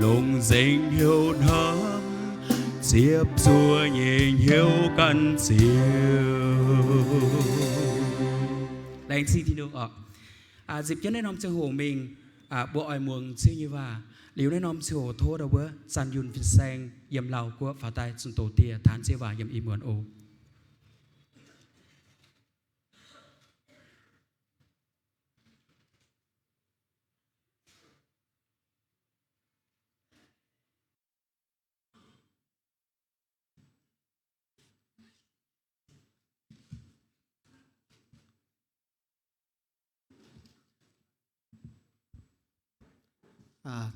Longc nzengc hnyouv hnamv, ziepc zuoqv nyei hnyouv gan ziux. Laengz zingh Tin-Hungh oc. Nzipc jienv naaiv norm ziangh hoc mingh, mbuo oix muangx Ziouv nyei waac. Liuz naaiv norm ziangh hoc tov ndau wuov Zanh Yunh fin-saeng yiem Laauh Guoqv faaux daaih zunh doz dieh taanx Ziouv waac yiem ih muonz oc.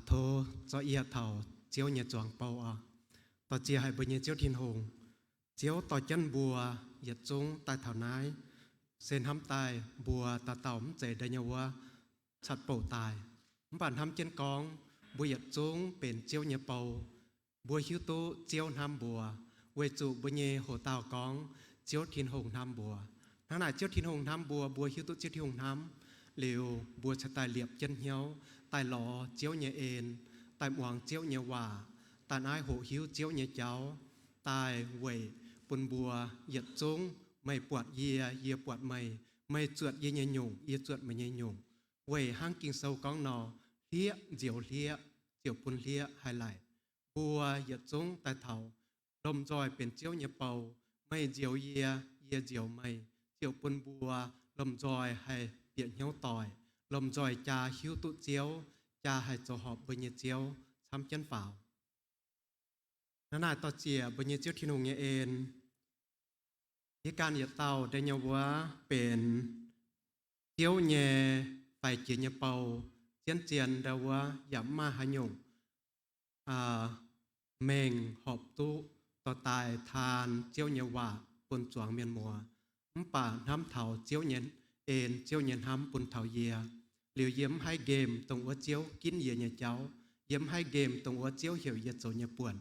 Tov zorqv yie taux Ziouv nyei zuangx bou oc. Dorh ziex haic mbuo nyei Ziouv Tin-Hungh, Ziouv dorh jienv mbuo yietc zungv daaih taux naaiv, se hnamv daaih mbuo dauh dauh mv zeiz ndau nyei wuov catv bouc daaih. Mv baac hnamv jienv gorngv mbuo yietc zungv benx Ziouv nyei bou. Mbuo hiuv duqv Ziouv hnamv mbuo, weic zuqc mbuo nyei hoc-dauh gorngv Ziouv Tin-Hungh hnamv mbuo. Hnangv naaic Ziouv Tin-Hungh hnamv mbuo, mbuo hiuv duqv Ziouv Tin-Hungh hnamv liuz, mbuo cingx daaih liepc jienv hnyouv daaih lorz Ziouv nyei en, daaih muangx Ziouv nyei waac, daaih naaiv hoqc hiuv Ziouv nyei jauv, daaih weic bun mbuo yietc zungv, meih buatc yie, yie buatc meih, meih zuotc yie nyei nyungc, yie zuotc meih nyei nyungc. Weic hnangv Ging-Sou gorngv nor, hlieqv nzioux hlieqv, ziouc bun hlieqv haih laic. Mbuo yietc zungv daaih taux lomh nzoih benx Ziouv nyei bou, meih nzioux yie, yie nzioux meih, ziouc bun mbuo lomh nzoih haih bieqc hnyouv doic, lomh nzoih jaa hiuv duqv Ziouv, jaa haih zoux horpc mbuo nyei Ziouv camv jienv faaux. Hnangv naaic dorh ziex mbuo nyei Ziouv Tin-Hungh nyei en, yie ganh yietc dauh ndau nyei wuov benx Ziouv nyei faix jiex nyei bou, zien-zien ndau wuov yaac mv maaih haaix nyungc mengh horpc duqv dorh daaih taan Ziouv nyei waac bun zuangx mienh muoz. Mv baac hnamv taux Ziouv nyei en, Ziouv nyei hnamv bun taux yie, liuz yie mv haih nqemh dongh wuov Ziouv ginv yie nyei jauv, yie mv haih nqemh dongh wuov Ziouv heuc yie zoux nyei buonc.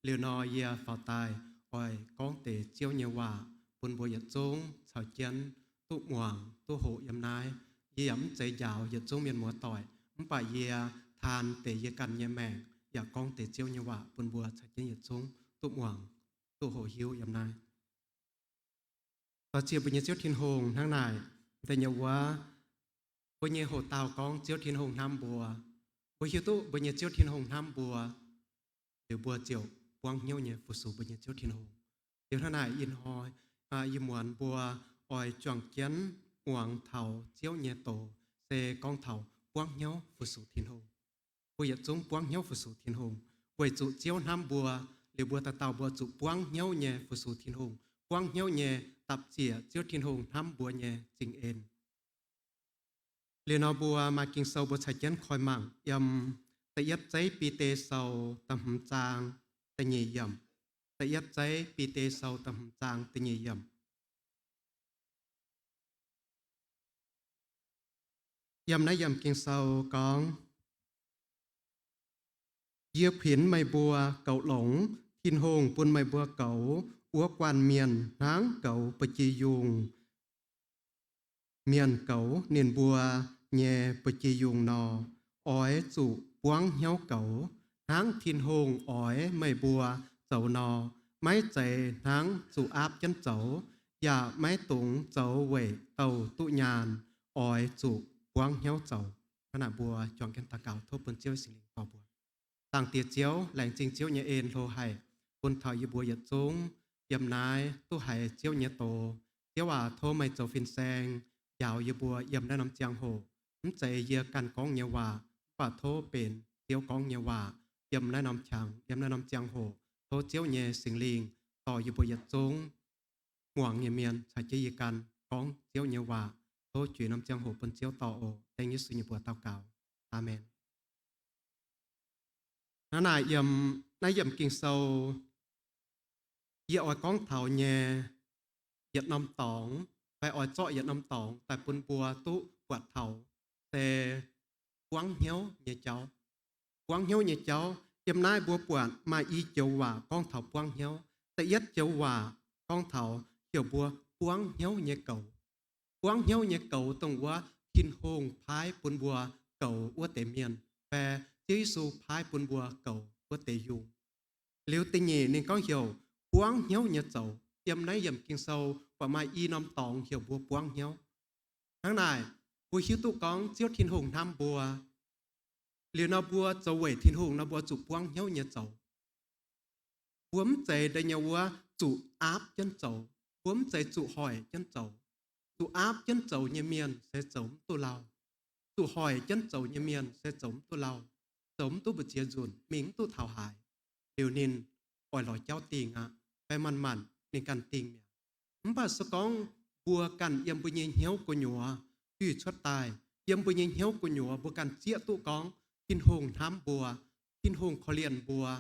Liuz nor yie faaux daaih oix gorngv deix Ziouv nyei waac bun mbuo yietc zungv caux jienv duqv muangx duqv hoqc yiem naaiv. Yie yaac mv zeiz njaaux yietc zungv mienh muoz doic, mv baac yie taan deix yie ganh nyei maengc yaac gorngv deix Ziouv nyei waac bun mbuo caux jienv yietc zungv duqv muangx duqv hoqc hiuv yiem naaiv. Dorh ziex mbuo nyei Ziouv Tin-Hungh hnangv naaic, da'nyeic wuov, mbuo nyei hoc-dauh gorngv Ziouv Tin-Hungh hnamv mbuo. Mbuo hiuv duqv mbuo nyei Ziouv Tin-Hungh hnamv mbuo, liuz mbuo ziouc buangv hnyouv nyei fu-sux mbuo nyei Ziouv Tin-Hungh. Liuz hnangv naaic ih hnoi, ih muonz mbuo oix juangc jienv muangx taux Ziouv nyei doz, se gorngv taux buangv hnyouv fu-sux Tin-Hungh. Mbuo yietc zungv buangv hnyouv fu-sux Tin-Hungh, weic zuqc Ziouv hnamv mbuo, liuz mbuo dauh dauh mbuo zuqc buangv hnyouv nyei fu-sux Tin-Hungh, buangv hnyouv nyei dapv ziec Ziouv Tin-Hungh hnamv mbuo nyei zingh en. Liuz nor mbuo maaih Ging-Sou mbuo caux jienv koi mangc yiem da'yietv zeiv Bide Sou da'hmz zaang da'nyeic yiemc. Da'yietv zeiv Bide Sou da'hmz zaang da'nyeic yiemc. Yiem naaiv yiemc Ging-Sou gorngv, Yie kuinx meih mbuo goux longx Tin-Hungh bun meih mbuo goux wuov guanh mienh hnangv goux ba'gi yungh mienh goux ninh mbuo nyei ba'gi yungh nor. Oix zuqc buangv hnyouv goux, hnangv Tin-Hungh oix meih mbuo zoux nor, maiv zeiz hnangv zuqc aapv jienv zoux, yaac maiv dungx zoux weic douh duqv nyaanh. Oix zuqc buangv hnyouv zoux. Hnangv naaic mbuo juangc jienv daux gaux, tov bun Ziouv Singx Lingh dorh mbuo. Zaangc Diex Ziouv, laengz zingh Ziouv nyei en hlo haic bun taux yie mbuo yietc zungv yiem naaiv duqv haiz Ziouv nyei doz. Ziouv aac, tov meih zoux fin-saeng njaaux yie mbuo yiem naaiv norm ziangh hoc. Mv zeiz yie ganh gorngv nyei waac, mv baac tov benx Ziouv gorngv nyei waac yiem naaiv norm qangx, yiem naaiv norm ziangh hoc. Tov Ziouv nyei Singx Lingh dorh yie mbuo yietc zungv muangx nyei mienh caux jienv yie ganh gorngv Ziouv nyei waac. Tov juix norm ziangh hoc bun Ziouv dorh oc. Dengv Yesu nyei mbuox daux gaux. Aamen. Hnangv naaic yiem naaiv yiemc Ging-Sou, yie oix gorngv taux nyei yietc norm dorngx, fai oix zorqv yietc norm dorngx daaih bun mbuo duqv buatc taux, se buangv hnyouv nyei jauv. Buangv hnyouv nyei jauv. Yiem naaiv mbuo buatc maaih i joux waac gorngv taux buangv hnyouv. Da'yietv joux waac gorngv taux heuc mbuo buangv hnyouv nyei goux. Buangv hnyouv nyei goux dongh wuov Tin-Hungh paaiv bun mbuo goux wuov deix mienh, fai Ziouv Yesu paaiv bun mbuo goux wuov deix yungh. Liuz da'nyeic ninh gorngv heuc buangv hnyouv nyei zoux. Yiem naaiv yiemc Ging-Sou buatc maaih i norm dorngx heuc mbuo buangv hnyouv. Hnangv naaic, mbuo hiuv duqv gorngv Ziouv Tin-Hungh hnamv mbuo. Liuz nor mbuo zoux weic Tin-Hungh nor mbuo zuqc buangv hnyouv nyei zoux. Mbuo mv zeiz deix nyei wuov zuqc aapv jienv zoux. Mbuo mv zeiz zuqc hoic jienv zoux. Zuqc aapv jienv zoux nyei mienh se zoux mv duqv lauh. Zuqc hoic jienv zoux nyei mienh se zoux mv duqv lauh, zoux mv duqv mbu'ziex nzunc, mingh mv duqv taux haaix. Liuz ninh oix lorz jauv dingh aqv, fai manc-manc ninh ganh dingh mi'aqv. Mv baac se gorngv mbuo ganh yiem mbuo nyei hnyouv gu'nyuoz duih cuotv daaih, yiem mbuo nyei hnyouv gu'nyuoz mbuo ganh zieqv duqv gorngv Tin-Hungh hnamv mbuo, Tin-Hungh korv-lienh mbuo,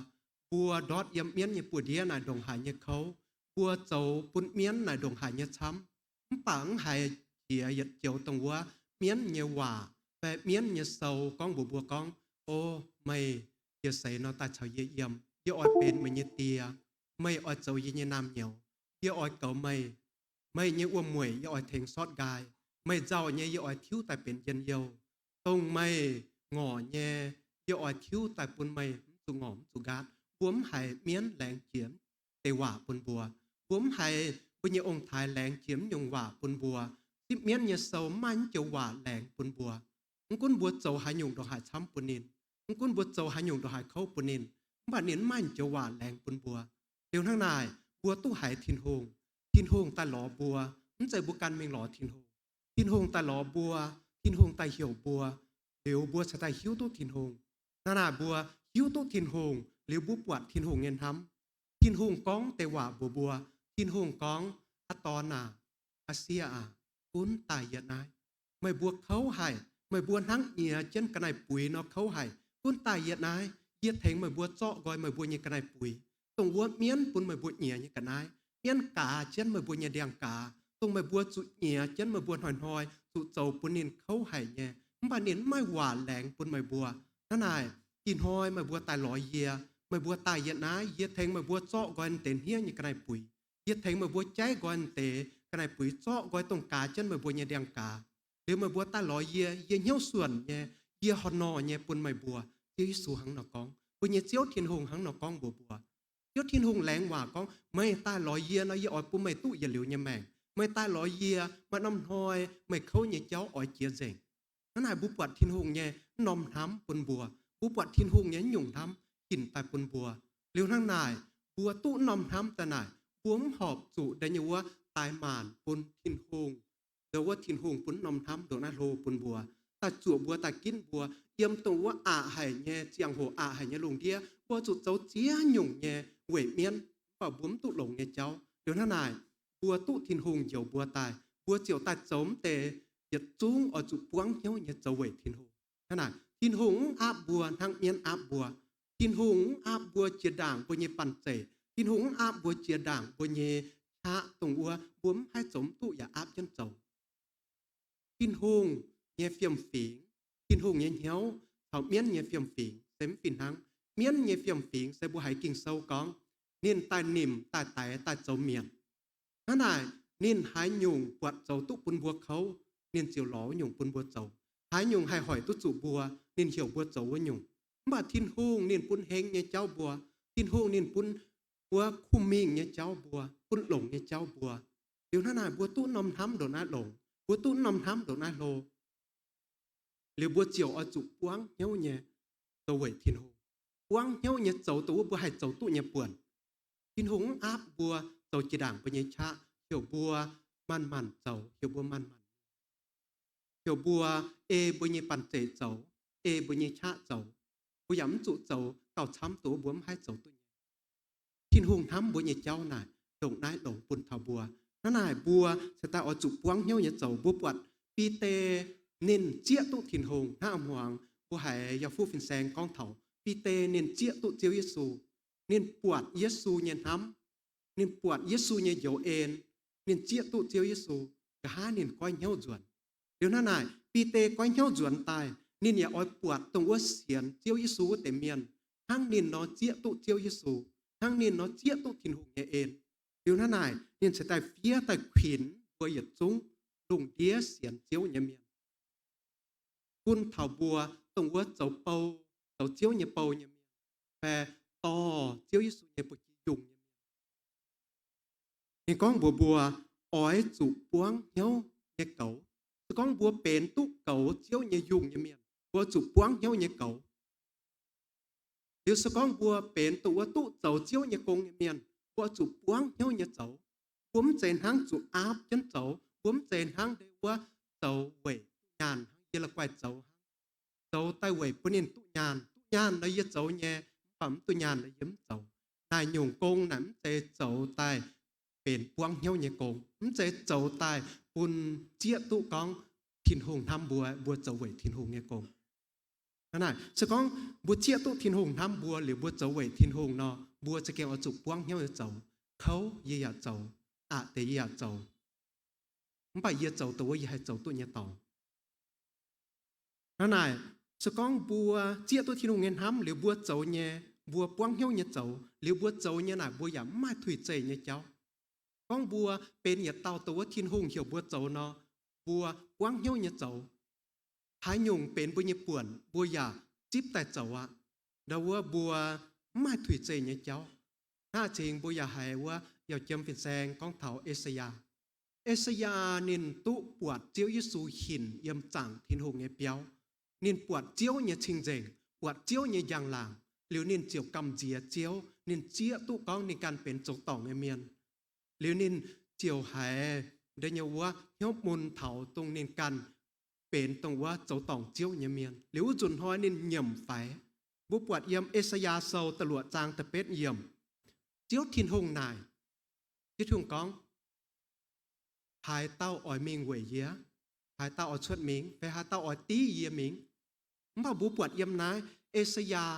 mbuo ndortv yiem mienv nyei buoz-ndiev naaic ndongc haaix nyei kouv, mbuo zoux bun mienv naaic ndongc haaix nyei camv, mv baac mv haiz jiex yietc joux dongh wuov mienv nyei waac fai mienv nyei sou gorngv mbuox mbuo gorngv, O meih, yie seix nor daaih caux yie yiem, yie oix benx meih nyei die, meih oix zoux yie nyei naamh nyouz, yie oix goux meih, meih nyei wuom-mueic yie oix tengx sortv nqaai, meih nzauh nyei yie oix tiuv daaih benx njien-youh, dongh meih ngorc nyei yie oix tiuv daaih bun meih mv zuqc ngorc mv zuqc nqaatv. Mbuo mv haiz mienv laengz jiex deix waac bun mbuo. Mbuo mv haiz mbuo nyei ong-taaix laengz jiex mv nyungc waac bun mbuo. Zipv mienv nyei sou mv maaih mv joux waac laengz bun mbuo. Mv gunv mbuo zoux haaix nyungc ndongc haaix camv bun ninh, mv gunv mbuo zoux haaix nyungc ndongc haaix kouv bun ninh, mv baac ninh mv maaih mv joux waac laengz bun mbuo. Liuz hnangv naaic, mbuo duqv haiz Tin-Hungh. Tin-Hungh daaih lorz mbuo, mv zeiz mbuo ganh mingh lorz Tin-Hungh. Tin-Hungh daaih lorz mbuo, Tin-Hungh daaih heuc mbuo, liuz mbuo cingx daaih hiuv duqv Tin-Hungh. Hnangv naaic mbuo hiuv duqv Tin-Hungh liuz mbuo buatc Tin-Hungh nyei hnamv. Tin-Hungh gorngv deix waac mbuox mbuo, Tin-Hungh gorngv, Aa dorn aac, aa sieqv aac, gunv daaih yie naaiv. Meih mbuo kouv haic, meih mbuo hnangv nyiex jienv ga'naaiv-buix nor kouv haic, gunv daaih yie naaiv. Yie tengx meih mbuo zorqv nqoi meih mbuo nyei ga'naaiv-buix, dongh wuov mienv bun meih mbuo nyiex nyei ga'naaiv, mienv gaaz jienv meih mbuo nyei ndiangx-gaaz, dongh meih mbuo zuqc nyiex jienv meih mbuo hnoi-hnoi zuqc zoux bun ninh kouv haic nyei, mv baac ninh mv maaih waac laengz bun meih mbuo. Hnangv naaic, ih hnoi meih mbuo daaih lorz yie, meih mbuo daaih yie naaiv, yie tengx meih mbuo zorqv nqoi deix hniev nyei ga'naaiv-buix. Yie tengx meih mbuo jaiv nqoi deix ga'naaiv-buix, zorqv nqoi dongh gaaz jienv meih mbuo nyei ndiangx-gaaz. Liuz meih mbuo daaih lorz yie, yie hnyouv suonc nyei, yie horh nor nyei bun meih mbuo. Ziouv Yesu hnangv nor gorngv. Mbuo nyei Ziouv Tin-Hungh hnangv nor gorngv mbuox mbuo. Ziouv Tin-Hungh laengz waac gorngv, Meih daaih lorz yie nor, yie oix bun meih duqv yietc liuz nyei maengc. Meih daaih lorz yie, maaih norm hnoi meih kouv nyei jauv oix jiex nzengc. Hnangv naaic mbuo buatc Tin-Hungh nyei mv norm hnamv bun mbuo. Mbuo buatc Tin-Hungh nyei mv nyungc hnamv hinc daaih bun mbuo. Liuz hnangv naaic, mbuo duqv mv norm hnamv daaih naaic, mbuo mv horpc zuqc deix nyei wuov daaih maanc bun Tin-Hungh. Ndo wuov Tin-Hungh bun mv norm hnamv ndongc naaiv hlo bun mbuo, daaih zuoqc mbuo, daaih ginv mbuo, yiem dongh wuov aqc haic nyei ziangh hoc, aqc haic nyei lungh ndiev, mbuo zuqc zoux ziex nyungc nyei weic mienv, mv baac mbuo mv duqv longx nyei jauv. Liuz hnangv naaic, mbuo duqv Tin-Hungh njoux mbuo daaih, mbuo ziouc daaih zoux mv deix yietc zungv oix zuqc buangv hnyouv nyei zoux weic Tin-Hungh. Hnangv naaic, Tin-Hungh mv aapv mbuo hnangv mienv aapv mbuo. Tin-Hungh mv aapv mbuo jiex ndaangc mbuo nyei banh zeic. Tin-Hungh mv aapv mbuo jiex ndaangc mbuo nyei qaqv dongh wuov mbuo mv haih zoux mv duqv yaac aapv jienv zoux. Tin-Hungh nyei fiem-fingx, Tin-Hungh nyei hnyouv caux mienv nyei fiem-fingx se mv fih hnangv. Mienv nyei fiem-fingx se mbuo haiz Ging-Sou gorngv, ninh daaih nimc, daaih daix, daaih zoux mietc. Hnangv naaic, ninh haaix nyungc buatc zoux duqv bun mbuo kouv, ninh ziouc lorz wuov nyungc bun mbuo zoux. Haaix nyungc haih hoic duqv zuqc mbuo, ninh heuc mbuo zoux wuov nyungc. Mv baac Tin-Hungh ninh bun heng nyei jauv mbuo. Tin-Hungh ninh bun mbuo kuh mingh nyei jauv mbuo, bun longx nyei jauv mbuo. Liuz hnangv naaic, mbuo duqv norm hnamv ndongc naaiv longx, mbuo duqv norm hnamv ndongc naaiv hlo. Liuz mbuo ziouc oix zuqc buangv hnyouv nyei zoux weic Tin-Hungh, buangv hnyouv nyei zoux dongh wuov mbuo haih zoux duqv nyei buonc. Tin-Hungh mv aapv mbuo zoux jiex ndaangc mbuo nyei qaqv, heuc mbuo manc-manc zoux, heuc mbuo manc-manc, heuc mbuo ei mbuo nyei banh zeic zoux, ei mbuo nyei qaqv zoux. Mbuo yaac mv zuqc zoux gauh camv dongh wuov mbuo mv haih zoux duqv nyei. Tin-Hungh hnamv mbuo nyei jauv naaic ndongc naaiv longx bun taux mbuo. Hnangv naaic mbuo cingx daaih oix zuqc buangv hnyouv nyei zoux. Mbuo buatc Bide ninh zieqv duqv Tin-Hungh hnangv a'hmuangx mbuo haiz yaac fuqv fin-saeng gorngv taux Bide ninh zieqv duqv Ziouv Yesu. Ninh buatc Yesu nyei hnamv, ninh buatc Yesu nyei njoux en, ninh zieqv duqv Ziouv Yesu. Nqa'haav ninh goiv hnyouv nzuonx. Liuz hnangv naaic, Bide goiv hnyouv nzuonx daaih, ninh yaac oix buatc dongh wuov sienx Ziouv Yesu wuov deix mienh hnangv ninh nor zieqv duqv Ziouv Yesu, hnangv ninh nor zieqv duqv Tin-Hungh nyei en. Liuz hnangv naaic, ninh cingx daaih fiev daaih kuinx mbuo yietc zungv lungh ndiev sienx Ziouv nyei mienh, bun taux mbuo dongh wuov zoux bou, zoux Ziouv nyei bou nyei mienh, fai dorh Ziouv Yesu nyei ba'gi yungh nyei mienh. Ninh gorngv mbuox mbuo oix zuqc buangv hnyouv nyei goux. Se gorngv mbuo benx duqv goux Ziouv nyei yungh nyei mienh, mbuo zuqc buangv hnyouv nyei goux. Liuz se gorngv mbuo benx dongh wuov duqv zoux Ziouv nyei gong nyei mienh, mbuo zuqc buangv hnyouv nyei zoux. Mbuo mv zeiz hnangv zuqc aapv jienv zoux. Mbuo mv zeiz hnangv ndeic wuov zoux weic duqv nyaanh hnangv yie la'guaih zoux hnangv, zoux daaih weic bun ninh duqv nyaanh. Duqv nyaanh nor yie zoux nyei, mv baac mv duqv nyaanh nor yie mv zoux. Naaic nyungc gong naaic mv zeiz zoux daaih benx buangv hnyouv nyei gong, mv zeiz zoux daaih bun zieqv duqv gorngv Tin-Hungh hnamv mbuo, mbuo zoux weic Tin-Hungh nyei gong. Naaic se gorngv mbuo zieqv duqv Tin-Hungh hnamv mbuo liuz mbuo zoux weic Tin-Hungh nor, mbuo za'gengh oix zuqc buangv hnyouv nyei zoux. Kouv yie yaac zoux, aqc deix yie yaac zoux, mv baac yie zoux dongh wuov yie haih zoux duqv nyei dorngx. Hnangv naaic, se gorngv mbuo zieqv duqv Tin-Hungh nyei hnamv liuz mbuo zoux nyei, mbuo buangv hnyouv nyei zoux liuz mbuo zoux nyei naaic mbuo yaac mv maaih tuix zeih nyei jauv. Gorngv mbuo benx yietc dauh dongh wuov Tin-Hungh heuc mbuo zoux nor, mbuo buangv hnyouv nyei zoux. Haaix nyungc benx mbuo nyei buonc mbuo yaac zipv daaih zoux aqv. Ndau wuov mbuo mv maaih tuix zeih nyei jauv. Hnangv cingx mbuo yaac haiz wuov Yauh Jiem Fin-Saeng gorngv taux E^se^yaa. E^se^yaa ninh duqv buatc Ziouv Yesu hinc yiem zaangc Tin-Hungh nyei biauv. Ninh buatc Ziouv nyei cing-nzengc, buatc Ziouv nyei njang-laangc, liuz ninh ziouc gamh nziex Ziouv. Ninh zieqv duqv gorngv ninh ganh benx zoux dorngc nyei mienh. Liuz ninh ziouc haiz ndeic nyei wuov hnyouv mun taux dongh ninh ganh benx dongh wuov zoux dorngc Ziouv nyei mienh. Liuz wuov nzunc hnoi ninh nyiemc faix. Mbuo buatc yiem E^se^yaa Sou da'luoqc zaang da'betv yiemc, Ziouv Tin-Hungh naaic, Ziouv Tin-Hungh gorngv, haaix dauh oix mingh weic yie? Haaix dauh oix cuotv mingh? Fai haaix dauh oix div yie mingh? Mv baac mbuo buatc yiem naaiv E^se^yaa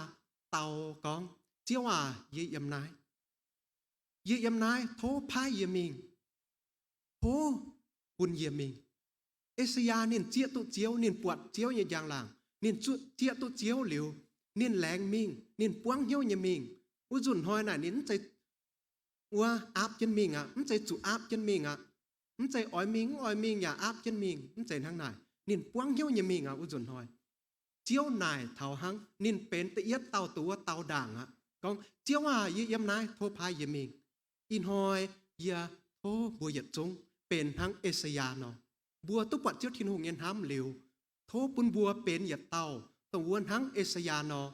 dau gorngv, Ziouv aac, yie yiem naaiv. Yie yiem naaiv, tov paaiv yie mingh. Tov bun yie mingh. E^se^yaa ninh zieqv duqv Ziouv, ninh buatc Ziouv nyei njang-laangc, ninh zieqv duqv Ziouv liuz, ninh laengz mingh, ninh buangv hnyouv nyei mingh. Wuov nzunc hnoi naaic ninh mv zeiz wuov aapv jienv mingh aqv, mv zeiz zuqc aapv jienv mingh aqv, mv zeiz oix mingh mv oix mingh yaac aapv jienv mingh, mv zeiz hnangv naaic. Ninh buangv hnyouv nyei mingh aqv. Wuov nzunc hnoi Ziouv naaic taux hnangv, ninh benx da'yietv dauh dongh wuov dau ndaangc aqv. Gorngv, Ziouv aah, yie yiem naaiv, tov paaiv yie mingh. Ih hnoi yie tov mbuo yietc zungv benx hnangv E^se^yaa nor. Mbuo duqv buatc Ziouv Tin-Hungh nyei hnamv liuz, tov bun mbuo benx yietc dauh dongh wuov hnangv E^se^yaa nor.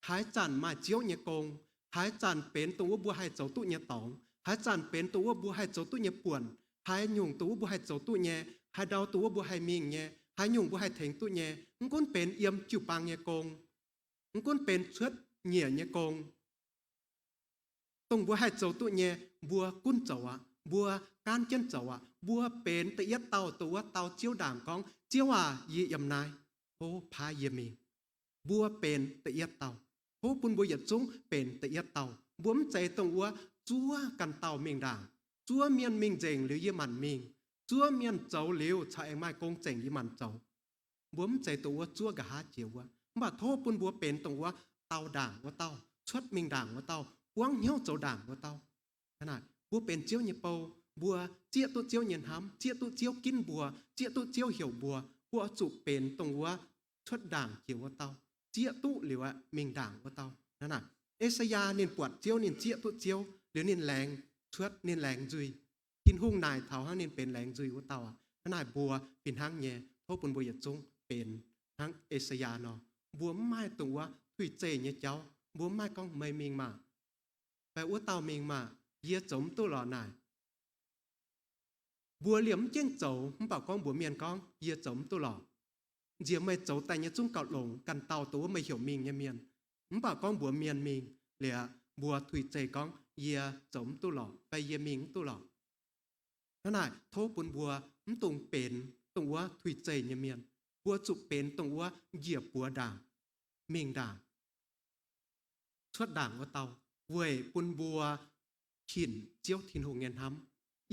Haaix zanc maaih Ziouv nyei gong, haaix zanc benx dongh wuov mbuo haih zoux duqv nyei dorngx, haaix zanc benx dongh wuov mbuo haih zoux duqv nyei buonc, haaix nyungc dongh wuov mbuo haih zoux duqv nyei, haaix ndau dongh wuov mbuo haih mingh nyei, haaix nyungc mbuo haih tengx duqv nyei, mv gunv benx yiem jiu-baang nyei gong, mv gunv benx cuotv nyiec nyei gong, dongh mbuo haih zoux duqv nyei, mbuo gunv zoux aqv. Mbuo gaanv jienv zoux aqv. Mbuo benx da'yietv dauh dongh wuov dau Ziouv ndaangc gorngv, Ziouv aac, yie yiem naaiv, tov paaiv yie mingh. Mbuo benx da'yietv dauh. Tov bun mbuo yietc zungv benx da'yietv dauh. Mbuo mv zeiz dongh wuov zuov ganh dauh mingh ndaangc, zuov mienh mingh nzengc liuz yie maanc mingh, zuov mienh zoux liuz caux aengx maaih gong zengc yie maanc zoux. Mbuo mv zeiz dongh wuov zuov nqa'haav jiex wuov. Mv baac tov bun mbuo benx dongh wuov dau ndaangc wuov dauh, cuotv mingh ndaangc wuov dauh, buangv hnyouv zoux ndaangc wuov dauh. Hnangv naaic, mbuo benx Ziouv nyei bou, mbuo zieqv duqv Ziouv nyei hnamv, zieqv duqv Ziouv ginv mbuo, zieqv duqv Ziouv heuc mbuo, mbuo oix zuqc benx dongh wuov cuotv ndaangc jiex wuov dauh, zieqv duqv liuz aeqv, mingh ndaangc wuov dauh. Hnangv naaic, E^se^yaa ninh buatc Ziouv, ninh zieqv duqv Ziouv liuz ninh laengz cuotv, ninh laengz nzuih. Tin-Hungh naaic taux hnangv ninh benx laengz nzuih wuov dauh aqv. Hnangv naaic mbuo fih hnangv nyei, tov bun mbuo yietc zungv benx hnangv E^se^yaa nor. Mbuo mv maaih dongh wuov tuix zeih nyei jauv. Mbuo mv maaih gorngv, Meih mingh maah! Fai, Wuov dauh mingh maah! Yie zoux mv duqv lorqc naaic. Mbuo liemh mv jengv zoux, mv baac gorngv mbuox mienh gorngv, Yie zoux mv duqv lorqc. Nziex meih zoux daaih nyei zungv gauh longx, ganh dauh dongh wuov meih heuc mingh nyei mienh. Mv baac gorngv mbuox mienh mingh liuz, mbuo tuix zeih gorngv, Yie zoux mv duqv lorqc, fai, Yie mingh mv duqv lorqc. Hnangv naaic, tov bun mbuo mv dungx benx dongh wuov tuix zeih nyei mienh. Mbuo zuqc benx dongh wuov njiec buoz ndaangc, mingh ndaangc, cuotv ndaangc wuov dauh, weic bun mbuo hinc Ziouv Tin-Hungh nyei hnamv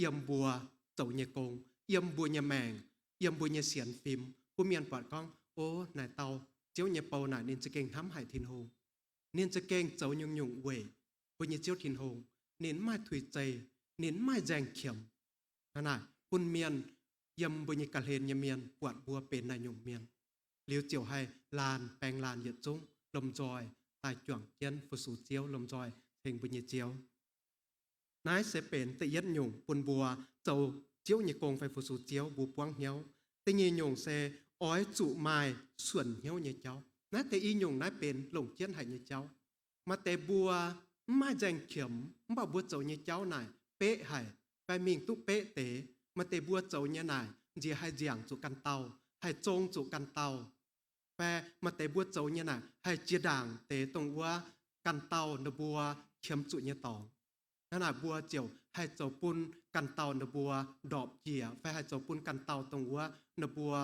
yiem mbuo zoux nyei gong, yiem mbuo nyei maengc, yiem mbuo nyei sienx fim, bun mienh buatc gorngv, O, naaic dauh Ziouv nyei bou naaic ninh za'gengh hnamv haic Tin-Hungh. Ninh za'gengh zoux nyungc-nyungc weic mbuo nyei Ziouv Tin-Hungh. Ninh mv maaih tuix zeih, ninh mv maaih nzaeng qiemx. Hnangv naaic, bun mienh yiem mbuo nyei ga'hlen nyei mienh buatc mbuo benx naaic nyungc mienh, liuz ziouc haih laanh baeng laanh yietc zungv lomh nzoih daaih juangc jienv fu-sux Ziouv, lomh nzoih ceng mbuo nyei Ziouv. Naaiv se benx da'yietv nyungc bun mbuo zoux Ziouv nyei gong fai fu-sux Ziouv mbuo buangv hnyouv. Da'nyeic nyungc se oix zuqc maaih suonc hnyouv nyei jauv. Naaiv deix i nyungc naaiv benx longc jienv haic nyei jauv. Maaih deix mbuo mv maaih nzaeng qiemx, mv baac mbuo zoux nyei jauv naaic beqv haic, fai mingh duqv beqv deix. Maaih deix mbuo zoux nyei naaic nziex haih nziangc zuqc ganh dauh, haih zong zuqc ganh dauh. Fai maaih deix mbuo zoux nyei naaic haih jiex ndaangc deix dongh wuov ganh dauh ninh mbuo qiemx zuqc nyei dorngx. Hnangv naaic mbuo ziouc haih zoux bun ganh dauh ninh mbuo ndorpc njiec, fai haih zoux bun ganh dauh dongh wuov ninh mbuo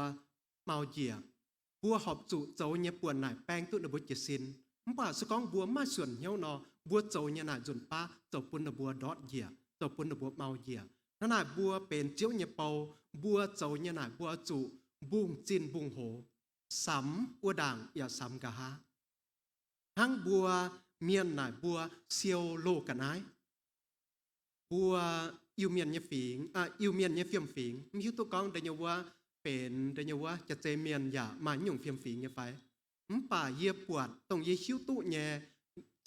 mau njiec. Mbuo horpc zuqc zoux nyei buonc naaic baeng duqv ninh mbuo jiez sin. Mv baac se gorngv mbuo mv maaih suonc hnyouv nor, mbuo zoux nyei naaic nzunc baav zoux bun ninh mbuo ndortv njiec, zoux bun ninh mbuo mau njiec. Hnangv naaic mbuo benx Ziouv nyei bou, mbuo zoux nyei naaic mbuo oix zuqc mbungh zinh mbungh hoz, samx wuov ndaangc yaac samx nqa'haav. Hnangv mbuo mienh naaic mbuo siou loz ga'naaiv. Mbuo Iu-Mienh nyei fingx, Iu-Mienh nyei fiem-fingx, mv hiuv duqv gorngv da'nyeic wuov benx da'nyeic wuov jaav-zei mienh yaac maaih nyungc fiem-fingx nyei fai? Mv baac yie buatc dongh yie hiuv duqv nyei,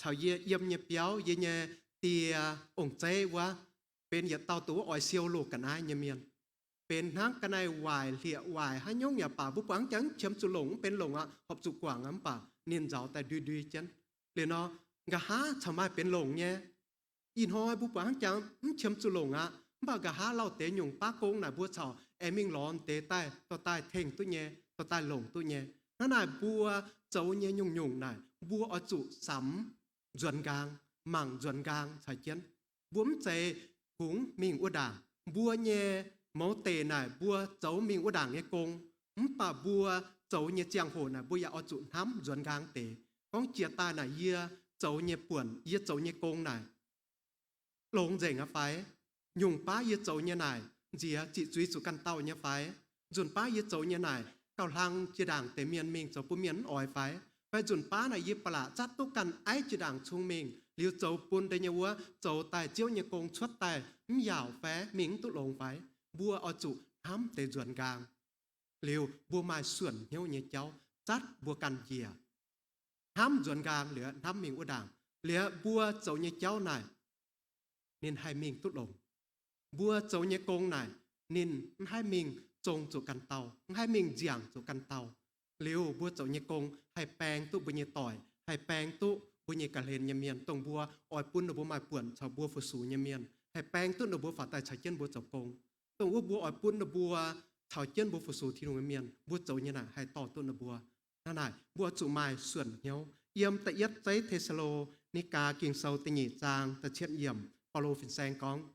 caux yie yiem nyei biauv, yie nyei die ong-zeiv wuov, benx yietc dauh dongh wuov oix siou loz ga'naaiv nyei mienh. Benx hnangv ga'naaiv waaic hlieqv waaic haaix nyungc yaac baac, mbuo buatc hnangv jangx qiemx zuqc longc mv benx longc aqv, horpc zuqc guangc aqv, mv baac ninh nzaaux daaih ndui-ndui jienv. Liuz nor, nqa'haav caux maaih benx longc nyei. Ih hnoi mbuo buatc hnangv jangx mv qiemx zuqc longc aqv, mv baac nqa'haav lauh deix nyungc baav gong naaic mbuo caux aengx mingh lorz deix daaih, dorh daaih tengx duqv nyei, dorh daaih longc duqv nyei. Hnangv naaic mbuo zoux nyei nyungc-nyungc naaic mbuo oix zuqc samx nzuonx nqaang, mangc nzuonx nqaang caux jienv. Mbuo mv zeiz kungx mingh wuov ndaangc. Mbuo nyei mouz deic naaic mbuo zoux mingh wuov ndaangc nyei gong, mv baac mbuo zoux nyei ziangh hoc naaic mbuo yaac oix zuqc hnamv nzuonx nqaang deix. Gorngv jiex daaih naaic yie zoux nyei buonc, yie zoux nyei gong naaic longx nzengc aqv fai? Nyungc baav yie zoux nyei naaic nziex ziqc zuiz zuqc ganh dauh nyei fai? Nzunc baav yie zoux nyei naaic gauh hlang jiex ndaangc deix mienh mingh zoux bun mienh mv oix fai? Fai nzunc baav naaic yie ba'laqc zatv duqv ganh aiv jiex ndaangc cung mingh liuz zoux bun deix nyei wuov zoux daaih Ziouv nyei gong cuotv daaih mv yaauc fai mingh mv duqv longx fai? Mbuo oix zuqc hnamv deix nzuonx nqaang. Liuz mbuo maaih suonc hnyouv nyei jauv zatv mbuo ganh njiec, hnamv nzuonx nqaang liuz hnamv mingh wuov ndaangc. Liuz mbuo zoux nyei jauv naaic ninh haih mingh duqv longx. Mbuo zoux nyei gong naaic ninh mv haih mingh zong zuqc ganh dauh, mv haih mingh nziangc zuqc ganh dauh. Liuz mbuo zoux nyei gong haih baeng duqv mbuo nyei doic, haih baeng duqv mbuo nyei ga'hlen nyei mienh, dongh mbuo oix bun ninh mbuo maaih buonc caux mbuo fu-sux nyei mienh, haih baeng duqv ninh mbuo faaux daaih caux jienv mbuo zoux gong. Dongh wuov mbuo oix bun ninh mbuo caux jienv mbuo fu-sux Tin-Hungh nyei mienh, mbuo zoux nyei naaic haih dorh duqv ninh mbuo. Hnangv naaic mbuo oix zuqc maaih suonc hnyouv. Yiem da'yietv zeiv Te^saa^lo^ni^gaa Ging-Sou da'nyeic zaang da'cietv yiemc, Baulo fin-saeng gorngv,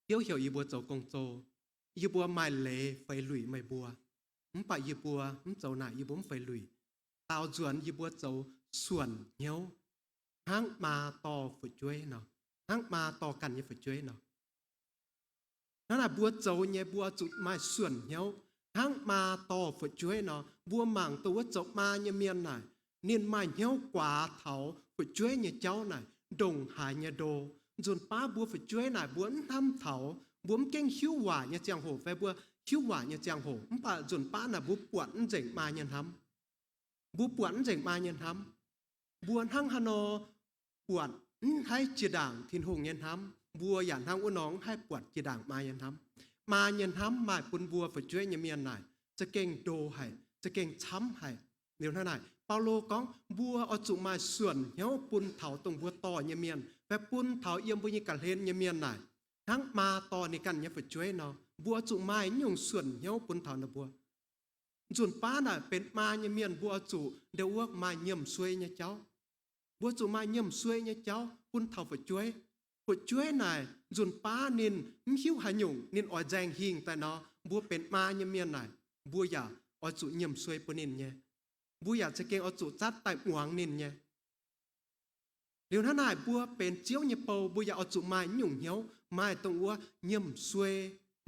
Ziouv heuc yie mbuo zoux gong-zoh, yie mbuo maaih leiz feix luic meih mbuo. Mv baac yie mbuo mv zoux naaic, yie mbuo mv feix luic. Daaux nzuonx yie mbuo zoux suonc hnyouv, hnangv maa dorh fu'jueiv nor, hnangv maa dorh ganh nyei fu'jueiv nor. Hnangv naaic mbuo zoux nyei mbuo zuqc maaih suonc hnyouv hnangv maa dorh fu'jueiv nor. Mbuo mangc dongh wuov zoux maa nyei mienh naaic, ninh maaih hnyouv guaax taux fu'jueiv nyei jauv naaic ndongc haaix nyei ndo. Nzunc baav mbuo fu'jueiv naaic mbuo mv hnamv taux, mbuo mv gengh hiuv waac nyei ziangh hoc fai mbuo hiuv waac nyei ziangh hoc, mv baac nzunc baav naaic mbuo buatc mv nzengc maa nyei hnamv. Mbuo buatc mv nzengc maa nyei hnamv. Mbuo hnangv haaix nor buatc mv haih jiex ndaangc Tin-Hungh nyei hnamv, mbuo yaac hnangv wuov nor mv haih buatc jiex ndaangc maa nyei hnamv. Maa nyei hnamv maaih bun mbuo fu'jueiv nyei mienh naaic za'gengh ndo haic, za'gengh camv haic. Liuz hnangv naaic, Baulo gorngv mbuo oix zuqc maaih suonc hnyouv bun taux dongh mbuo dorh nyei mienh fai bun taux yiem mbuo nyei ga'hlen nyei mienh naaic, hnangv maa dorh ninh ganh nyei fu'jueiv nor. Mbuo oix zuqc maaih nyungc suonc hnyouv bun taux ninh mbuo. Nzunc baav naaic benx maa nyei mienh mbuo oix zuqc ndau wuov maaih nyiemc suei nyei jauv. Mbuo zuqc maaih nyiemc suei nyei jauv bun taux fu'jueiv. Fu'jueiv naaic nzunc baav ninh mv hiuv haaix nyungc, ninh oix nzaeng hingh daaih nor, mbuo benx maa nyei mienh naaic, mbuo yaac oix zuqc nyiemc suei bun ninh nyei. Mbuo yaac za'gengh oix zuqc zatv daaih muangx ninh nyei. Liuz hnangv naaic mbuo benx Ziouv nyei bou, mbuo yaac oix zuqc maaih nyungc hnyouv, maaih dongh wuov nyiemc suei,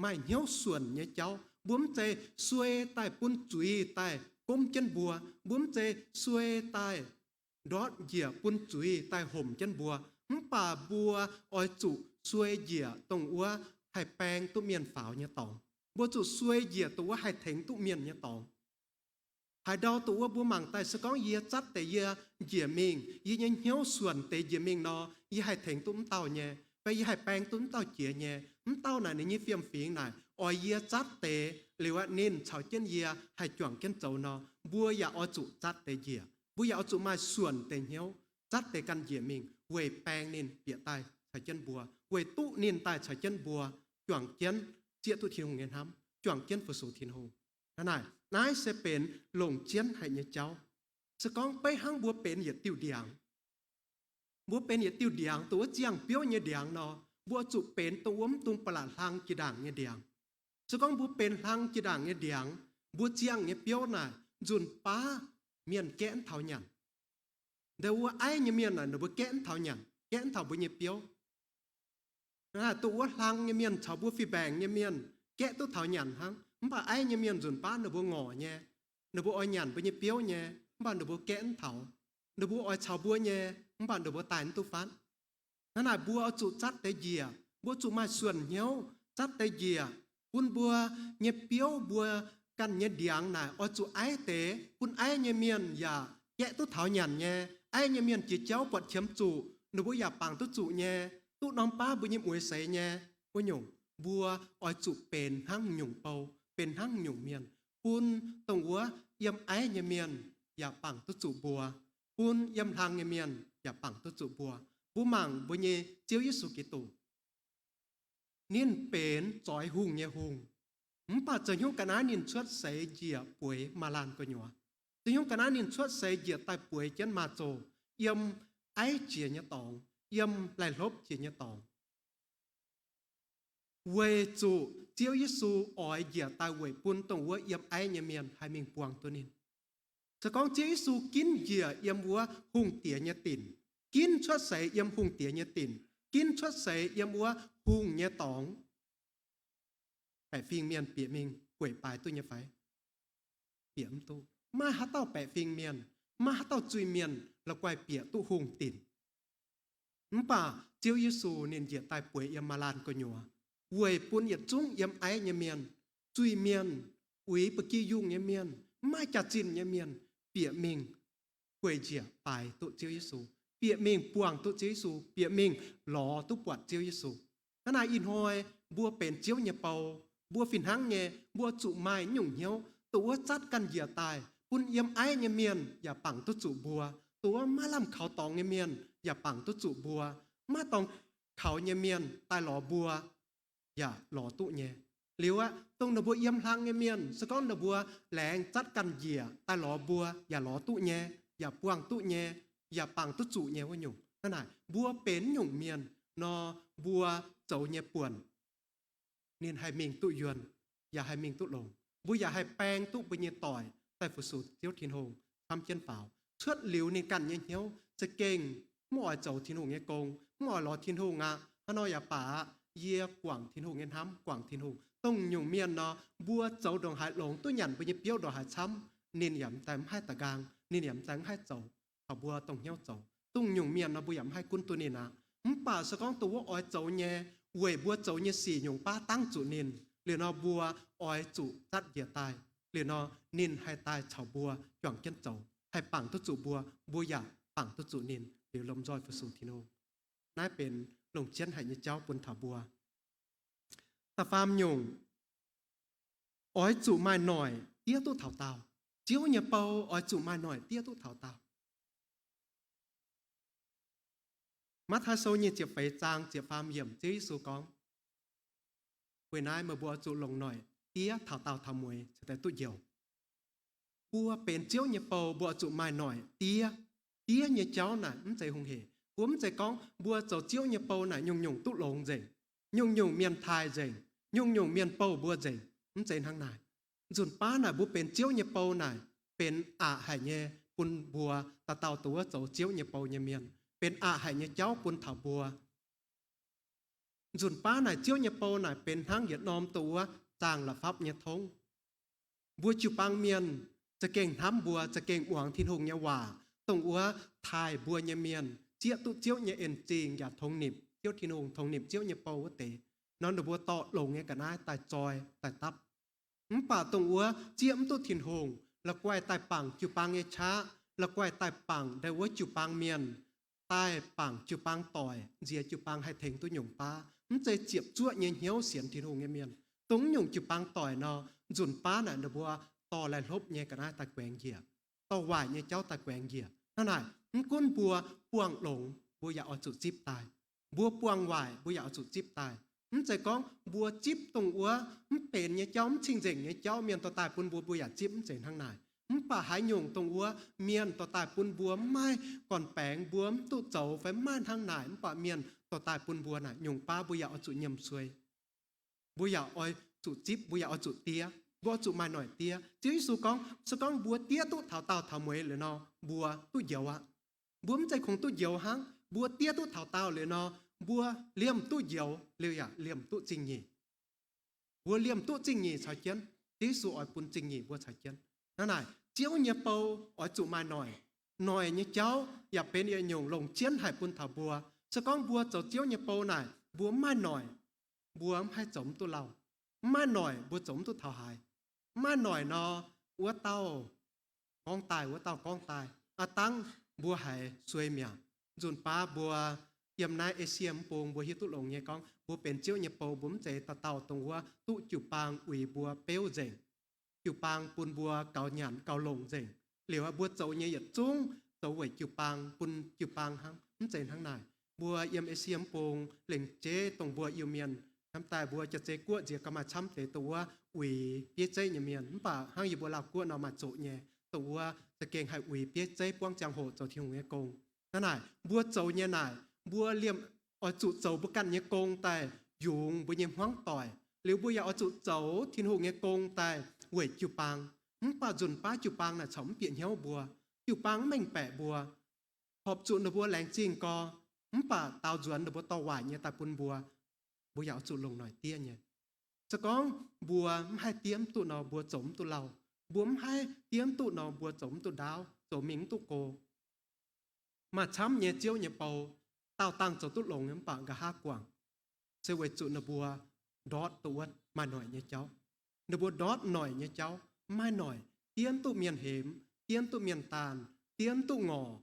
maaih hnyouv suonc nyei jauv. Mbuo mv zeiz suei daaih bun zuiz daaih gomv jienv mbuo. Mbuo mv zeiz suei daaih ndortv njiec bun zuiz daaih homc jienv mbuo. Mv baac mbuo oix zuqc suei njiec dongh wuov haih baeng duqv mienh faaux nyei dorngx. Mbuo zuqc suei njiec dongh wuov haih tengx duqv mienh nyei dorngx. Haaix ndau dongh wuov mbuo mangc daaih se gorngv yie zatv deix yie njiec mingh, yie nyei hnyouv suonc deix njiec mingh nor, yie haih tengx duqv mv dauh nyei, fai yie haih baeng duqv mv dauh jiex nyei. Mv dauh naaic ninh nyei fiem-fingx naaic oix yie zatv deix liuz aqv, ninh caux jienv yie haih juangc jienv zoux nor, mbuo yaac oix zuqc zatv deix njiec. Mbuo yaac oix zuqc maaih suonc deix hnyouv, zatv deix ganh njiec mingh weic baeng ninh bieqc daaih caux jienv mbuo, weic duqv ninh daaih caux jienv mbuo juangc jienv zieqv duqv Tin-Hungh nyei hnamv, juangc jienv fu-sux Tin-Hungh. Hnangv naaic, naaiv se benx longc jienv haic nyei jauv. Se gorngv beiv hnangv mbuo benx yietc diuh ndiangx, mbuo benx yietc diuh ndiangx, dongh wuov ziangh biouv nyei ndiangx nor, mbuo zuqc benx dongh wuov mv dungx ba'laqc hlang jiex ndaangc nyei ndiangx. Se gorngv mbuo benx hlang jiex ndaangc nyei ndiangx, mbuo ziangh nyei biouv naaic nzunc baav mienh gaeqv mv taux nyanc. Ndau wuov aiv nyei mienh naaic ninh mbuo gaeqv mv taux nyanc, gaeqv mv taux mbuo nyei biouv. Dongh wuov hlang nyei mienh caux mbuo fih mbaengc nyei mienh gaeqv duqv taux nyanc hnangv, mv baac aiv nyei mienh nzunc baav ninh mbuo ngorc nyei, ninh mbuo oix nyanc mbuo nyei biouv nyei, mv baac ninh mbuo gaeqv mv taux. Ninh mbuo oix caux mbuo nyei, mv baac ninh mbuo daaih mv duqv fatv. Hnangv naaic mbuo oix zuqc zatv deix njiec, mbuo zuqc maaih suonc hnyouv zatv deix njiec, bun mbuo nyei biouv, mbuo ganh nyei ndiangx naaic oix zuqc aiv deix, bun aiv nyei mienh yaac gaeqv duqv taux nyanc nyei, aiv nyei mienh jiex jauv buatc qiemx zuqc, ninh mbuo yaac bangc duqv zuqc nyei, duqv norm baav mbuo nyei mueiz seix nyei. Wuov nyungc, mbuo oix zuqc benx hnangv nyungc bou, benx hnangv nyungc mienh, bun dongh wuov yiem aiv nyei mienh yaac bangc duqv zuqc mbuo, bun yiem hlang nyei mienh yaac bangc duqv zuqc mbuo. Mbuo mangc mbuo nyei Ziouv Yesu Giduc. Ninh benx zoix hungh nyei hungh, mv baac zoux hnyouv ga'naaiv ninh cuotv seix njiec bueix maaz-laanh gu'nyuoz. Zoux hnyouv ga'naaiv ninh cuotv seix njiec daaih bueix jienv maaz-zoh, yiem aiv jiex nyei dorngx, yiem laih hlopv jiex nyei dorngx, weic zuqc Ziouv Yesu oix njiec daaih weic bun dongh wuov yiem aiv nyei mienh haih mingh buangh duqv ninh. Se gorngv Ziouv Yesu ginv njiec yiem wuov hungh diex nyei dinc, ginv cuotv seix yiem hungh diex nyei dinc, ginv cuotv seix yiem wuov hungh nyei dorngx, baeqc fingx mienh bieqc mingh gueic baaix duqv nyei fai? Bieqc mv duqv. Maiv haaix dauh baeqc fingx mienh, maiv haaix dauh zuiz-mienh la'guaih bieqc duqv hungh dinc. Mv baac Ziouv Yesu ninh njiec daaih bueix yiem maaz-laanh gu'nyuoz, weic bun yietc zungv yiem aiv nyei mienh, zuiz-mienh, uix ba'gi yungh nyei mienh, maiv maaih jaax-zinh nyei mienh, bieqc mingh gueic njiec baaix duqv Ziouv Yesu, bieqc mingh buangh duqv Ziouv Yesu, bieqc mingh lorz duqv buatc Ziouv Yesu. Hnangv naaic ih hnoi mbuo benx Ziouv nyei bou, mbuo fih hnangv nyei, mbuo zuqc maaih nyungc hnyouv, dongh wuov zatv ganh njiec daaih, bun yiem aiv nyei mienh yaac bangc duqv zuqc mbuo, dongh wuov maiv lamh kaux dorngx nyei mienh yaac bangc duqv zuqc mbuo, maiv dorngx kaux nyei mienh daaih lorz mbuo yaac lorz duqv nyei. Liuz aqv, dongh ninh mbuo yiem hlang nyei mienh, se gorngv ninh mbuo laengz zatv ganh njiec daaih lorz mbuo yaac lorz duqv nyei, yaac buangh duqv nyei, yaac bangc duqv zuqc nyei wuov nyungc. Hnangv naaic, mbuo benx nyungc mienh nor, mbuo zoux nyei buonc ninh haih mingh duqv yuonh, yaac haih mingh duqv longx. Mbuo yaac haih baeng duqv mbuo nyei doic daaih fu-sux Ziouv Tin-Hungh camv jienv faaux. Cuotv liuz ninh ganh nyei hnyouv za'gengh mv oix zoux Tin-Hungh nyei gong, mv oix lorz Tin-Hungh aqv. Hnangv nor yaac baac, yie guangc Tin-Hungh nyei hnamv, guangc Tin-Hungh. Dongh nyungc mienh nor, mbuo zoux ndongc haaix longx duqv nyanc mbuo nyei biouv ndongc haaix camv, ninh yaac m'daaih mv haih da'nqaang, ninh yaac m'daaih mv haih zoux taux mbuo dongh hnyouv zoux. Dongh nyungc mienh nor, mbuo yaac mv haih gunv duqv ninh aqv. Mv baac se gorngv dongh wuov oix zoux nyei, weic mbuo zoux nyei sic nyungc baav dangv zuqc ninh, liuz nor mbuo oix zuqc zatv njiec daaih, liuz nor ninh haih daaih caux mbuo juangc jienv zoux, haih bangc duqv zuqc mbuo, mbuo yaac bangc duqv zuqc ninh, liuz lomh nzoih fu-sux Tin-Hungh. Naaiv benx longc jienv haic nyei jauv bun taux mbuo. Da'faam nyungc, oix zuqc maaih noic diev duqv taux daauh. Ziouv nyei bou oix zuqc maaih noic diev duqv taux daauh. Matv^taai Sou nyic ziepc feix zaang ziepc faam yiemc, Ziouv Yesu gorngv, weic naaiv meih mbuo oix zuqc longc noic diev taux daauh taux mueiz cingx daaih duqv njoux. Mbuo benx Ziouv nyei bou, mbuo oix zuqc maaih noic diev. Diev nyei jauv naaic mv zeiz hungh hec. Mbuo mv zeiz gorngv mbuo zoux Ziouv nyei bou naaic nyungc-nyungc duqv longx nzengc, nyungc-nyungc mienh taaih nzengc, nyungc-nyungc mienh bouh mbuo nzengc. Mv zeiz hnangv naaic. Nzunc baav naaic mbuo benx Ziouv nyei bou naaic, benx aqc haic nyei bun mbuo dauh dauh dongh wuov zoux Ziouv nyei bou nyei mienh, benx aqc haic nyei jauv bun taux mbuo. Nzunc baav naaic Ziouv nyei bou naaic benx hnangv yietc norm dongh wuov zaangh la'fapv nyei tongv. Mbuo jiu-baang mienh za'gengh hnamv mbuo, za'gengh muangx Tin-Hungh nyei waac, dongh wuov taaih mbuo nyei mienh zieqv duqv Ziouv nyei en zingh yaac tongx nipc Ziouv Tin-Hungh, tongx nipc Ziouv nyei bou wuov deix nor, ninh mbuo dorh longx nyei ga'naaiv daaih zoi daaih dapv. Mv baac dongh wuov zieqv mv duqv Tin-Hungh, la'guaih daaih bangc jiu-baang nyei qaqv, la'guaih daaih bangc ndeic wuov jiu-baang mienh, daaih bangc jiu-baang doic, nziex jiu-baang haih tengx duqv nyungc baav. Mv zeiz ziepc zuoqv nyei hnyouv sienx Tin-Hungh nyei mienh. Dongh nyungc jiu-baang doic nor, nzunc baav naaic ninh mbuo dorh laih hlopv nyei ga'naaiv daaih guaengx njiec, dorh waaic nyei jauv daaih guaengx njiec. Hnangv naaic, mv gunv mbuo buangh longx, mbuo yaac oix zuqc zipv daaih. Mbuo buangh waaic, mbuo yaac oix zuqc zipv daaih. Mv zeiz gorngv mbuo zipv dongh wuov mv benx nyei jauv, mv cing-nzengc nyei jauv, mienh dorh daaih bun mbuo, mbuo yaac zipv. Mv zeiz hnangv naaic. Mv baac haaix nyungc dongh wuov mienh dorh daaih bun mbuo mv maaih gorn-baengx, mbuo mv duqv zoux fai mv maaih hnangv naaic, mv baac mienh dorh daaih bun mbuo naaic, nyungc baav mbuo yaac oix zuqc nyiemc suei. Mbuo yaac oix zuqc zipv, mbuo yaac oix zuqc diev, mbuo oix zuqc maaih noic diev. Ziouv Yesu gorngv, se gorngv mbuo diev duqv taux daauh taux mueiz liuz nor, mbuo duqv njoux aqv. Mbuo mv zeiz kungx duqv njoux hnangv, mbuo diev duqv taux daauh liuz nor, mbuo liemh duqv njoux liuz yaac liemh duqv zingh nyeic. Mbuo liemh duqv zingh nyeic caux jienv, Ziouv Yesu oix bun zingh nyeic mbuo caux jienv. Hnangv naaic, Ziouv nyei bou oix zuqc maaih noic. Noic nyei jauv yaac benx yietc nyungc longc jienv haih bun taux mbuo. Se gorngv mbuo zoux Ziouv nyei bou naaic, mbuo mv maaih noic, mbuo mv haih zoux mv duqv lauh. Mv maaih noic mbuo zoux mv duqv taux haaix. Mv maaih noic nor, wuov dauh gorngv daaih, wuov dauh gorngv daaih, aav dangv mbuo haiz suei mi'aqv. Nzunc baav mbuo yiem naaiv Esie mv bung mbuo hiuv duqv longx nyei gorngv mbuo benx Ziouv nyei bou, mbuo mv zeiz dauh dauh dongh wuov duqv jiu-baang uix mbuo beuv nzengc, jiu-baang bun mbuo gaux nyanc gaux longc nzengc. Liuz mbuo zoux nyei yietc zungv zoux weic jiu-baang, bun jiu-baang hnangv. Mv zeiz hnangv naaic. Mbuo yiem Esie mv bung lengc jeiv dongh mbuo Iu-Mienh hnamv daaih mbuo jaav zeiv guoqv nziex gauh maaih camv deix dongh wuov uix bieiv zeiv nyei mienh. Mv baac hnangv yie mbuo Laauh guoqv nor maaih zoqc nyei, dongh wuov za'gengh haih uix bieiv zeiv buangv ziangh hoc zoux Tin-Hungh nyei gong. Hnangv naaic, mbuo zoux nyei naaic, mbuo liemh oix zuqc zoux mbuo ganh nyei gong daaih yungz mbuo nyei hmuangv doic. Liuz mbuo yaac oix zuqc zoux Tin-Hungh nyei gong daaih weic jiu-baang. Mv baac nzunc baav jiu-baang naaic corc mv bieqc hnyouv mbuo. Jiu-baang mv mengh baeqc mbuo. Horpc zuqc ninh mbuo laengz zingh gorx, mv baac daaux nzuonx ninh mbuo dorh waaic nyei daaih bun mbuo, mbuo yaac oix zuqc longc noic diev nyei. Se gorngv mbuo mv haih diev mv duqv nor, mbuo zoux mv duqv lauh. Mbuo mv haih diev mv duqv nor, mbuo zoux mv duqv ndaauv, zoux mingh mv duqv go. Maaih camv nyei Ziouv nyei bou, daauh dangh zoux duqv longx nyei mv baac nqa'haav guangc, se weic zuqc ninh mbuo ndortv dongh wuov maaih noic nyei jauv. Ninh mbuo ndortv noic nyei jauv, mv maaih noic, diev mv duqv mienh hemx, diev mv duqv mienh daanh, diev mv duqv ngorc,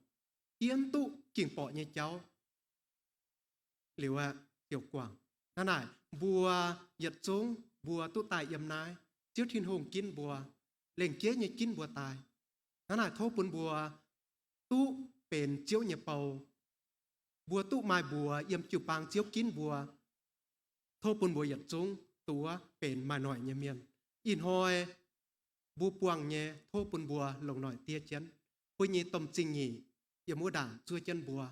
diev mv duqv ging-borqc nyei jauv. Liuz aeqv, ziouc guangc. Hnangv naaic, mbuo yietc zungv mbuo duqv daaih yiem naaiv, Ziouv Tin-Hungh ginv mbuo, lengc jeiv nyei ginv mbuo daaih. Hnangv naaic tov bun mbuo duqv benx Ziouv nyei bou. Mbuo duqv maaih mbuox yiem jiu-baang Ziouv ginv mbuo. Tov bun mbuo yietc zungv duqv benx maaih noic nyei mienh. Ih hnoi mbuo buangh nyei, tov bun mbuo longc noic diev jienv. Mbuo nyei domh zingh nyeic yiem wuov ndaangc zuov jienv mbuo.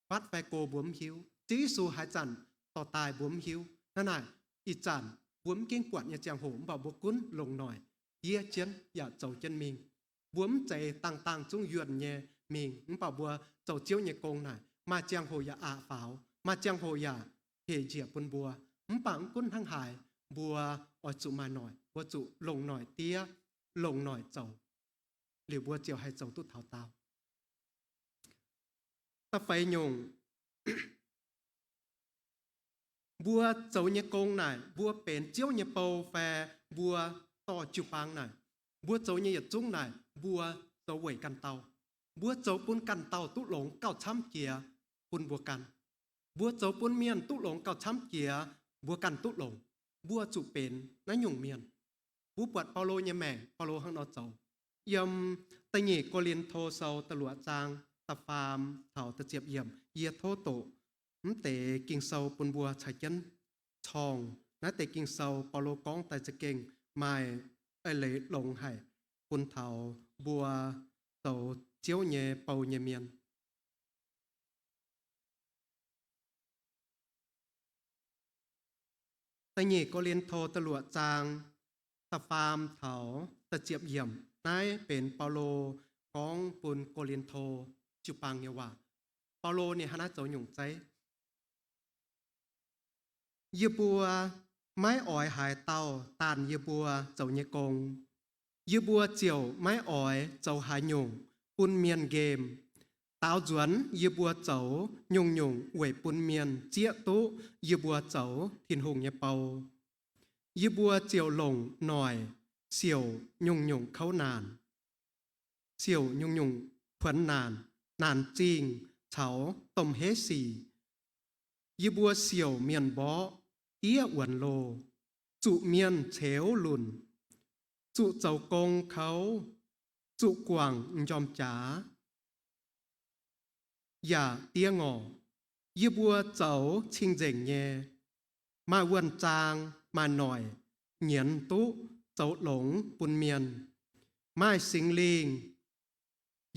Fatv fai go mbuo mv hiuv. Ziouv Yesu haaix zanc dorh daaih mbuo mv hiuv. Hnangv naaic, ih zanc mbuo mv gengh buatc nyei ziangh hoc mv baac mbuo gunv longc noic diev jienv yaac zoux jienv mingh. Mbuo mv zeiz dangh dangh zungv yuonh nyei mingh, mv baac mbuo zoux Ziouv nyei gong naaic, maaih ziangh hoc yaac aqc faaux, maaih ziangh hoc yaac hec njiec bun mbuo. Mv baac mv gunv hnangv haaix, mbuo oix zuqc maaih noic, mbuo zuqc longc noic diev, longc noic zoux, liuz mbuo ziouc haih zoux duqv taux daauh. Da'feix nyungc, mbuo zoux nyei gong naaic, mbuo benx Ziouv nyei bou fai mbuo dorh jiu-baang naaic, mbuo zoux nyei yietc zungv naaic, mbuo zoux weic ganh dauh. Mbuo zoux bun ganh dauh duqv longx gauh camv jiex bun mbuo ganh. Mbuo zoux bun mienh duqv longx gauh camv jiex mbuo ganh duqv longx. Mbuo zuqc benx naaiv nyungc mienh. Mbuo buatc Baulo nyei maengc, Baulo hnangv nor zoux. Yiem Da'nyeic Ko^lin^to Sou da'luoqc zaang da'faam taux da'ziepc yiemc, yie tov doqc mv deix Ging-Sou bun mbuo caux jienv corngh. Naaiv deix Ging-Sou Baulo gorngv daaih za'gengh maaih eix leiz longx haic bun taux mbuo zoux Ziouv nyei bou nyei mienh. Da'nyeic Ko^lin^to da'luoqc zaang da'faam taux da'ziepc yiemc. Naaiv benx Baulo gorngv bun Ko^lin^to jiu-baang nyei waac. Baulo ninh hnangv naaiv zoux nyungc zeiv. Yie mbuo maiv oix haaix dauh daanh yie mbuo zoux nyei gong. Yie mbuo ziouc maiv oix zoux haaix nyungc bun mienh nqemh. Daaux nzuonx yie mbuo zoux nyungc-nyungc weic bun mienh zieqv duqv yie mbuo zoux Tin-Hungh nyei bou. Yie mbuo ziouc longc noic siouc nyungc-nyungc kouv naanc, siouc nyungc-nyungc kuonx naanc, naanc zingh caux domh heiv sic. Yie mbuo siouc mienh mborqv, diev wuonx loh, zuqc mienh ceux lunc, zuqc zoux gong kouv, zuqc guangc m'njormh jaax, yaac diev ngorc. Yie mbuo zoux cing-nzengc nyei, maaih wuonh zaang, maaih noic, nyienz duqv zoux longx bun mienh, maaih Singx Lingh,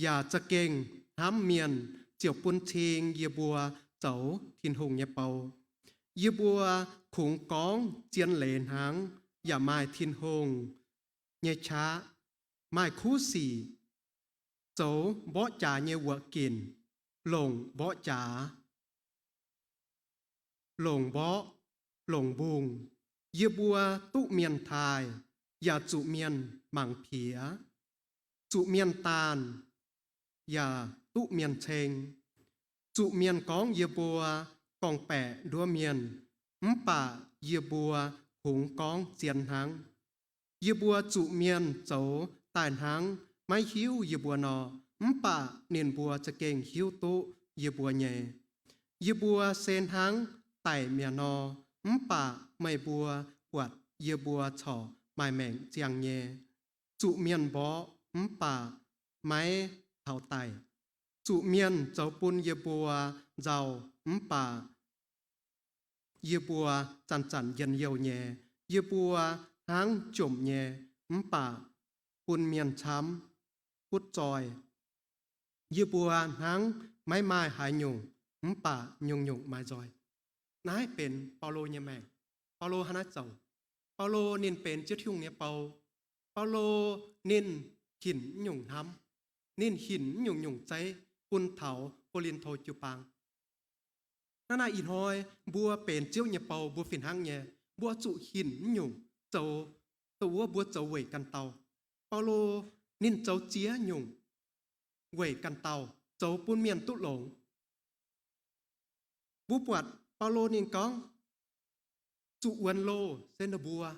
yaac za'gengh hnamv mienh, ziouc bun cing yie mbuo zoux Tin-Hungh nyei bou. Yie mbuo kungx gorngv zien leiz hnangv, yaac maaih Tin-Hungh nyei qaqv, maaih kuv sic, zoux mborqv jaax nyei wuoqc ginc, longc mborqv jaax, longc mborqv, longc mbungh. Yie mbuo duqv mienh taaih, yaac zuqc mienh mangc piex, zuqc mienh daanh, yaac duqv mienh ceng, zuqc mienh gorngv yie mbuo gorngv-baeqc nduov mienh, mv baac yie mbuo kungx gorngv zien hnangv. Yie mbuo zuqc mienh zoux daaih hnangv maiv hiuv yie mbuo nor, mv baac ninh mbuo za'gengh hiuv duqv yie mbuo nyei. Yie mbuo se hnangv daic mi'aqv nor, mv baac meih mbuo buatc yie mbuo corc maaih maengc ziangh nyei. Zuqc mienh mborqv mv baac maiv taux daic. Zuqc mienh zoux bun yie mbuo nzauh mv baac yie mbuo zanc-zanc njien-youh nyei. Yie mbuo hnangv jomc nyei mv baac bun mienh camv butv zoih. Yie mbuo hnangv maiv maaih haaix nyungc mv baac nyungc-nyungc maaih nzoih. Naaiv benx Baulo nyei maengc. Baulo hnangv naaiv zoux. Baulo ninh benx Ziouv Tin-Hungh nyei bou. Baulo ninh hinc nyungc-nyungc hnamv, ninh hinc nyungc-nyungc zeiv bun taux Ko^lin^to jiu-baang. Hnangv naaic ih hnoi mbuo benx Ziouv nyei bou mbuo fih hnangv nyei, mbuo zuqc hinc nyungc zoux, dongh wuov mbuo zoux weic ganh dauh. Baulo ninh zoux ziex nyungc weic ganh dauh, zoux bun mienh duqv longx. Mbuo buatc Baulo ninh gorngv, zuqc wuonx loh se ninh mbuo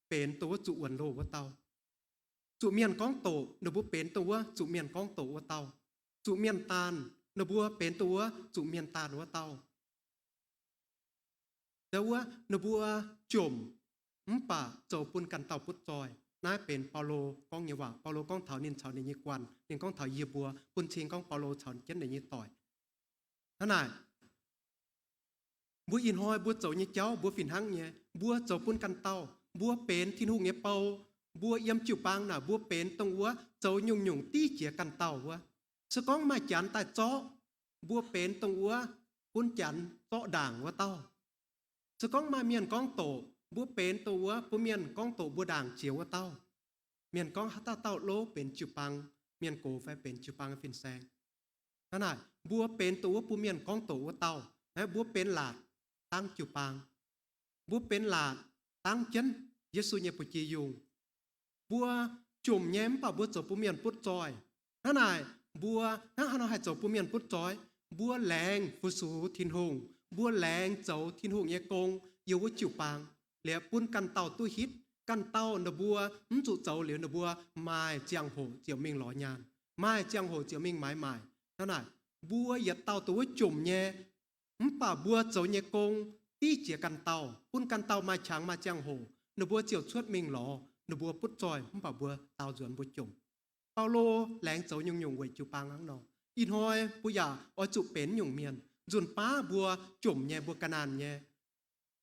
benx dongh wuov zuqc wuonx loh wuov dauh. Zuqc mienh gorngv doqc ninh mbuo benx dongh wuov zuqc mienh gorngv doqc wuov dauh. Zuqc mienh daanh ninh mbuo benx dongh wuov zuqc mienh daanh wuov dauh. Dongh wuov ninh mbuo jomc mv baac zoux bun ganh dauh butv zoih. Naaiv benx Baulo gorngv nyei waac. Baulo gorngv taux ninh caux ninh nyei guanh, ninh gorngv taux yie mbuo, bun cing gorngv Baulo caux jienv ninh nyei doic. Hnangv naaic, mbuo ih hnoi mbuo zoux nyei jauv mbuo fih hnangv nyei. Mbuo zoux bun ganh dauh, mbuo benx Tin-Hungh nyei bou, mbuo yiem jiu-baang naaic mbuo benx dongh wuov zoux nyungc-nyungc div jiex ganh dauh wuov. Se gorngv maaih janx daaih zorqv, mbuo benx dongh wuov bun janx zorqv ndaangc wuov dauh. Se gorngv maaih mienh gorngv doqc, mbuo benx dongh wuov bun mienh gorngv doqc mbuo ndaangc jiex wuov dauh. Mienh gorngv haaix dauh dauh lov benx jiu-baang mienh gox fai benx jiu-baang fin-saeng. Hnangv naaic, mbuo benx dongh wuov bun mienh gorngv doqc wuov dauh. Mbuo benx laatc dangv jiu-baang. Mbuo benx laatc dangv jienv Yesu nyei ba'gi yungh. Mbuo jomc nyei mv baac mbuo zoux bun mienh butv zoih. Hnangv naaic, mbuo hnangv haaix nor haih zoux bun mienh butv zoih? Mbuo laengz fu-sux Tin-Hungh, mbuo laengz zoux Tin-Hungh nyei gong yiem wuov jiu-baang, liuz bun ganh dauh duqv hitv. Ganh dauh ninh mbuo mv zuqc zoux liuz ninh mbuo maaih ziangh hoc ziouc mingh lorz nyaanh, maaih ziangh hoc ziouc mingh maaiz maaic. Hnangv naaic, mbuo yietc dauh dongh wuov jomc nyei, mv baac mbuo zoux nyei gong div jiex ganh dauh, bun ganh dauh maaih qangx maaih ziangh hoc ninh mbuo ziouc cuotv mingh lorz ninh mbuo butv zoih mv baac mbuo daaux nzuonx mbuo jomc. Baulo laengz zoux nyungc-nyungc weic jiu-baang hnangv nor. Ih hnoi mbuo yaac oix zuqc benx nyungc mienh. Nzunc baav mbuo jomc nyei, mbuo ga'naanh nyei,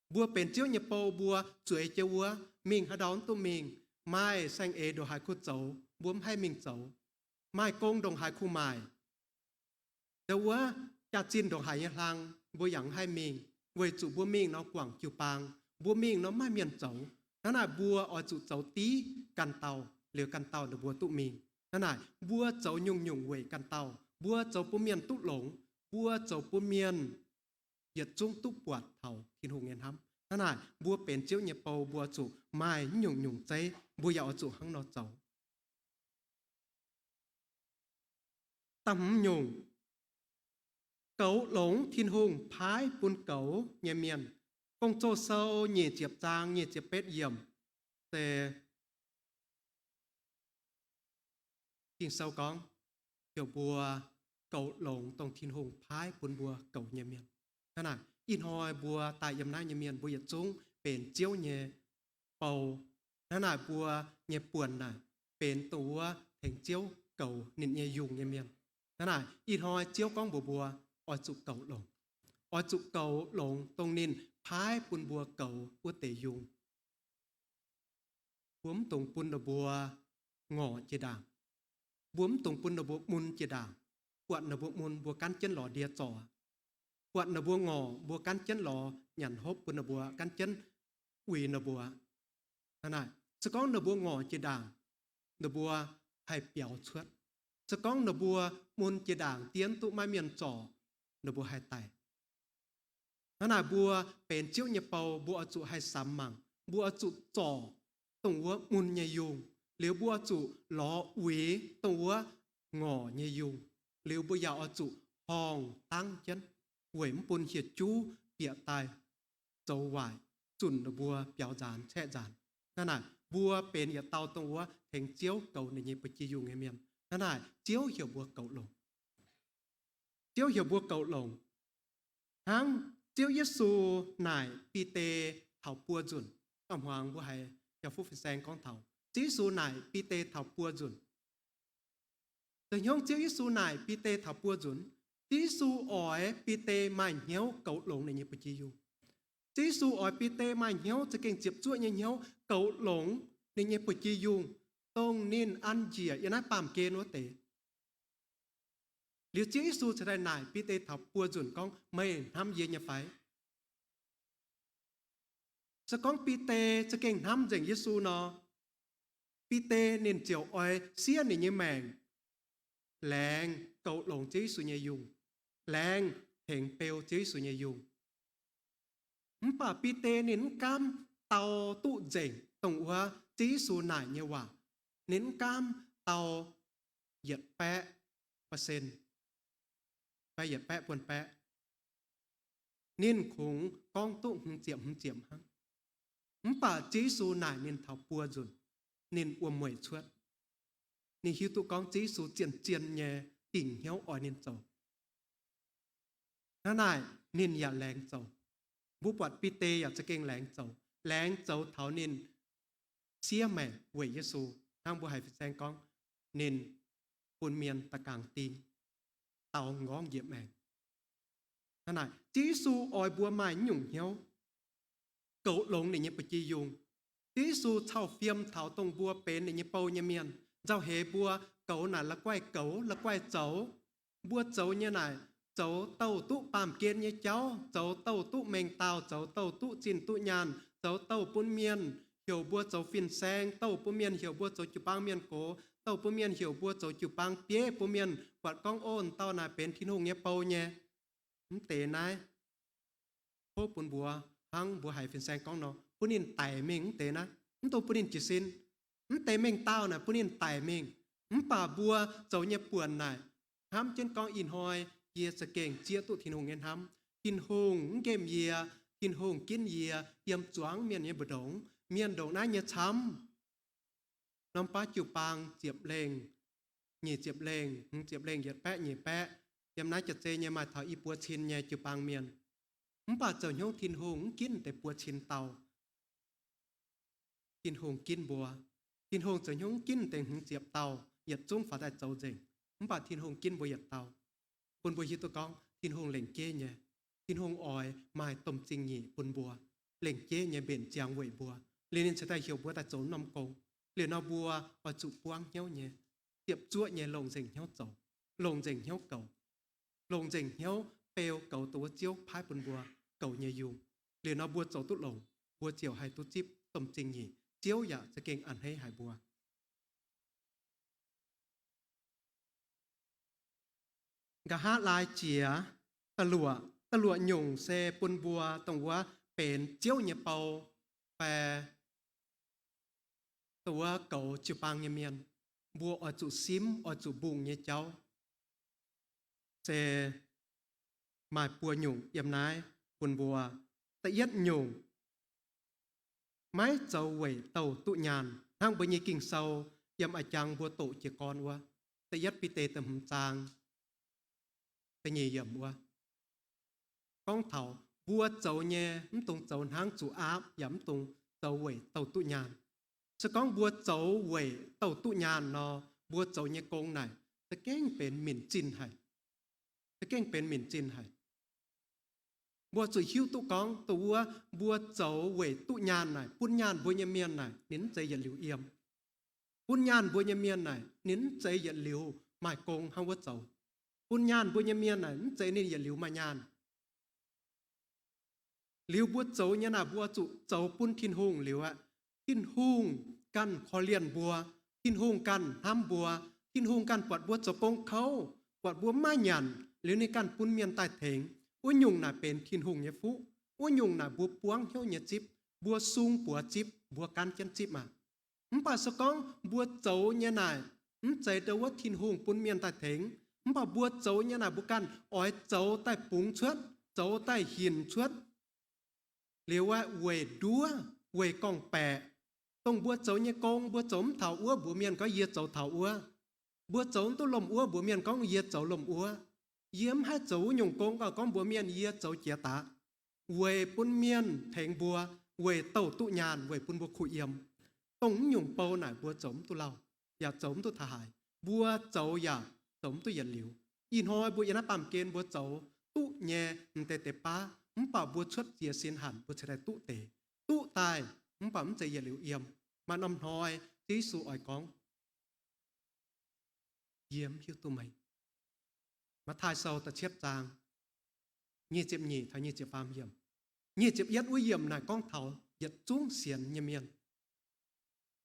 mbuo benx Ziouv nyei bou, mbuo zueiz jienv wuov, mingh haaix ndau mv duqv mingh. Maaih saeng-eix ndongc haaix kuh zoux mbuo mv haih mingh zoux. Maaih gong ndongc haaix kuh maaic, dongh wuov jaax-zinh ndongc haaix nyei hlang mbuo yaac mv haih mingh, weic zuqc mbuo mingh nor guangc jiu-baang, mbuo mingh nor mv maaih mienh zoux. Hnangv naaic mbuo oix zuqc zoux div ganh dauh, liuz ganh dauh ninh mbuo duqv mingh. Hnangv naaic mbuo zoux nyungc-nyungc weic ganh dauh, mbuo zoux bun mienh duqv longx, mbuo zoux bun mienh yietc zungv duqv buatc taux Tin-Hungh nyei hnamv. Hnangv naaic mbuo benx Ziouv nyei bou mbuo zuqc maaih nyungc-nyungc zeiv, mbuo yaac oix zuqc hnangv nor zoux. Da'hmz nyungc, goux longx Tin-Hungh paaiv bun goux nyei mienh. Gong-Zoh sou nyic ziepc zaang nyic ziepc betv yiemc se Ging-Sou gorngv, heuc mbuo goux longx dongh Tin-Hungh paaiv bun mbuo goux nyei mienh. Hnangv naaic, ih hnoi mbuo daaih yiem naaiv nyei mienh, mbuo yietc zungv benx Ziouv nyei bou. Hnangv naaic, mbuo nyei buonc naaic benx dongh wuov tengx Ziouv goux ninh nyei yungh nyei mienh. Hnangv naaic, ih hnoi Ziouv gorngv mbuox mbuo, oix zuqc goux longx. Oix zuqc goux longx dongh ninh paaiv bun mbuo goux wuov deix yungh. Mbuo mv dungx bun ninh mbuo ngorc jiex ndaangc. Mbuo mv dungx bun ninh mbuo mun jiex ndaangc. Buatc ninh mbuo mun, mbuo gaanv jienv lorz ndie zorc. Buatc ninh mbuo ngorc, mbuo gaanv jienv lorz nyanc hopv bun ninh mbuo, gaanv jienv uix ninh mbuo. Hnangv naaic, se gorngv ninh mbuo ngorc jiex ndaangc, ninh mbuo haih biaux cuotv. Se gorngv ninh mbuo mun jiex ndaangc, diev duqv maiv mienh zorc, ninh mbuo haih daic. Hnangv naaic, mbuo benx Ziouv nyei bou, mbuo oix zuqc haih samx mangc, mbuo oix zuqc zorc dongh wuov mun nyei yungh, liuz mbuo oix zuqc lorz uix dongh wuov ngorc nyei yungh, liuz mbuo yaac oix zuqc horngh dangv jienv, weic mv bun hieh juv bieqc daaih zoux waaic, zunc ninh mbuo biaux nzaanx caeqv nzaanx. Hnangv naaic, mbuo benx yietc dauh dongh wuov tengx Ziouv goux ninh nyei ba'gi yungh nyei mienh. Hnangv naaic, Ziouv heuc mbuo goux longx. Ziouv heuc mbuo goux longx. Hnangv Ziouv Yesu naaic Bide taux buo nzunc, a'hmuangx mbuo haiz jaa fuqv fin-saeng gorngv taux Ziouv Yesu naaic Bide taux buo nzunc. Zoux hnyouv Ziouv Yesu naaic Bide taux buo nzunc, Ziouv Yesu oix Bide maaih hnyouv goux longx ninh nyei ba'gi yungh. Ziouv Yesu oix Bide maaih hnyouv za'gengh ziepc zuoqv nyei hnyouv goux longx ninh nyei ba'gi yungh, dongh ninh an njiec yiem naaiv baamh gen wuov deix. Liuz Ziouv Yesu cingx daaih naaic Bide taux buo nzunc gorngv, Meih hnamv yie nyei fai? Se gorngv Bide za'gengh hnamv nzengc Yesu nor, Bide ninh ziouc oix siev ninh nyei maengc, laengz goux longx Ziouv Yesu nyei yungh, laengz tengx beu Ziouv Yesu nyei yungh. Mv baac Bide ninh mv gaamv dau duqv nzengc dongh wuov Ziouv Yesu naaic nyei waac. Ninh mv gaamv dau yietc baeqv percent, fai yietc baeqv buonc baeqv. Ninh kungx gorngv duqv hmz ziepc hmz ziepc hnangv. Mv baac Ziouv Yesu naaic ninh taux buo nzunc, ninh wuom-mueic cuotv. Ninh hiuv duqv gorngv Ziouv Yesu zien-zien nyei dingc hnyouv oix ninh zoux. Hnangv naaic ninh yaac laengz zoux. Mbuo buatc Bide yaac za'gengh laengz zoux, laengz zoux taux ninh siev maengc weic Yesu. Hnangv mbuo haiz fin-saeng gorngv, ninh bun mienh da'gaangh ding, dau m'nqorngv njiec maengc. Hnangv naaic, Ziouv Yesu oix mbuo maaih naaiv nyungc hnyouv, goux longx ninh nyei ba'gi yungh. Ziouv Yesu cau fiem taux dongh mbuo benx ninh nyei bou nyei mienh, nzauh heix mbuo goux naaic la'guaih goux, la'guaih zoux. Mbuo zoux nyei naaic, zoux douh duqv baamh gen nyei jauv, zoux douh duqv mengh dauh, zoux douh duqv zinh duqv nyaanh, zoux douh bun mienh heuc mbuo zoux fin-saeng, douh bun mienh heuc mbuo zoux jiu-baang mienh gox, douh bun mienh heuc mbuo zoux jiu-baang bieiv, bun mienh buatc gorngv, Ov, dauh naaic benx Tin-Hungh nyei bou nyei. Mv deix naaiv, tov bun mbuo hnangv mbuo haiz fin-saeng gorngv nor, bun ninh daic mingh. Mv deix naaiv mv dungx bun ninh jiez sin. Mv deix mengh dauh naaic bun ninh daic mingh. Mv baac mbuo zoux nyei buonc naaic, hnamv jienv gorngv, Ih hnoi yie za'gengh zieqv duqv Tin-Hungh nyei hnamv. Tin-Hungh mv nqemh yie. Tin-Hungh ginv yie yiem zuangx mienh nyei mbu'ndongx, mienh ndongc naaiv nyei camv. Norm baav jiu-baang ziepc lengh, nyic ziepc lengh, hmz ziepc lengh, yietc baeqv, nyic baeqv, yiem naaiv jaax-zei nyei maaih taux i buo cin nyei jiu-baang mienh. Mv baac zoux hnyouv Tin-Hungh mv ginv deix buo cin dauh. Tin-Hungh ginv mbuo. Tin-Hungh zoux hnyouv mv ginv deix hmz ziepc dauh yietc zungv faaux daaih zoux nzengc. Mv baac Tin-Hungh ginv mbuo yietc dauh, bun mbuo hiuv duqv gorngv Tin-Hungh lengc jeiv nyei. Tin-Hungh oix maaih domh zingh nyeic bun mbuo, lengc jeiv nyei mbenc ziangx weic mbuo. Liuz ninh cingx daaih heuc mbuo daaih zoux norm gong. Liuz nor mbuo oix zuqc buangv hnyouv nyei, ziepc zuoqv nyei longc nzengc hnyouv zoux, longc nzengc hnyouv goux, longc nzengc hnyouv beu goux dongh wuov Ziouv paaiv bun mbuo goux nyei yungh. Liuz nor mbuo zoux duqv longx, mbuo ziouc haih duqv zipv domh zingh nyeic. Ziouv yaac za'gengh a'hneiv haic mbuo. Nqa'haav laai jiex da'luoqc, da'luoqc nyungc se bun mbuo dongh wuov benx Ziouv nyei bou, fai dongh wuov goux jiu-baang nyei mienh, mbuo oix zuqc simv, oix zuqc mbungh nyei jauv se maaih buo nyungc yiem naaiv bun mbuo. Da'yietv nyungc, maiv zoux weic douh duqv nyaanh, hnangv mbuo nyei Ging-Sou yiem a'jang mbuo doqc jiez gorn wuov. da'yietv Bide da'hmz zaang da'nyeic yiemc wuov gorngv taux mbuo zoux nyei mv dungx zoux hnangv zuqc aapv, yaac mv dungx zoux weic douh duqv nyaanh. Se gorngv mbuo zoux weic douh duqv nyaanh nor, mbuo zoux nyei gong naaic za'gengh benx minc zinh haic. Za'gengh benx minc zinh haic. Mbuo zuqc hiuv duqv gorngv dongh wuov mbuo zoux weic duqv nyaanh naaic, bun nyaanh mbuo nyei mienh naaic, ninh mv zeiz yietc liuz yiem. Bun nyaanh mbuo nyei mienh naaic, ninh mv zeiz yietc liuz maaih gong hnangv wuov zoux. Bun nyaanh mbuo nyei mienh naaic, mv zeiz ninh yietc liuz maaih nyaanh. Liuz mbuo zoux nyei naaic, mbuo zuqc zoux bun Tin-Hungh liuz aqv. Tin-Hungh ganh korv-lienh mbuo. Tin-Hungh ganh hnamv mbuo. Tin-Hungh ganh buatc mbuo zoux gong kouv, buatc mbuo maiv nyanc, liuz ninh ganh bun mienh daaih tengx. Wuov nyungc naaic benx Tin-Hungh nyei fuqv. Wuov nyungc naaic mbuo buangv hnyouv nyei zipv, mbuo sung buoz zipv, mbuo gaanv jienv zipv maah. Mv baac se gorngv mbuo zoux nyei naaic mv zeiz ndau wuov Tin-Hungh bun mienh daaih tengx, mv baac mbuo zoux nyei naaic mbuo ganh oix zoux daaih bungx cuotv, zoux daaih hinc cuotv, liuz aeqv, weic nduov, weic gorngv-baeqc. Dongh mbuo zoux nyei gong, mbuo zoux mv taux wuov, mbuox mienh gorngv yie zoux taux wuov. Mbuo zoux mv duqv lomh wuov, mbuox mienh gorngv yie zoux lomh wuov. Yie mv haih zoux wuov nyungc gong, gorngv mbuox mienh yie zoux jiex daaih, weic bun mienh tengx mbuo, weic douh duqv nyaanh, weic bun mbuo kuh yiem. Dongh mv nyungc bou naaic mbuo zoux mv duqv lauh, yaac zoux mv duqv taux haaix. Mbuo zoux yaac zoux mv duqv yietc liuz. Ih hnoi mbuo yiem naaiv baamh gen mbuo zoux duqv nyei m'deix deix baav, mv baac mbuo cuotv jiez sin hanc mbuo cingx daaih duqv deix. Duqv daaih mv baac mv zeiz yietc liuz yiem. Maaih norm hnoi Ziouv Yesu oix gorngv, yie mv hiuv duqv meih. Matv^taai Sou da'cietv zaang nyic ziepc nyeic taux nyic ziepc faam yiemc. Nyic ziepc yietv wuov yiemc naaic gorngv taux yietc zungv sienx nyei mienh,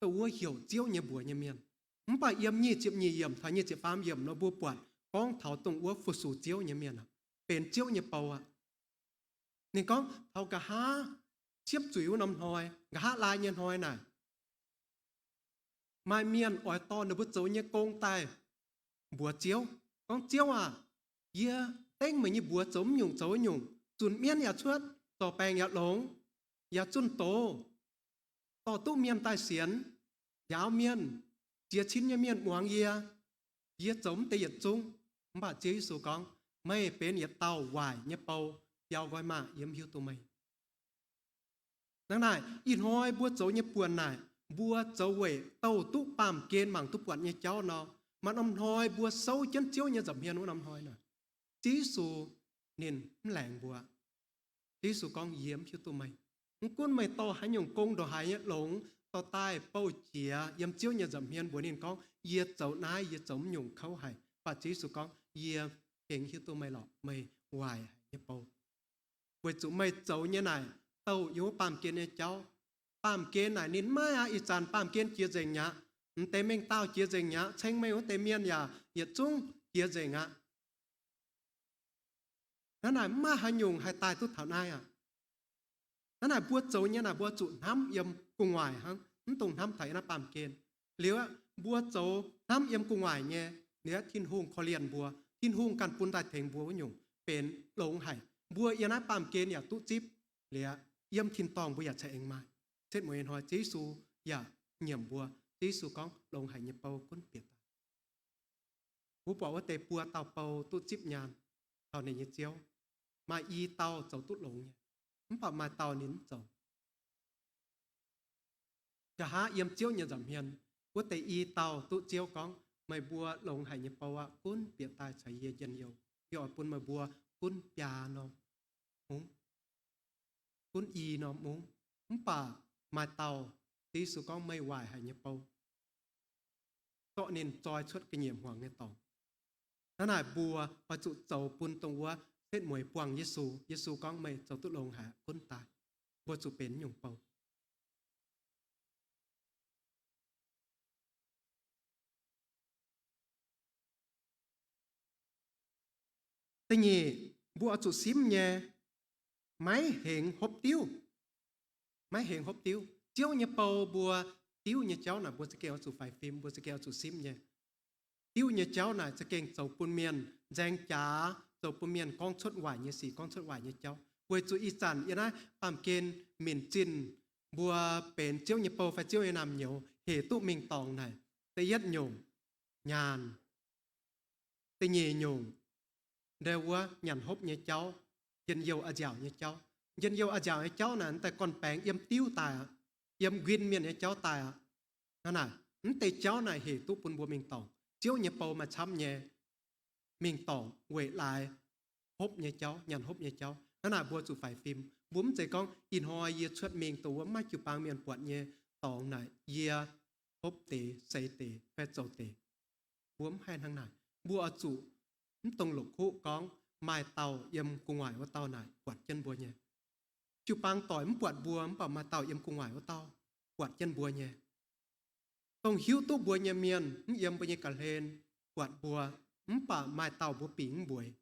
dongh wuov heuc Ziouv nyei mbuox nyei mienh. Mv baac yiem nyic ziepc nyeic yiemc taux nyic ziepc faam yiemc nor mbuo buatc gorngv taux dongh wuov fu-sux Ziouv nyei mienh aqv, benx Ziouv nyei bou aqv. Ninh gorngv taux nqa'haav siepv zuiz wuov norm hnoi, nqa'haav laai nyei hnoi naaic, maaih mienh oix dorh ninh mbuo zoux nyei gong daaih mbuox Ziouv, gorngv, Ziouv aah, yie dengv meih nyei mbuox zoux mv nyungc zoux wuov nyungc, zunc mienv yaac cuotv, zorc baengc yaac longx, yaac zunh doz, dorh duqv mienh daaih sienx, njaaux mienh, ziex cin nyei mienh muangx yie. Yie zoux mv deix yietc zungv. Mv baac Ziouv Yesu gorngv, meih benx yietc dauh waaic nyei bou, biaux nqoi maah, yie mv hiuv duqv meih. Hnangv naaic, ih hnoi mbuo zoux nyei buonc naaic, mbuo zoux weic douh duqv baamh gen mangc duqv buatc nyei jauv nor, maaih norm hnoi mbuo souv jienv Ziouv nyei nza'hmien wuov norm hnoi naaic, Ziouv Yesu ninh mv laengz mbuo. Ziouv Yesu gorngv, yie mv hiuv duqv meih. Mv gunv meih dorh haaix nyungc gong ndongc haaix nyei longx dorh daaih bouh jiex yiem Ziouv nyei nza'hmien mbuox ninh gorngv, yie zoux naaiv, yie zoux mv nyungc kouv haic, mv baac Ziouv Yesu gorngv, yie gengh hiuv duqv meih lorqc, meih waaic haic nyei bou. Weic zuqc meih zoux nyei naaic douh yiem wuov baamh gen nyei jauv. Baamh gen naaic ninh maiv aqv, ih zanc baamh gen jiex nzengc mi'aqv. M'deix mengh dauh jiex nzengc mi'aqv. Ceng mengh wuov deix mienh yaac yietc zungv jiex nzengc aqv. Hnangv naaic mv maaih haaix nyungc haih daaih duqv taux naaiv aqv. Hnangv naaic mbuo zoux nyei naaic mbuo zuqc hnamv yiem gu'nguaaic hnangv, mv dungx hnamv taux yiem naaiv baamh gen. Liuz aqv, mbuo zoux hnamv yiem gu'nguaaic nyei, liuz aqv, Tin-Hungh korv-lienh mbuo, Tin-Hungh ganh bun daaih tengx mbuo wuov nyungc benx longx haic. Mbuo yiem naaiv baamh gen yaac duqv zipv, liuz aqv, yiem tin-dorngh mbuo yaac ca'engx maaih. Setv mueiz hnoi Ziouv Yesu yaac nyiemc mbuo. Ziouv Yesu gorngv, longx haic nyei bou gunv bieqc daaih. Mbuo buatc wuov deix buo dauh bou duqv zipv nyaanh taux ninh nyei ziouv. Maaih i dauh zoux duqv longx nyei, mv baac maaih dauh ninh mv zoux. Nqa'haav yiem Ziouv nyei nza'hmien, wuov deix i dauh duqv Ziouv gorngv, meih mbuo longx haic nyei bou aah, gunv bieqc daaih caux yie njien-youh. Yie oix bun meih mbuo gunv biaa norm mungv, gunv i norm mungv. Mv baac maaih dauh, Ziouv Yesu gorngv, meih waaic haic nyei bou, zorqv ninh zoi cuotv ga'nyiec hmuangx nyei dorngx. Hnangv naaic mbuo oix zuqc zoux bun dongh wuov setv mueiz buangh Yesu. Yesu gorngv, meih zoux duqv longx haic, gunv daaih. Mbuo zuqc benx nyungc bou. Da'nyeic, mbuo oix zuqc simv nyei, maiv hengx hopv diuv. Maiv hengx hopv diuv. Ziouv nyei bou mbuo diuv nyei jauv naaic mbuo za'gengh oix zuqc faix fim, mbuo za'gengh oix zuqc simv nyei. Diuv nyei jauv naaic za'gengh zoux bun mienh nzaeng jaax, zoux bun mienh gorngv cuotv waaic nyei sic, gorngv cuotv waaic nyei jauv. Weic zuqc ih zanc yiem naaiv baamh gen minc zinh mbuo benx Ziouv nyei bou fai Ziouv nyei naamh nyouz hec duqv mingh dorngx naaic, da'yietv nyungc, nyaanh. Da'nyeic nyungc, ndau wuov nyanc hopv nyei jauv, njien-youh a'nziaauc nyei jauv. Njien-youh a'nziaauc nyei jauv naaic, mv daaih gorn-baengx yiem diuv daaih aqv, yiem nquin mienh nyei jauv daaih aqv. Hnangv naaic, mv deix jauv naaic hec duqv bun mbuo mingh dorngc. Ziouv nyei bou maaih camv nyei, mingh dorngc weic laaix hopv nyei jauv, nyanc hopv nyei jauv. Hnangv naaic mbuo zuqc faix fim. Mbuo mv zeiz gorngv ih hnoi yie cuotv mingh dongh wuov maiv jiu-baang mienh buatc nyei dorngx naaic yie hopv deix, seix deix fai zoux deix. Mbuo mv haih hnangv naaic. Mbuo oix zuqc mv dungx la'kuqv gorngv maaih dauh yiem gu'nguaaic wuov dauh naaic buatc jienv mbuo nyei. Jiu-baang doic mv buatc mbuo, mv baac maaih dauh yiem gu'nguaaic wuov dauh buatc jienv mbuo nyei. Dongh hiuv duqv mbuo nyei mienh mv yiem mbuo nyei ga'hlen buatc mbuo, mv baac maaih dauh mbuo bingx mv mbueiz.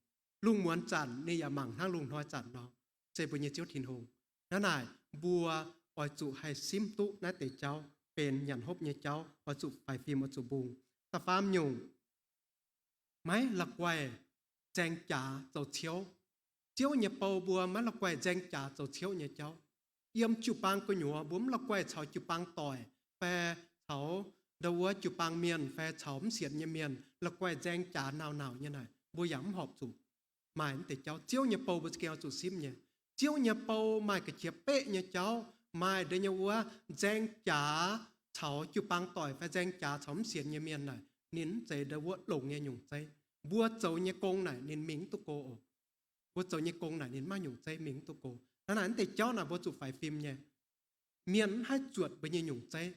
Lungh muonz zanc ninh yaac mangc hnangv lungh hnoi zanc nor, se mbuo nyei Ziouv Tin-Hungh. Hnangv naaic mbuo oix zuqc haih simv duqv naaiv deix jauv benx nyanc hopv nyei jauv, oix zuqc faix fim, oix zuqc mbungh. Da'faam nyungc, maiv la'guaih nzaeng jaax zoux ciouv. Ziouv nyei bou mbuo maiv la'guaih nzaeng jaax zoux ciouv nyei jauv. Yiem jiu-baang gu'nyuoz mbuo mv la'guaih caux jiu-baang doic fai caux ndau wuov jiu-baang mienh fai caux mv sienx nyei mienh la'guaih nzaeng jaax nauc-nauc nyei naaic, mbuo yaac mv horpc zuqc maaih mv deix jauv. Ziouv nyei bou mbuo za'gengh oix zuqc simv nyei. Ziouv nyei bou maaih ga'qiex beqv nyei jauv, maaih ndau nyei wuov nzaeng jaax caux jiu-baang doic fai nzaeng jaax caux mv sienx nyei mienh naaic, ninh mv zeiz ndau wuov longc nyei nyungc zeiv. Mbuo zoux nyei gong naaic ninh mingh mv duqv go oc. Mbuo zoux nyei gong naaic ninh maiv nyungc zeiv, mingh mv duqv go. Hnangv naaic, mv deix jauv naaic mbuo zuqc faix fim nyei. Mienh mv haih zuotc mbuo nyei nyungc zeiv.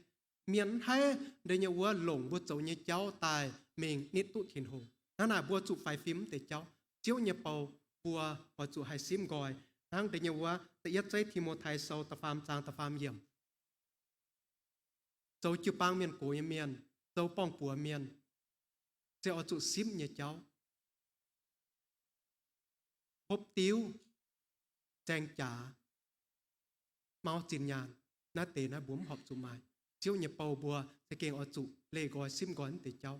Mienh mv haih ndau nyei wuov longc mbuo zoux nyei jauv daaih mingh nitv duqv Tin-Hungh. Hnangv naaic, mbuo zuqc faix fim mv deix jauv. Ziouv nyei bou mbuo oix zuqc haih simv nqoi hnangv ndau nyei wuov Da'yietv Zeiv Ti^mo^tai Sou da'faam zaang da'faam yiemc. Zoux jiu-baang mienh gox nyei mienh, zoux borng-buoz mienh, se oix zuqc simv nyei jauv. Hopv diuv, nzaeng jaax, mauv zinh nyaanh, naaiv deix naaiv mbuo mv horpc zuqc maaih. Ziouv nyei bou mbuo za'gengh oix zuqc leih nqoi simv nqoi mv deix jauv.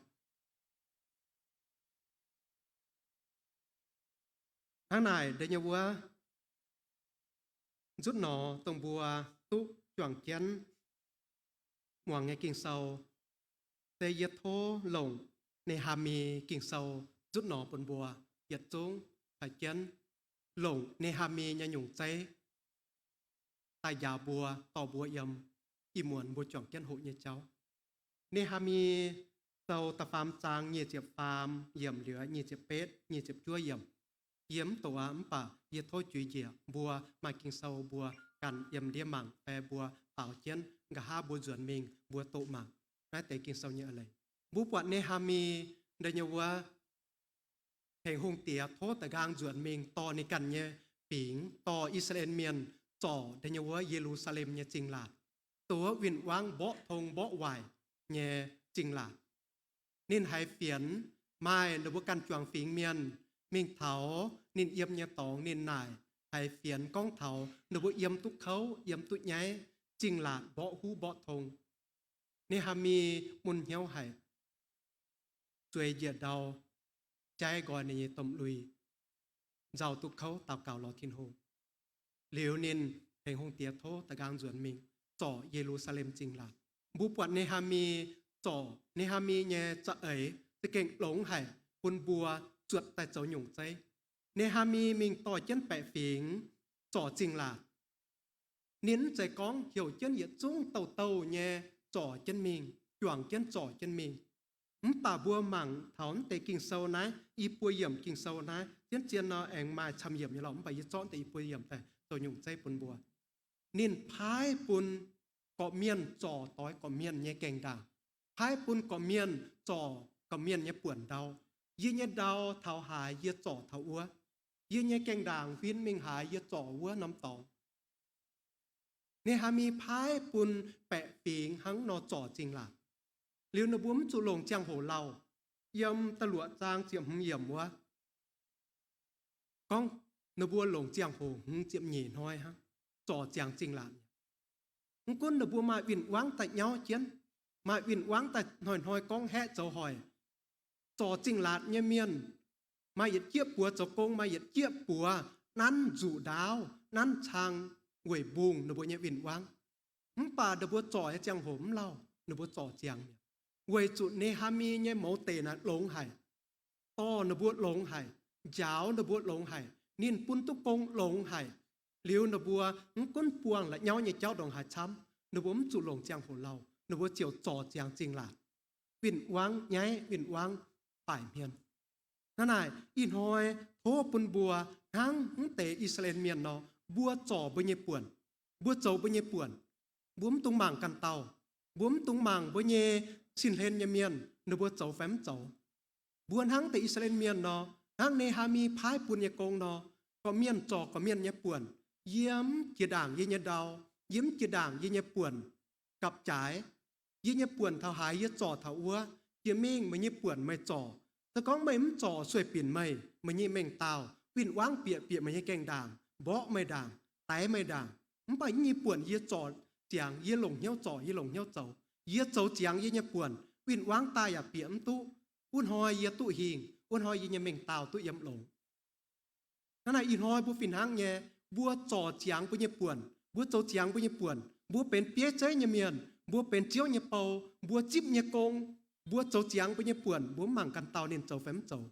Hnangv naaic, ndau nyei wuov nzutv nor dongh mbuo duqv juangc jienv muangx nyei Ging-Sou, se yie tov longc Ne^haa^mi Ging-Sou nzutv nor bun mbuo yietc zungv caux jienv longc Ne^haa^mi nyei nyungc zeiv daaih njaaux mbuo, dorh mbuo yiem ih muonz mbuo juangc jienv hoqc nyei jauv. Ne^haa^mi Sou da'faam zaang nyic ziepc faam yiemc liuz nyic ziepc betv, nyic ziepc juov yiemc. Yie mv doqc aqv, mv baac yie tov juix njiec mbuo maaih Ging-Sou mbuo ganh yiem ndiev mangc fai mbuo baaux jienv nqa'haav mbuo nzuonx mingh mbuo doqc mangc naaiv deix Ging-Sou nyei eix leiz. Mbuo buatc Ne^haa^mi ndau nyei wuov Hengx Hungh Diex tov da'nqaang nzuonx mingh dorh ninh ganh nyei fingx, dorh I^saa^laa^en Mienh zorc ndau nyei wuov Ye^lu^saa^lem nyei zingh laatc, dongh wuov win-wangv mborqv tong mborqv waaic nyei zingh laatc. Ninh haiz fienx maaih ninh mbuo ganh juangc fingx mienh mingh taux ninh yiem nyei dorngx, ninh naaic haiz fienx gorngv taux ninh mbuo yiem duqv kouv, yiem duqv nyaiv, zingh laatc mborqv huv mborqv tong. Ne^haa^mi mun hnyouv haic, zueiz njiec ndau, jaiv nqoi ninh nyei domh lui, nzauh duqv kouv daux gaux lorz Tin-Hungh. Liuz ninh Hengx Hungh Diex tov da'nqaang nzuonx mingh zorc Ye^lu^saa^lem zingh laatc. Mbuo buatc Ne^haa^mi zorc, Ne^haa^mi nyei za'eix za'gengh longx haic bun mbuo zuotc daaih zoux nyungc zeiv. Ne^haa^mi mingh dorh jienv baeqc fingx zorc zingh laatc. Ninh mv zeiz gorngv heuc jienv yietc zungv douh douh nyei zorc jienv mingh, juangc jienv zorc jienv mingh. Mv baac mbuo mangc taux naaiv deix Ging-Sou naaiv, i buo yiemc Ging-Sou naaiv, zien-zien nor aengx maaih camv yiemc nyei lorqc, mv baac yie zorqv deix i buo yiemc daaih zoux nyungc zeiv bun mbuo. Ninh paaiv bun gorqv-mienh zorc doix gorqv-mienh nyei gaengh ndaangc, paaiv bun gorqv-mienh zorc gorqv-mienh nyei buonc ndau. Yie nyei ndau taux haaix yie zorc taux wuov. Yie nyei gaengh ndaangc huin mingh haaix yie zorc wuov norm dorngx. Ne^haa^mi paaiv bun baeqc fingx hnangv nor zorc zingh laatc. Liuz ninh mbuo mv zuqc longc ziangh hoc lauh. Yiem da'luoqc zaang ziepc hmz yiemc wuov gorngv ninh mbuo longc ziangh hoc hmz ziepc nyeic hnoi hnangv zorc ziangx zingh laatc. Mv gunv ninh mbuo maaih win-wangv daaih nyauv jienv, maaih win-wangv daaih hnoi-hnoi gorngv haeqv zoux hoic, zorc zingh laatc nyei mienh maaih yietc jieqv buoz zoux gong, maaih yietc jieqv buoz nanv nzuqc ndaauv, nanv cang weic mbungh ninh mbuo nyei win-wangv. Mv baac ninh mbuo zorc nyei ziangh hoc mv lauh, ninh mbuo zorc ziangx mi'aqv, weic zuqc Ne^haa^mi nyei mouz deic naaic longx haic. dorh ninh mbuo longx haic, njaaux ninh mbuo longx haic, ninh bun duqv gong longx haic. Liuz ninh mbuo mv gunv buangh la'nyauv nyei jauv ndongc haaix camv, ninh mbuo mv zuqc longc ziangh hoc lauh, ninh mbuo ziouc zorc ziangx zingh laatc, win-wangv nyaiv, win-wangv baaic hmien. Hnangv naaic, ih hnoi tov bun mbuo hnangv mv deix I^saa^laa^en Mienh nor, mbuo zorc mbuo nyei buonc, mbuo zoux mbuo nyei buonc. Mbuo mv dungx mangc ganh dauh, mbuo mv dungx mangc mbuo nyei sin-hlen nyei mienh ninh mbuo zoux fai mv zoux. Mbuo hnangv deix I^saa^laa^en Mienh nor, hnangv Ne^haa^mi paaiv bun nyei gong nor, gorqv-mienh zorc gorqv-mienh nyei buonc. Yie mv jiex ndaangc yie nyei ndau, yie mv jiex ndaangc yie nyei buonc gapv-jaaix. Yie nyei buonc taux haaix yie zorc taux wuov. Jiex mingh meih nyei buonc meih zorc. Se gorngv meih mv zorc sueih binc meih, meih nyei mengh dauh win-wangv bieqc bieqc meih nyei gaengh ndaangc, mborqv meih ndaangc, daix meih ndaangc. Mv baac yie nyei buonc yie zorc ziangx, yie longc hnyouv zorc, yie longc hnyouv zoux. Yie zoux ziangx yie nyei buonc, win-wangv daaih yaac bieqc mv duqv. Wuov hnoi yie duqv hingh, wuov hnoi yie nyei mengh dauh duqv yiem longx. Hnangv naaic ih hnoi mbuo fih hnangv nyei, mbuo zorc ziangx mbuo nyei buonc, mbuo zoux ziangx mbuo nyei buonc, mbuo benx bieiv zeiv nyei mienh, mbuo benx Ziouv nyei bou, mbuo zipv nyei gong, mbuo zoux ziangx mbuo nyei buonc, mbuo mv mangc ganh dauh ninh zoux fai mv zoux.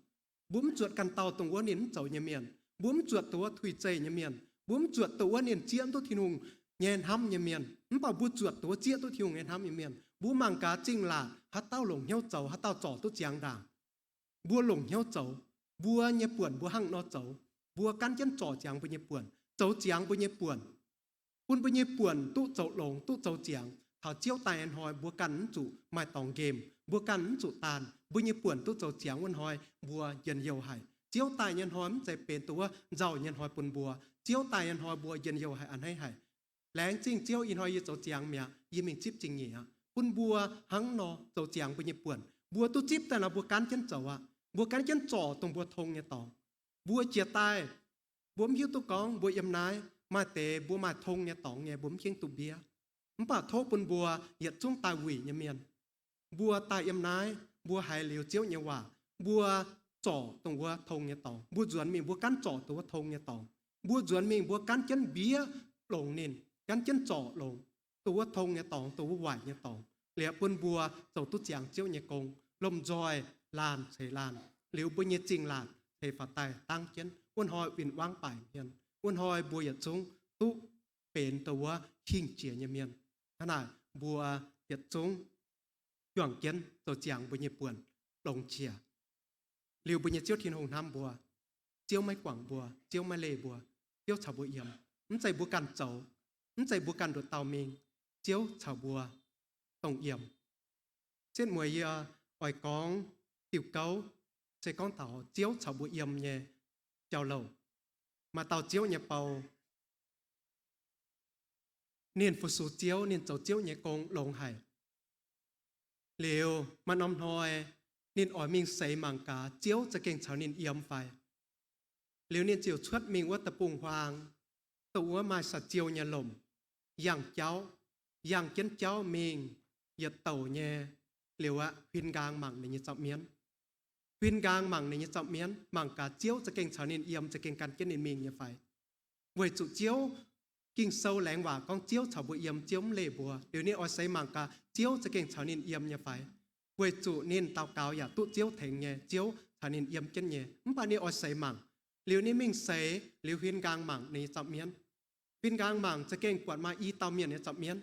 Mbuo mv zuotc ganh dauh dongh wuov ninh mv zoux nyei mienh. Mbuo mv zuotc dongh wuov tuix zeih nyei mienh. Mbuo mv zuotc dongh wuov ninh zieqv duqv Tin-Hungh nyei hnamv nyei mienh. Mv baac mbuo zuotc dongh wuov zieqv duqv Tin-Hungh nyei hnamv nyei mienh. Mbuo mangc gaax zingh laatc, haaix dauh longc hnyouv zoux, haaix dauh zorc duqv ziangx ndaangc. Mbuo longc hnyouv zoux, mbuo nyei buonc mbuo hnangv nor zoux. Mbuo gaanv jienv zorc ziangx mbuo nyei buonc, zoux ziangx mbuo nyei buonc, bun mbuo nyei buonc duqv zoux longx, duqv zoux ziangx. Taux Ziouv daaih nyei hnoi mbuo ganh mv zuqc maaih dorngx nqemh, mbuo ganh mv zuqc daanh, mbuo nyei buonc duqv zoux ziangx wuov hnoi mbuo njien-youh haic. Ziouv daaih nyei hnoi mv zeiz benx dongh wuov nzauh nyei hnoi bun mbuo. Ziouv daaih nyei hnoi mbuo njien-youh haic, a'hneiv haic. Laengz zingh Ziouv, ih hnoi yie zoux ziangx mi'aqv, yie mingh zipv zingh nyeic aqv. Bun mbuo hnangv nor zoux ziangx mbuo nyei buonc. Mbuo duqv zipv daaih nor mbuo gaanv jienv zoux aqv. Mbuo gaanv jienv zorc dongh mbuo tong nyei dorngx. Mbuo jiex daaih, mbuo mv hiuv duqv gorngv mbuo yiem naaiv maaih deix mbuo maaih tong nyei dorngx nyei, mbuo mv hingv duqv mbiev. Mv baac tov bun mbuo yietc zungv daaih wuic nyei mienh. Mbuo daaih yiem naaiv, mbuo haiz liuz Ziouv nyei waac, mbuo zorc dongh wuov tong nyei dorngx. Mbuo nzuonx mingh mbuo gaanv zorc dongh wuov tong nyei dorngx. Mbuo nzuonx mingh mbuo gaanv jienv mbiev longx ninh, gaanv jienv zorc longx dongh wuov tong nyei dorngx, dongh wuov waaic nyei dorngx, liuz bun mbuo zoux duqv ziangx Ziouv nyei gong, lomh nzoih laanh ceix laanh, liuz mbuo nyei zingh laatc ceix faaux daaih dangv jienv. Wuov hnoi win-wangv baaic hmien. Wuov hnoi mbuo yietc zungv duqv benx dongh wuov hingh jiex nyei mienh. Hnangv naaic mbuo yietc zungv juangc jienv zoux ziangx mbuo nyei buonc longx qiex. Liuz mbuo nyei Ziouv Tin-Hungh hnamv mbuo. Ziouv maiv guangc mbuo, Ziouv maiv leih mbuo, Ziouv caux mbuo yiem. Mv zeiz mbuo ganh zoux, mv zeiz mbuo ganh nduqc dauh mingh, Ziouv caux mbuo dongh yiem. Setv mueiz yie oix gorngv diuh gouv, se gorngv taux Ziouv caux mbuo yiem nyei jauv-louc. Maaih dauh Ziouv nyei bou, ninh fu-sux Ziouv, ninh zoux Ziouv nyei gong longx haic. Liuz maaih norm hnoi ninh oix mingh seix mangc gaax Ziouv za'gengh caux ninh yiem fai. Liuz ninh ziouc cuotv mingh wuov deic-bung-huaang, dongh wuov maaih saa-ziou nyei lomc, yangh jauv, yangh jienv jauv mingh yietc douc nyei, liuz aqv, huin nqaang mangc ninh nyei zaux mienv. Huin nqaang mangc ninh nyei zaux mienv, mangc gaax Ziouv za'gengh caux ninh yiem, za'gengh gan jienv ninh mingh nyei fai. Weic zuqc Ziouv, Ging-Sou laengz waac gorngv Ziouv caux mbuo yiem, Ziouv mv leih mbuo. Liuz ninh oix seix mangc gaax Ziouv za'gengh caux ninh yiem nyei fai. Weic zuqc ninh daux gaux yaac duqv Ziouv tengx nyei, Ziouv caux ninh yiem jienv nyei. Mv baac ninh oix seix mangc. Liuz ninh mingh seix, liuz huin nqaang mangc ninh nyei zaux mienv. Huin nqaang mangc za'gengh buatc maaih i dauh mienh nyei zaux mienv.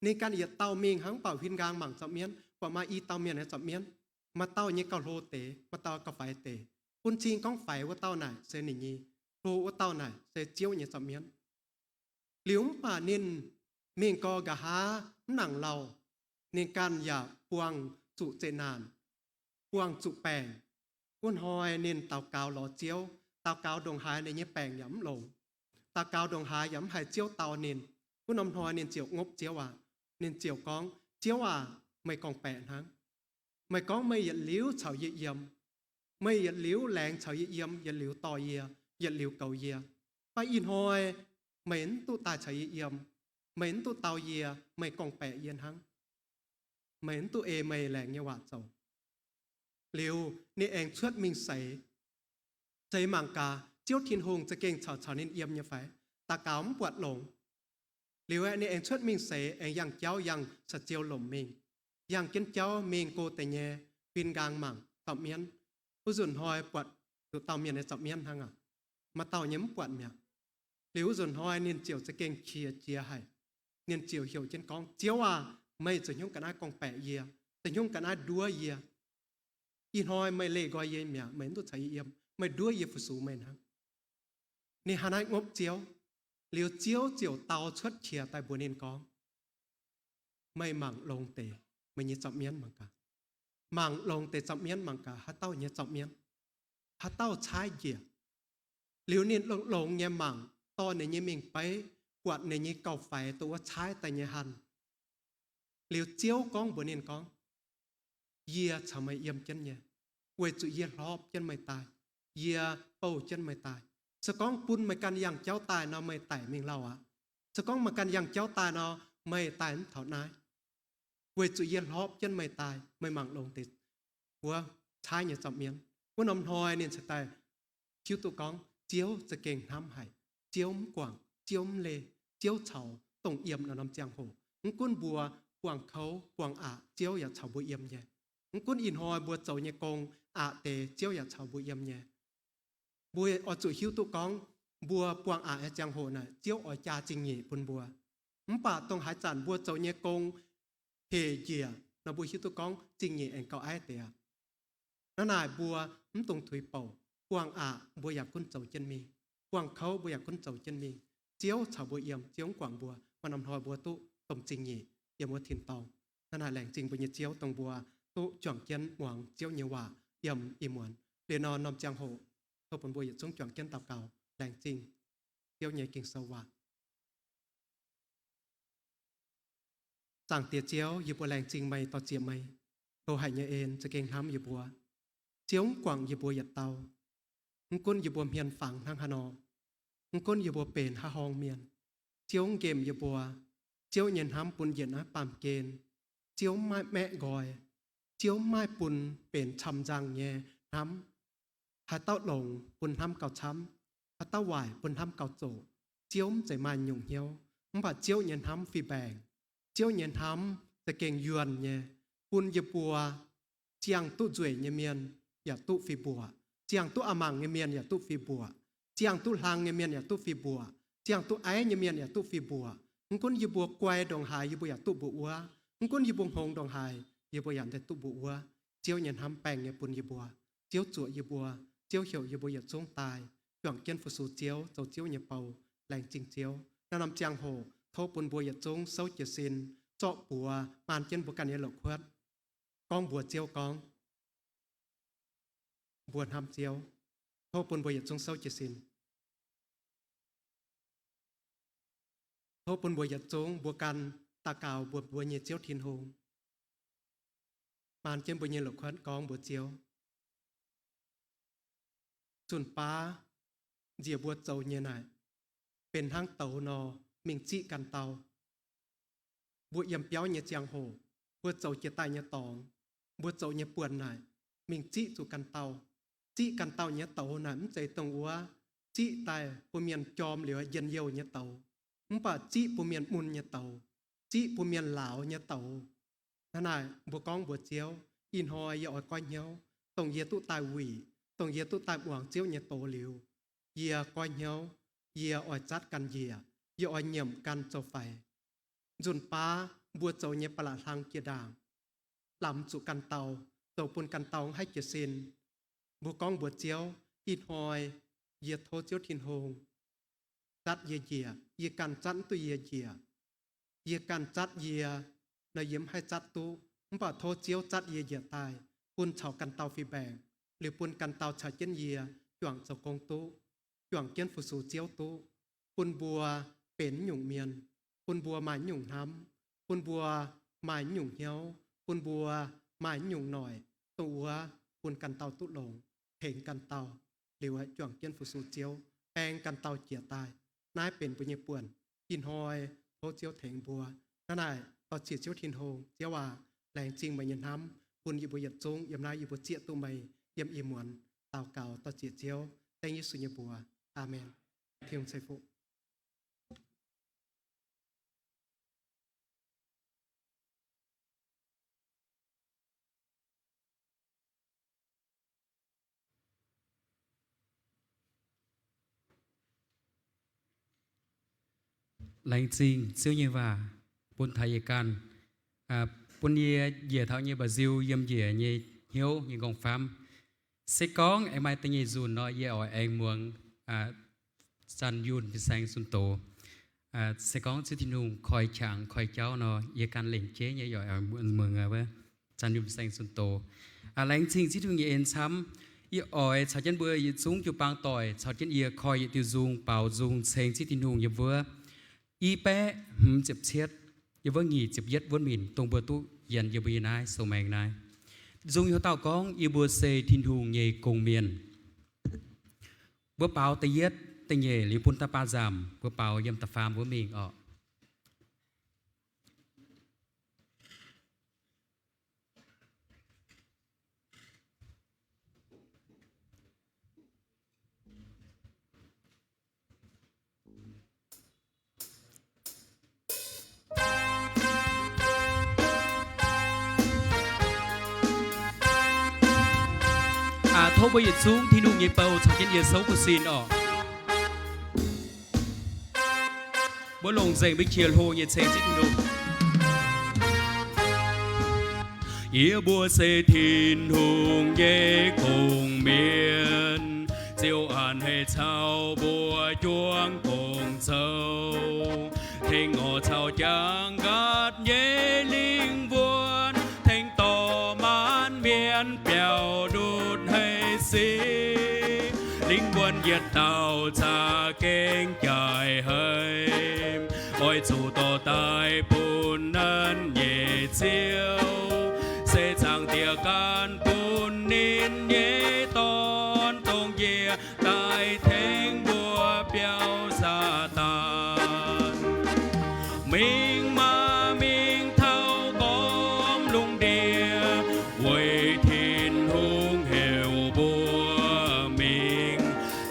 Ninh ganh yietc dauh mingh hnangv, mv baac huin nqaang mangc zaux mienv, buatc maaih i dauh mienh nyei zaux mienv. Maaih dauh nyei gauh hlo deix, maaih dauh gauh faix deix. Bun cing gorngv faix wuov dauh naaic se ninh nyei, hlo wuov dauh naaic se Ziouv nyei zaux mienv. Liuz mv baac ninh mingh gau nqa'haav mv nangc lauh, ninh ganh yaac buangh zuqc zeqc naanc, buangh zuqc baengc. Wuov hnoi ninh daux gaux lorz Ziouv, daux gaux ndongc haaix ninh nyei baengc yaac mv longx. Daux gaux ndongc haaix yaac mv haih Ziouv dau ninh. Wuov norm hnoi ninh ziouc ngopv Ziouv aqv. Ninh ziouc gorngv, Ziouv aac, meih gorngv-baeqc hnangv. Meih gorngv meih yietc liuz caux yie yiem. Meih yietc liuz laengz caux yie yiem, yietc liuz dorh yie, yietc liuz goux yie. Mv baac ih hnoi meih mv duqv daaih caux yie yiem. Meih mv duqv dau yie, meih gorngv-baeqc yie hnangv. Meih mv duqv ei meih laengz nyei waac zoux. Liuz ninh aengx cuotv mingh seix, seix mangc gaax Ziouv Tin-Hungh za'gengh caux, caux ninh yiem nyei fai. Daux gaux mv buatc longx. Liuz aeqv, ninh aengx cuotv mingh seix, aengx yangh jauv, yangh saa-ziou lomc mingh, yangh jienv jauv mingh go deix nyei huin nqaang mangc zaux mienv. Wuov nzunc hnoi buatc nduqc dauh mienh nyei zorqv mienv hnangv aqv. Maaih dauh nyei mv buatc mi'aqv. Liuz wuov nzunc hnoi ninh ziouc za'gengh qiex jiez haic. Ninh ziouc heuc jienv gorngv, Ziouv aah! Meih zoux hnyouv ga'naaiv gorngv-baeqc yie, zoux hnyouv ga'naaiv nduov yie. Ih hnoi meih leih nqoi yie mi'aqv, meih mv duqv caux yie yiem, meih nduov yie fu-sux meih hnangv. Ninh hnangv naaiv ngopv Ziouv. Liuz Ziouv ziouc dau cuotv qiex daaih mbuox ninh gorngv, Meih mangc longx deix meih nyei zorqv mienv mangc gaax. Mangc longx deix zorqv mienv mangc gaax, haaix dauh nyei zorqv mienv, haaix dauh caaiv njiec. Liuz ninh longx-longx nyei mangc, dorh ninh nyei mingh beiv, buatc ninh nyei gauh-faix dongh wuov caaiv daaih nyei hanh. Liuz Ziouv gorngv mbuox ninh gorngv, Yie caux meih yiem jienv nyei, weic zuqc yie hlorpv jienv meih daaih, yie bouh jienv meih daaih. Se gorngv bun meih ganh yangh jauv daaih nor, meih daic mingh lauh aqv. Se gorngv meih ganh yangh jauv daaih nor, meih daaih mv taux naaiv. Weic zuqc yie hlorpv jienv meih daaih. Meih mangc longx deix wuov caaiv nyei zorqv mienv. Wuov norm hnoi ninh cingx daaih hiuv duqv gorngv Ziouv za'gengh hnamv haic. Ziouv mv guangc, Ziouv mv leih, Ziouv caux dongh yiem naaiv norm ziangh hoc. Mv gunv mbuo buangh kouv buangh aqc, Ziouv yaac caux mbuo yiem nyei. Mv gunv ih hnoi mbuo zoux nyei gong aqc deix, Ziouv yaac caux mbuo yiem nyei. Mbuo oix zuqc hiuv duqv gorngv mbuo buangh aqc nyei ziangh hoc naaic, Ziouv oix jaa zingh nyeic bun mbuo. Mv baac dongh haaix zanc mbuo zoux nyei gong hec njiec nor, mbuo hiuv duqv gorngv zingh nyeic aengx gauh aiv deix aqv. Hnangv naaic mbuo mv dungx tuix bouc. Buangh aqc mbuo yaac gunv zoux jienv mingh. Buangh kouv mbuo yaac gunv zoux jienv mingh. Ziouv caux mbuo yiem, Ziouv mv guangc mbuo. Maaih norm hnoi mbuo duqv domh zingh nyeic yiem wuov tin-dorngh. Hnangv naaic laengz zingh mbuo nyei Ziouv dongh mbuo duqv juangc jienv muangx Ziouv nyei waac yiem ih muonz. Liuz nor norm ziangh hoc, tov bun mbuo yietc zungv juangc jienv daux gaux laengz zingh Ziouv nyei Ging-Sou waac. Zaangc Diex Ziouv, yie mbuo laengz zingh meih, dor-ziec meih, hlo haic nyei en za'gengh hnamv yie mbuo. Ziouv mv guangc yie mbuo yietc dauh. Mv gunv yie mbuo hmien fangx hnangv haaix nor, mv gunv yie mbuo benx haaix horngh mienh, Ziouv mv nqemh yie mbuo. Ziouv nyei hnamv bun yietc naaiv baamh gen. Ziouv mv maaih maeqv nqoi. Ziouv mv maaih bun benx camv nzangh nyei hnamv. Haaix dauh longx bun hnamv gauh camv, haaix dauh waaic bun hnamv gauh zoqc. Ziouv mv zeiz maaih nyungc hnyouv, mv baac Ziouv nyei hnamv fih mbaengc. Ziouv nyei hnamv za'gengh yuonh nyei, bun yie mbuo ziangh duqv nzueic nyei mienh yaac duqv fih mbuoqc, ziangh duqv a'mangc nyei mienh yaac duqv fih mbuoqc, ziangh duqv hlang nyei mienh yaac duqv fih mbuoqc, ziangh duqv aiv nyei mienh yaac duqv fih mbuoqc. Mv gunv yie mbuo guai ndongc haaix, yie mbuo yaac duqv mbuoqc wuov. Mv gunv yie mbuo hngongx ndongc haaix, yie mbuo yaac duqv mbuoqc wuov. Ziouv nyei hnamv baengh nyei bun yie mbuo. Ziouv zuoqc yie mbuo. Ziouv heuc yie mbuo yietc zungv daaih juangc jienv fu-sux Ziouv, zoux Ziouv nyei bou. Laengz zingh Ziouv. Naaiv norm ziangh hoc tov bun mbuo yietc zungv souv jiez sin, zorqv buoz maan jienv mbuo ganh nyei la'kuotv, gorngv mbuox Ziouv gorngv, mbuo hnamv Ziouv. Tov bun mbuo yietc zungv souv jiez sin. Tov bun mbuo yietc zungv mbuo ganh daux gaux mbuox mbuo nyei Ziouv Tin-Hungh. Maan jienv mbuo nyei la'kuotv gorngv mbuox Ziouv, nzunc baav nziex mbuo zoux nyei naaic, benx hnangv douz nor, mingh ziqv ganh dauh. Mbuo yiem biauv nyei ziangh hoc, mbuo zoux jiex daaih nyei dorngx, mbuo zoux nyei buonc naaic, mingh ziqv zuqc ganh dauh. Ziqv ganh dauh nyei douz naaic mv zeiz dongh wuov ziqv daaih bun mienh jorm liuz njien-youh nyei douz, mv baac ziqv bun mienh mun nyei douz, ziqv bun mienh lauz nyei douz. Hnangv naaic mbuo gorngv mbuox Ziouv, ih hnoi yie oix goiv hnyouv, dongh yie duqv daaih wuic, dongh yie duqv daaih muangx Ziouv nyei doz liuz, yie goiv hnyouv, yie oix zatv ganh njiec, yie oix nyiemc ganh zoux faix. Nzunc baav mbuo zoux nyei ba'laqc hlang jiex ndaangc, lamz zuqc ganh dauh, zoux bun ganh dauh mv haih jiez sin. Mbuo gorngv mbuox Ziouv, ih hnoi yie tov Ziouv Tin-Hungh zatv yie njiec. Yie ganh zatv mv duqv yie njiec. Yie ganh zatv yie nor, yie mv haih zatv duqv. Mv baac tov Ziouv zatv yie njiec daaih, bun caux ganh dauh fih mbaengc, liuz bun ganh dauh caux jienv yie juangc zoux gong duqv, juangc jienv fu-sux Ziouv duqv, bun mbuo benx nyungc mienh, bun mbuo maaih nyungc hnamv, bun mbuo maaih nyungc hnyouv, bun mbuo maaih nyungc noic, dongh wuov bun ganh dauh duqv longx, tengx ganh dauh, liuz juangc jienv fu-sux Ziouv, baeng ganh dauh jiex daaih. Naaiv benx mbuo nyei buonc. Ih hnoi tov Ziouv tengx mbuo. Hnangv naaic, dor-ziec Ziouv Tin-Hungh. Ziouv aac, laengz zingh meih nyei hnamv bun yie mbuo yietc zungv yiem naaiv. Yie mbuo zieqv duqv meih yiem ih muonz daux gaux dor-ziec Ziouv, dengv Yesu nyei mbuox. Aamen. Tin-Hungh ceix fuqv. Laengz zingh Ziouv nyei waac bun taux yie ganh, bun yie njiec taux nyei mba'nziu yiem njiec nyei hnyouv nyei nqorngv-famv. Se gorngv aengx maaih da'nyeic nzunc nor, yie oix aengx muangx Zanh Yunh fin-saeng zunh doz. Se gorngv Ziouv Tin-Hungh koi qangx koi jauv nor, yie ganh lengc jeiv nyei yaac muangx wuov Zanh Yunh fin-saeng zunh doz. Laengz zingh Ziouv Tin-Hungh nyei en camv. Yie oix caux jienv mbuo yietc zungv jiu-baang doic caux jienv yie koi yietc diuh nzung, baaux nzung ceng Ziouv Tin-Hungh yiem wuov. I baeqv hmz ziepc cietv, yiem wuov nyic ziepc yietv wuonv minc, dongh mbuo duqv yienh yiem mbuo nyei naaiv sou-maengx naaiv. Nzung heuc dauh gorngv, Yie mbuo se Tin-Hungh nyei gong-mienh. Mbuo baaux da'yietv, da'nyeic liuz bun da'faam nzaamc, mbuo baaux yiem da'faam wuov mingh oc. Tov mbuo yietc zungv Tin-Hungh nyei bou caux jienv yie souv buonv sin oc. Mbuo longc nzengc mbuo qiex hlo nyei ceng Ziouv Tin-Hungh. Yie mbuo se Tin-Hungh nyei gong-mienh, Ziouv a'hneiv caux mbuo juangc gong zoux, tengx ngorc caux jangx nqaatv nyei lingh wuonh, tengx dorh maanc mienh biaux ndutc haic sic. Lingh wuonh yietc dauh za'gengh jaiv haic, oix zuqc dorh daaih bun naaiv nyei Ziouv, se Zaangc Diex gan bun ninh nyei Dorn, dongh yie daaih tengx mbuo biaux Saadaan. Mingh maah, mingh taux gormx lungh ndiev, weic Tin-Hungh heuc mbuo mingh.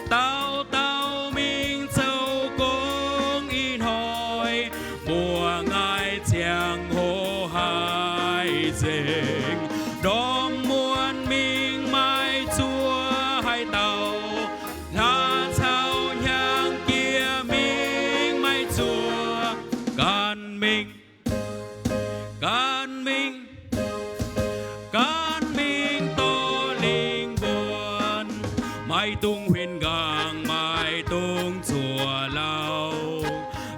Dauh dauh mingh zoux gong ih hnoi, mbuox ngaih ziangh hoc haih nzengc. Ndorm muonz mingh maiv zuov haaix dauh, hlaax caux hnyangx-jiex mingh maiv zuov, gan mingh, gan mingh, gan mingh dorh lingh wuonh. Maiv dungx huin nqaang, maiv dungx zuoqc lauh,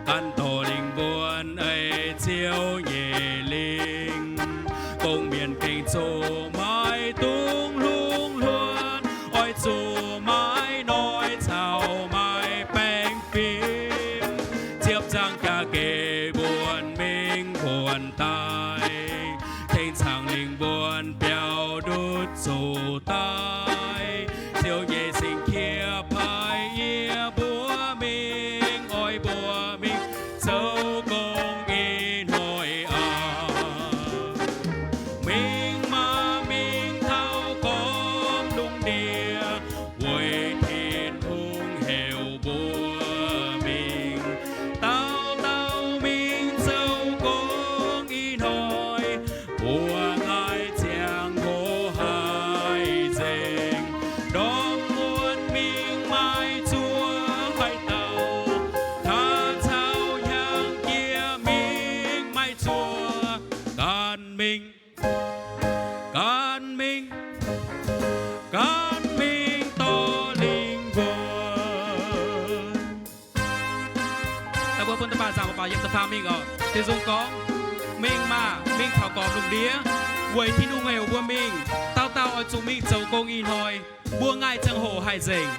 gan dorh lingh wuonh ei Ziouv nyei lingh. Gong-mienh gengh zoqc maiv dungx hlungx hluonx, oix zuqc maiv noic caux maiv baengh fim. Ziepc nzaangc jaa geh mbuonx mingh mbuonx daaih, tengx caangh lingh wuonh biaux ndutc zuqc daaih. Ziouv nyei singx qiex paaiv yie mbuo mingh, oix mbuo mingh zoux gong ih hnoi aqv. Mingh maah, mingh taux gormx lungh ndiev, weic Tin-Hungh heuc mbuo mingh. Dauh dauh mingh zoux gong ih hnoi, mbuox ngaih ziangh hoc haih nzengc. Ndorm muonz mingh maiv zuov haaix dauh, hlaax caux hnyangx-jiex mingh maiv zuov, gan mingh, gan mingh, gan mingh dorh lingh wuonh. Da'faam mbuo bun da'faam nzaangc, mbuo baaux yiem da'faam mingh oc. Tin-Hungh gorngv, mingh maah, mingh taux gormx lungh ndiev, weic Tin-Hungh heuc mbuo mingh. Dauh dauh oix zuqc mingh zoux gong ih hnoi, mbuox ngaih ziangh hoc haih nzengc.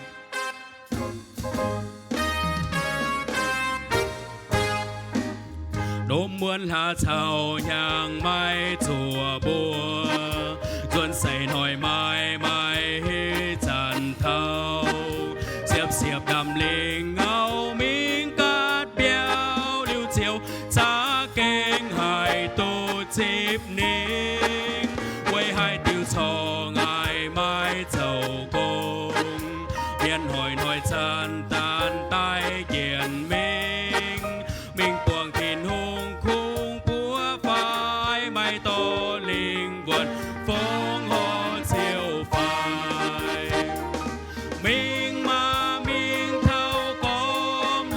Ndopv muonz hlaax caux hnyangx maiv zuoqc mbuo, nzuonx seix hnoi maiv maaih heh zanc taux. Siepv-siepv ndaamv-lingh ngau mingh gaatv mbiauh liuz, Ziouv za'gengh haih duqv zipv ninh. Weic haaix diuc corc ngaih maiv zoux gong, mienh hnoi-hnoi zanc-zanc daaih jienv mingh. Mingh buangh Tin-Hungh kungx-buov fai, maiv dorh lingh wuonh fongc horc Ziouv fai? Mingh maah, mingh taux gormx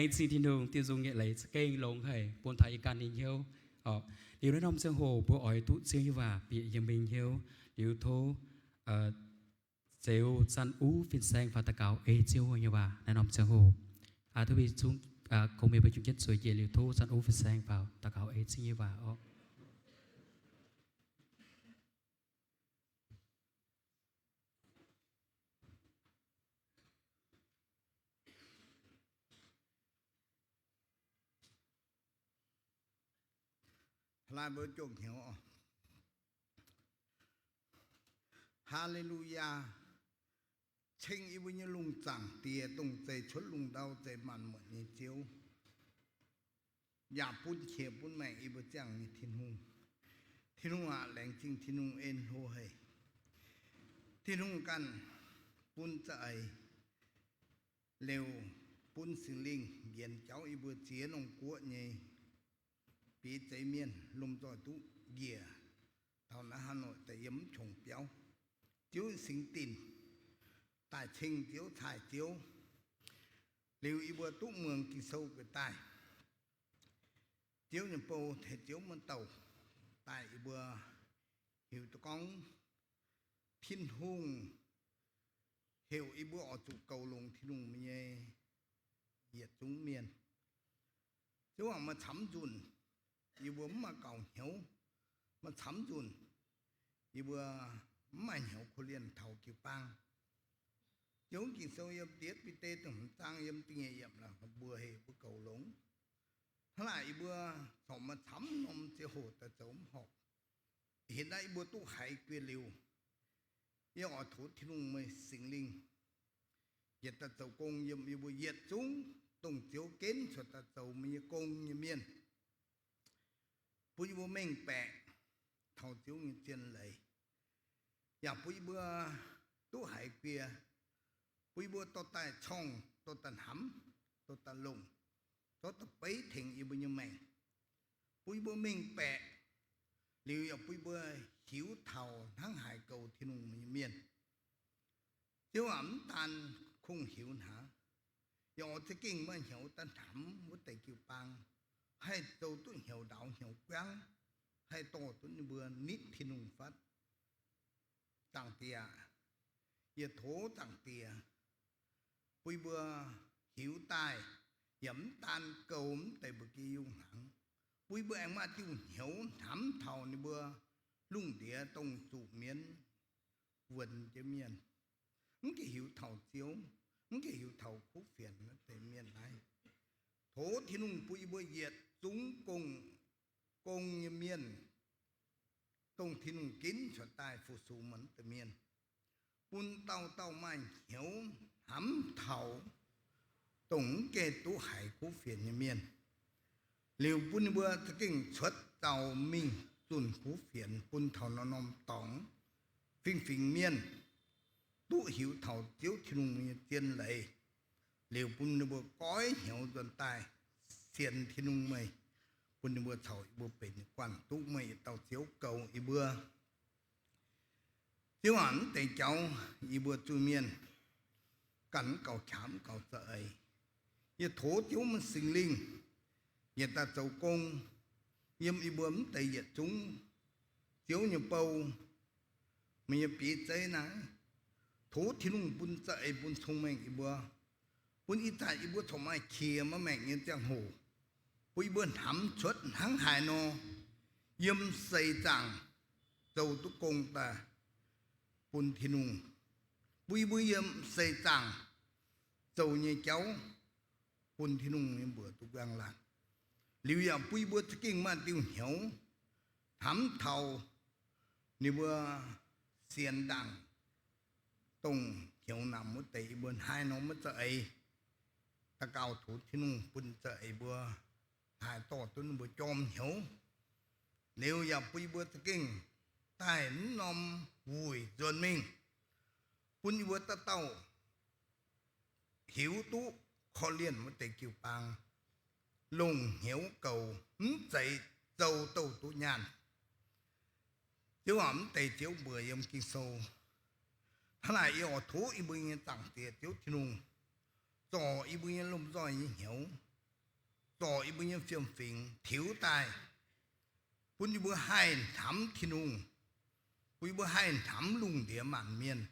Laengz zingh Tin-Hungh, diuh nzung nyei leiz za'gengh longx haic, bun taux yie ganh nyei hnyouv. Liuz naaiv norm ziangh hoc mbuo oix duqv Ziouv nyei waac bieqc yiem mbuo nyei hnyouv, liuz tov Ziouv zanc uv fin-saeng faaux daux gaux ei Ziouv nyei waac naaiv norm ziangh hoc. Tov mbuo zungv, kungx mienh mbuo juangc jienv zueiz jiex liuz tov zanc uv fin-saeng faaux daux gaux ei Ziouv nyei waac orqc. Hlaax mbuo juangc hnyouv oc. Haa^le^lu^yaa! Ceng yie mbuo nyei lungh zaangc Diex, dongh zeix cuotv lungh ndau, zeix maanc muotc nyei Ziouv, yaac bun qiex bun maengc yie mbuo ziangh nyei Tin-Hungh. Tin-Hungh aac, laengz zingh Tin-Hungh en hlo haic. Tin-Hungh ganh bun za'eix liuz, bun Singx Lingh njiec jauv yie mbuo ziex norm guoqv nyei bieiv zeiv mienh lomh nzoih duqv njiec taux naaiv Hà Nội daaih yiem mv qongx biauv. Ziouv Singx Dinc daaih ceng Ziouv, caaih Ziouv, liuz yie mbuo duqv muangx Ging-Sou gueix daaih. Ziouv nyei bou tengx Ziouv muonz dauh daaih yie mbuo hiuv duqv gorngv Tin-Hungh heuc yie mbuo oix zuqc goux longx Tin-Hungh nyei yietc zungv mienh. Ziouv aac, maaih camv nzunc yie mbuo mv maaih gaux hnyouv. Maaih camv nzunc yie mbuo mv maaih hnyouv korv-lienh taux jiu-baang. Ziouv, Ging-Sou yiem Diex Bide da'hmz zaang yiem da'nyeic yiemc la'buoz heuc yie mbuo goux longx. Hnangv naaic yie mbuo corc maaih camv norm ziangh hoc daaih zoux mv horpc. Ih hnoi naaiv yie mbuo duqv haiz guiex liuz, yie oix tov Tin-Hungh meih Singx Lingh yietc daaih zoux gong yiem yie mbuo yietc zungv, dongh Ziouv genv cuotv daaih zoux meih nyei gong nyei mienh, bun yie mbuo mengh baeqc taux Ziouv nyei zien leiz, yaac bun yie mbuo duqv haiz guiex, bun yie mbuo dorh daaih corngh, dorh daaih hnamv, dorh daaih longc, dorh daaih beiv tengx yie mbuo nyei maengc, bun yie mbuo mengh baeqc, liuz yaac bun yie mbuo hiuv taux hnangv haaix goux Tin-Hungh nyei mienh. Ziouv aac, mv daan kungx hiuv hnangv, yaac oix za'gengh maaih hnyouv daaih hnamv wuov deix jiu-baang, haih zoux duqv hnyouv ndaaux hnyouv guangv, haih dorh duqv ninh mbuo nitv Tin-Hungh fatv. Zaangc Diex, yie tov Zaangc Diex bun yie mbuo hiuv daaih, yaac mv daan goux mv deix mbuo geh yungh hnaangx, bun yie mbuo aengx maaih diuh hnyouv hnamv taux ninh mbuo lungh ndiex dongh zuqc mienv wuonx jienv mienh, mv gengh hiuv taux Ziouv, mv gengh hiuv taux kuv fienx wuov deix mienh naaiv. Tov Tin-Hungh bun yie mbuo yietc zungv gong, gong nyei mienh, dongh Tin-Hungh ginv cuotv daaih fu-sux mv deix mienh, bun dauh dauh maaih hnyouv hnamv taux dongh mv gengh duqv haiz kuv fienx nyei mienh, liuz bun ninh mbuo za'gengh cuotv zaux mingh zunh kuv fienx bun taux norm-norm dorngx, fingx-fingx mienh duqv hiuv taux Ziouv Tin-Hungh nyei zien leiz, liuz bun ninh mbuo goiv hnyouv nzuonx daaih sienx Tin-Hungh meih, bun ninh mbuo caux yie mbuo benx guanh duqv meih yietc dauh Ziouv goux yie mbuo. Ziouv aac, mv deix jauv yie mbuo zuiz-mienh ganh mv gaux qangx mv gaux za'eix. Yie tov Ziouv meih Singx Lingh yietc daaih zoux gong yiem yie mbuo mv deix yietc zungv Ziouv nyei bou, meih nyei bieiv zeiv naaiv. Tov Tin-Hungh bun za'eix bun cong-mengh yie mbuo, bun ih zanc yie mbuo corc maaih qiex maaih maengc nyei ziangh hoc, bun yie mbuo hnamv cuotv hnangv haaix nor yiem seix zaangc zoux duqv gong daaih bun Tin-Hungh, bun yie mbuo yiem seix zaangc zoux nyei jauv bun Tin-Hungh nyei mbuox duqv nquang laangc. Liuz yaac bun yie mbuo za'gengh maaih diuh hnyouv hnamv taux ninh mbuo sienx ndaangc dongh hnyouv namx wuov deix yie mbuo haaix nor maiv za'eix. Daux gaux tov Tin-Hungh bun za'eix mbuo haih dorh duqv ninh mbuo jorm hnyouv. Liuz yaac bun yie mbuo za'gengh daaih mv norm wuic nzuonx mingh, bun yie mbuo dauh dauh hiuv duqv korv-lienh wuov deix jiu-baang, longc hnyouv goux, mv zeiz zoux douh duqv nyaanh. Ziouv aac, mv deix Ziouv mbuox yiem Ging-Sou, hnangv naaic yie oix tov yie mbuo nyei Zaangc Diex Ziouv Tin-Hungh zorc yie mbuo nyei lomh nzoih nyei hnyouv, zorc yie mbuo nyei fiem-fingx tiux daaih, bun yie mbuo haih hnamv Tin-Hungh, bun yie mbuo haih hnamv lungh ndiex maanc mienh,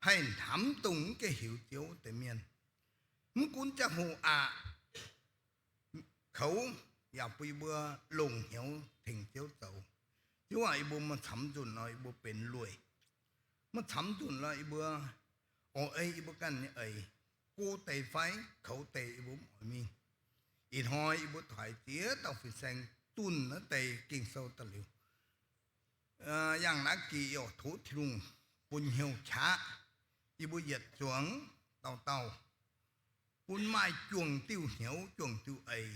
haih hnamv dongh mv gaengh hiuv Ziouv deix mienh. Mv gunv ziangh hoc aqc, koux yaac bun yie mbuo longc hnyouv tengx Ziouv zoux. Ziouv aac, yie mbuo maaih camv nzunc nor yie mbuo benx lueic. Maaih camv nzunc nor yie mbuo oix ei yie mbuo ganh nyei eix, go deix fai koux deix yie mbuo mv oix mingh. Ih hnoi yie mbuo taux ziex dauh fin-saeng zunh naaiv deix Ging-Sou daaih liuz, yangh naaiv gih yie oix tov Tin-Hungh bun hnyouv qaqv yie mbuo yietc zuangx dauh dauh, bun maaih juangc diuh hnyouv juangc diuh eix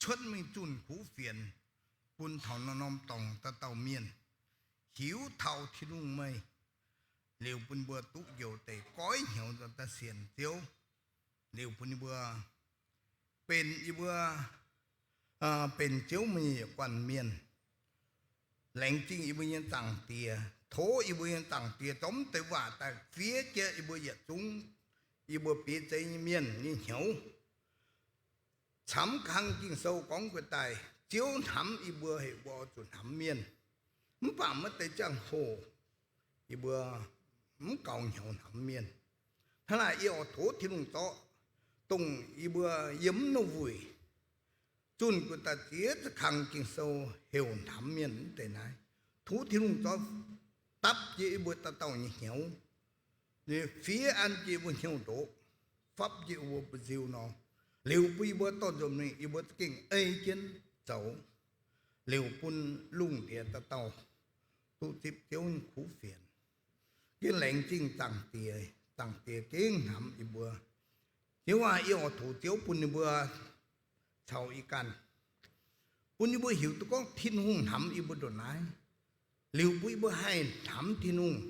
cuotv mingh zunh kuv fienx, bun taux norm-norm dorngx dauh dauh mienh hiuv taux Tin-Hungh meih, liuz bun mbuo duqv njoux deix goiv hnyouv daaih sienx Ziouv, liuz bun mbuo benx yie mbuo, benx Ziouv meih nyei yietc guanh mienh. Laengz zingh yie mbuo nyei Zaangc Diex. Tov yie mbuo nyei Zaangc Diex zorqv mv deix waac daaih fiev jienv yie mbuo yietc zungv yie mbuo biei zeiv nyei mienh nyei hnyouv. Camv kang Ging-Sou gorngv guei daaih, Ziouv hnamv yie mbuo heuc mbuo oix zuqc hnamv mienh. Mv baac maaih deix ziangh hoc yie mbuo mv gaux hnyouv hnamv mienh. Hnangv naaic yie oix tov Tin-Hungh zorqv dongh yie mbuo yiem mv norm wuic zunh guei daaih ziex za'kang Ging-Sou heuc hnamv mienh mv deix naaiv. Tov Tin-Hungh zorqv dapv jienv yie mbuo dauh dauh nyei hnyouv, fiev an jienv yie mbuo hnyouv ndoqv, fapv jienv yie mbuo mbu'nziu nor, liuz bun yie mbuo dorh nzunc mingh yie mbuo za'gengh ei jienv zoux, liuz bun lungh ndiex dauh dauh duqv zipv Ziouv nyei kuv fienx. Gengh laengz zingh Zaangc Diex, Zaangc Diex gengh hnamv yie mbuo. Ziouv aac, yie oix tov Ziouv bun yie mbuo caux ih ganh, bun yie mbuo hiuv duqv gorngv Tin-Hungh hnamv yie mbuo ndongc naaiv, liuz bun yie mbuo haih hnamv Tin-Hungh.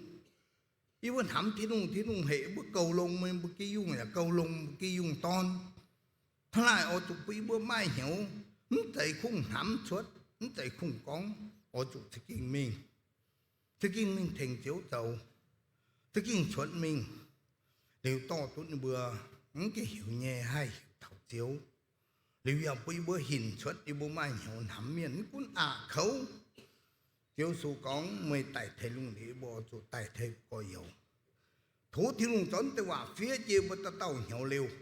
Yie mbuo hnamv Tin-Hungh, Tin-Hungh heuc yie mbuo goux longx, meih mbuo geh yungh yaac goux longx, mbuo geh yungh dorn. Hnangv naaic oix zuqc bun yie mbuo maaih hnyouv, mv zeiz kungx hnamv cuotv, mv zeiz kungx gorngv, oix zuqc za'gengh mingh, za'gengh mingh tengx Ziouv zoux, za'gengh cuotv mingh, liuz dorh duqv ninh mbuo mv gaengh heuc nyei haih heuc taux Ziouv. Liuz yaac bun yie mbuo hinc cuotv yie mbuo maaih hnyouv hnamv mienh, mv gunv aqc kouv. Ziouv Yesu gorngv, meih daic tei lungh ndiev, yie mbuo oix zuqc daic tei gorx-youz. Tov Tin-Hungh zorqv deix waac fiev jienv yie mbuo dauh dauh hnyouv liuz,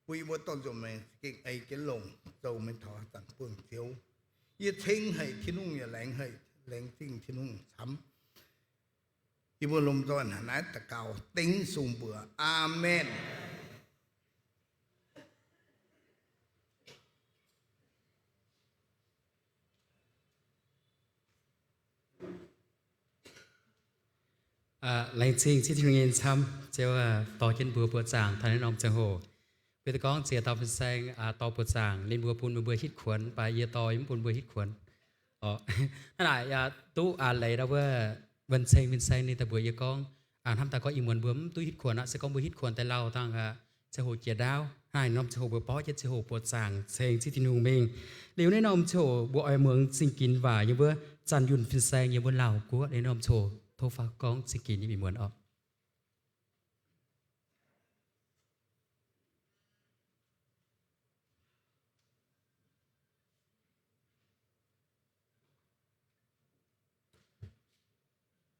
bun yie mbuo dorh nzunc mingh za'gengh ei jienv longc, zoux mingh taux zanc buangh Ziouv. Yie ceng haic Tin-Hungh yaac laengz haic, laengz zingh Tin-Hungh camv. Yie mbuo lomh nzoih hnangv naaiv daux gaux dengv sung mbuox. Aamen. Laengz zingh Ziouv Tin-Hungh nyei camv, Ziouv dorh jienv mbuo buoqc zaangc taux naaiv norm ziangh hoc. Beiv deix gorngv ziex dauh fin-saeng dorh buoqc zaangc, ninh mbuo bun meih mbuo hitv kuonx, mv baac yie dorh yie mv bun mbuo hitv kuonx. Hnangv naaic yaac duqv leiz ndau wuov wuonh ceng fin-saeng ninh daaih mbuox yie gorngv, hnamv daaih gorngv ih muonz mbuo mv duqv hitv kuonx aqv, se gorngv mbuo hitv kuonx daaih lauh dangh ziangh hoc jiex ndaauv. Hnangv naaic norm ziangh hoc mbuo borqv jienv ziangh hoc buoqc zaangc ceng Ziouv Tin-Hungh mingh. Liuz naaiv norm ziangh hoc mbuo oix muangx zingh ginx waac yiem wuov Zanh Yunh fin-saeng yiem wuov Laauh Guoqv. Naaiv norm ziangh hoc tov faaux gorngv zingh ginx nyei mienh muonz oc.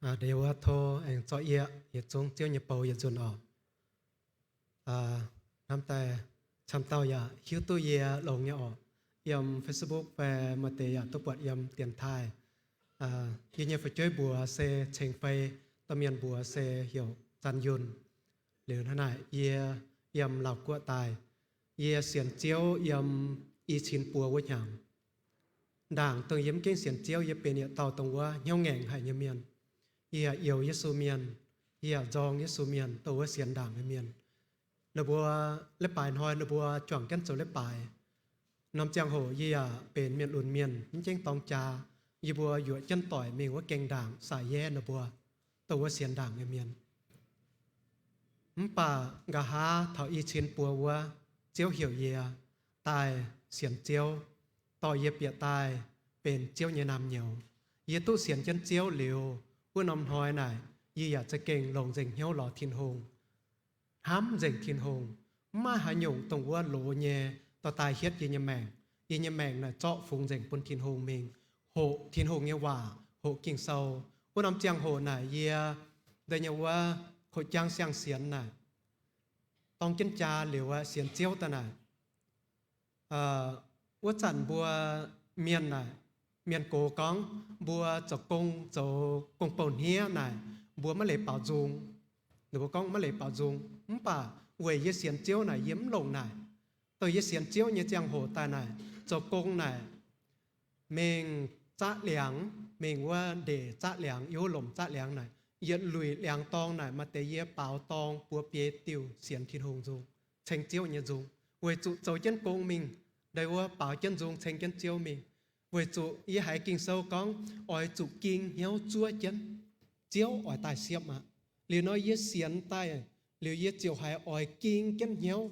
Ndeic wuov tov aengx zorqv yie yietc zungv Ziouv nyei bou yietc nzunc oc. Hnamv daaih camv dauh yaac hiuv duqv yie longx nyei oc. Yiem Facebook fai maaih deix yaac duqv buatc yiem dienx taaih. Yie nyei fu'jueiv mbuox se Ceng Fei, domh mienh mbuox se heuc Zanh Yunh. Liuz hnangv naaic yie yiem Laauh Guoqv daaih, yie sienx Ziouv yiem i cin buo wuov hnyangx. Ndaangc dongh yie mv gengh sienx Ziouv, yie benx yietc dauh dongh wuov hnyouv ngaengc haic nyei mienh. Yie yaac youx Yesu mienh, yie yaac nzorng Yesu mienh, dongh wuov sienx ndaangc nyei mienh. Ninh mbuo leiz-baaix hnoi ninh mbuo juangc jienv zoux leiz-baaix. Norm ziangh hoc yie yaac benx mienh lunx mienh, mv gengh dorng jaa. Yie mbuo yuoqc jienv doic mingh wuov gaengh ndaangc saaix yaev ninh mbuo, dongh wuov sienx ndaangc nyei mienh. Mv baac nqa'haav taux i cin buo wuov, Ziouv heuc yie daaih sienx Ziouv, dorh yie bieqc daaih benx Ziouv nyei naamh nyouz. Yie duqv sienx jienv Ziouv liuz, wuov norm hnoi naaic yie yaac za'gengh longc nzengc hnyouv lorz Tin-Hungh, hnamv nzengc Tin-Hungh. Mv maaih haaix nyungc dongh wuov loz nyei, dorh daaih hietv yie nyei maengc. Yie nyei maengc naaic zorqv fungx nzengc bun Tin-Hungh mingh, hoqc Tin-Hungh nyei waac, hoqc Ging-Sou. Wuov norm ziangh hoc naaic yie, da'nyeic wuov, koqv jang siang-sienx naaic, dorng jienv jaa liuz aqv, sienx Ziouv daaih naaic, wuov zanc mbuo mienh naaic, mienh gox gorngv mbuo zoux gong, zoux gong-bou hniev naaic, mbuo maiv leiz baaux nzung. Ninh mbuo gorngv maiv leiz baaux nzung. Mv baac weic yie sienx Ziouv naaic, yie mv longc naaic. Dongh yie sienx Ziouv nyei ziangh hoc daaih naaic, zoux gong naaic, mingh zaqv liangx, mingh wuov ndeic zaqv liangx, yiem wuov lomc zaqv liangx naaic, yietc luic liangx dorng naaic, maaih deix yie baaux dorng buoz biei diuh sienx Tin-Hungh nzung, ceng Ziouv nyei nzung, weic zuqc zoux jienv gong mingh, ndeic wuov baaux jienv nzung, ceng jienv Ziouv mingh. Weic zuqc yie haiz Ging-Sou gorngv oix zuqc ging hnyouv zuov jienv, Ziouv oix daaih siepv aqv. Liuz nor yie sienx daaih, liuz yie ziouc haiz oix ging jienv hnyouv.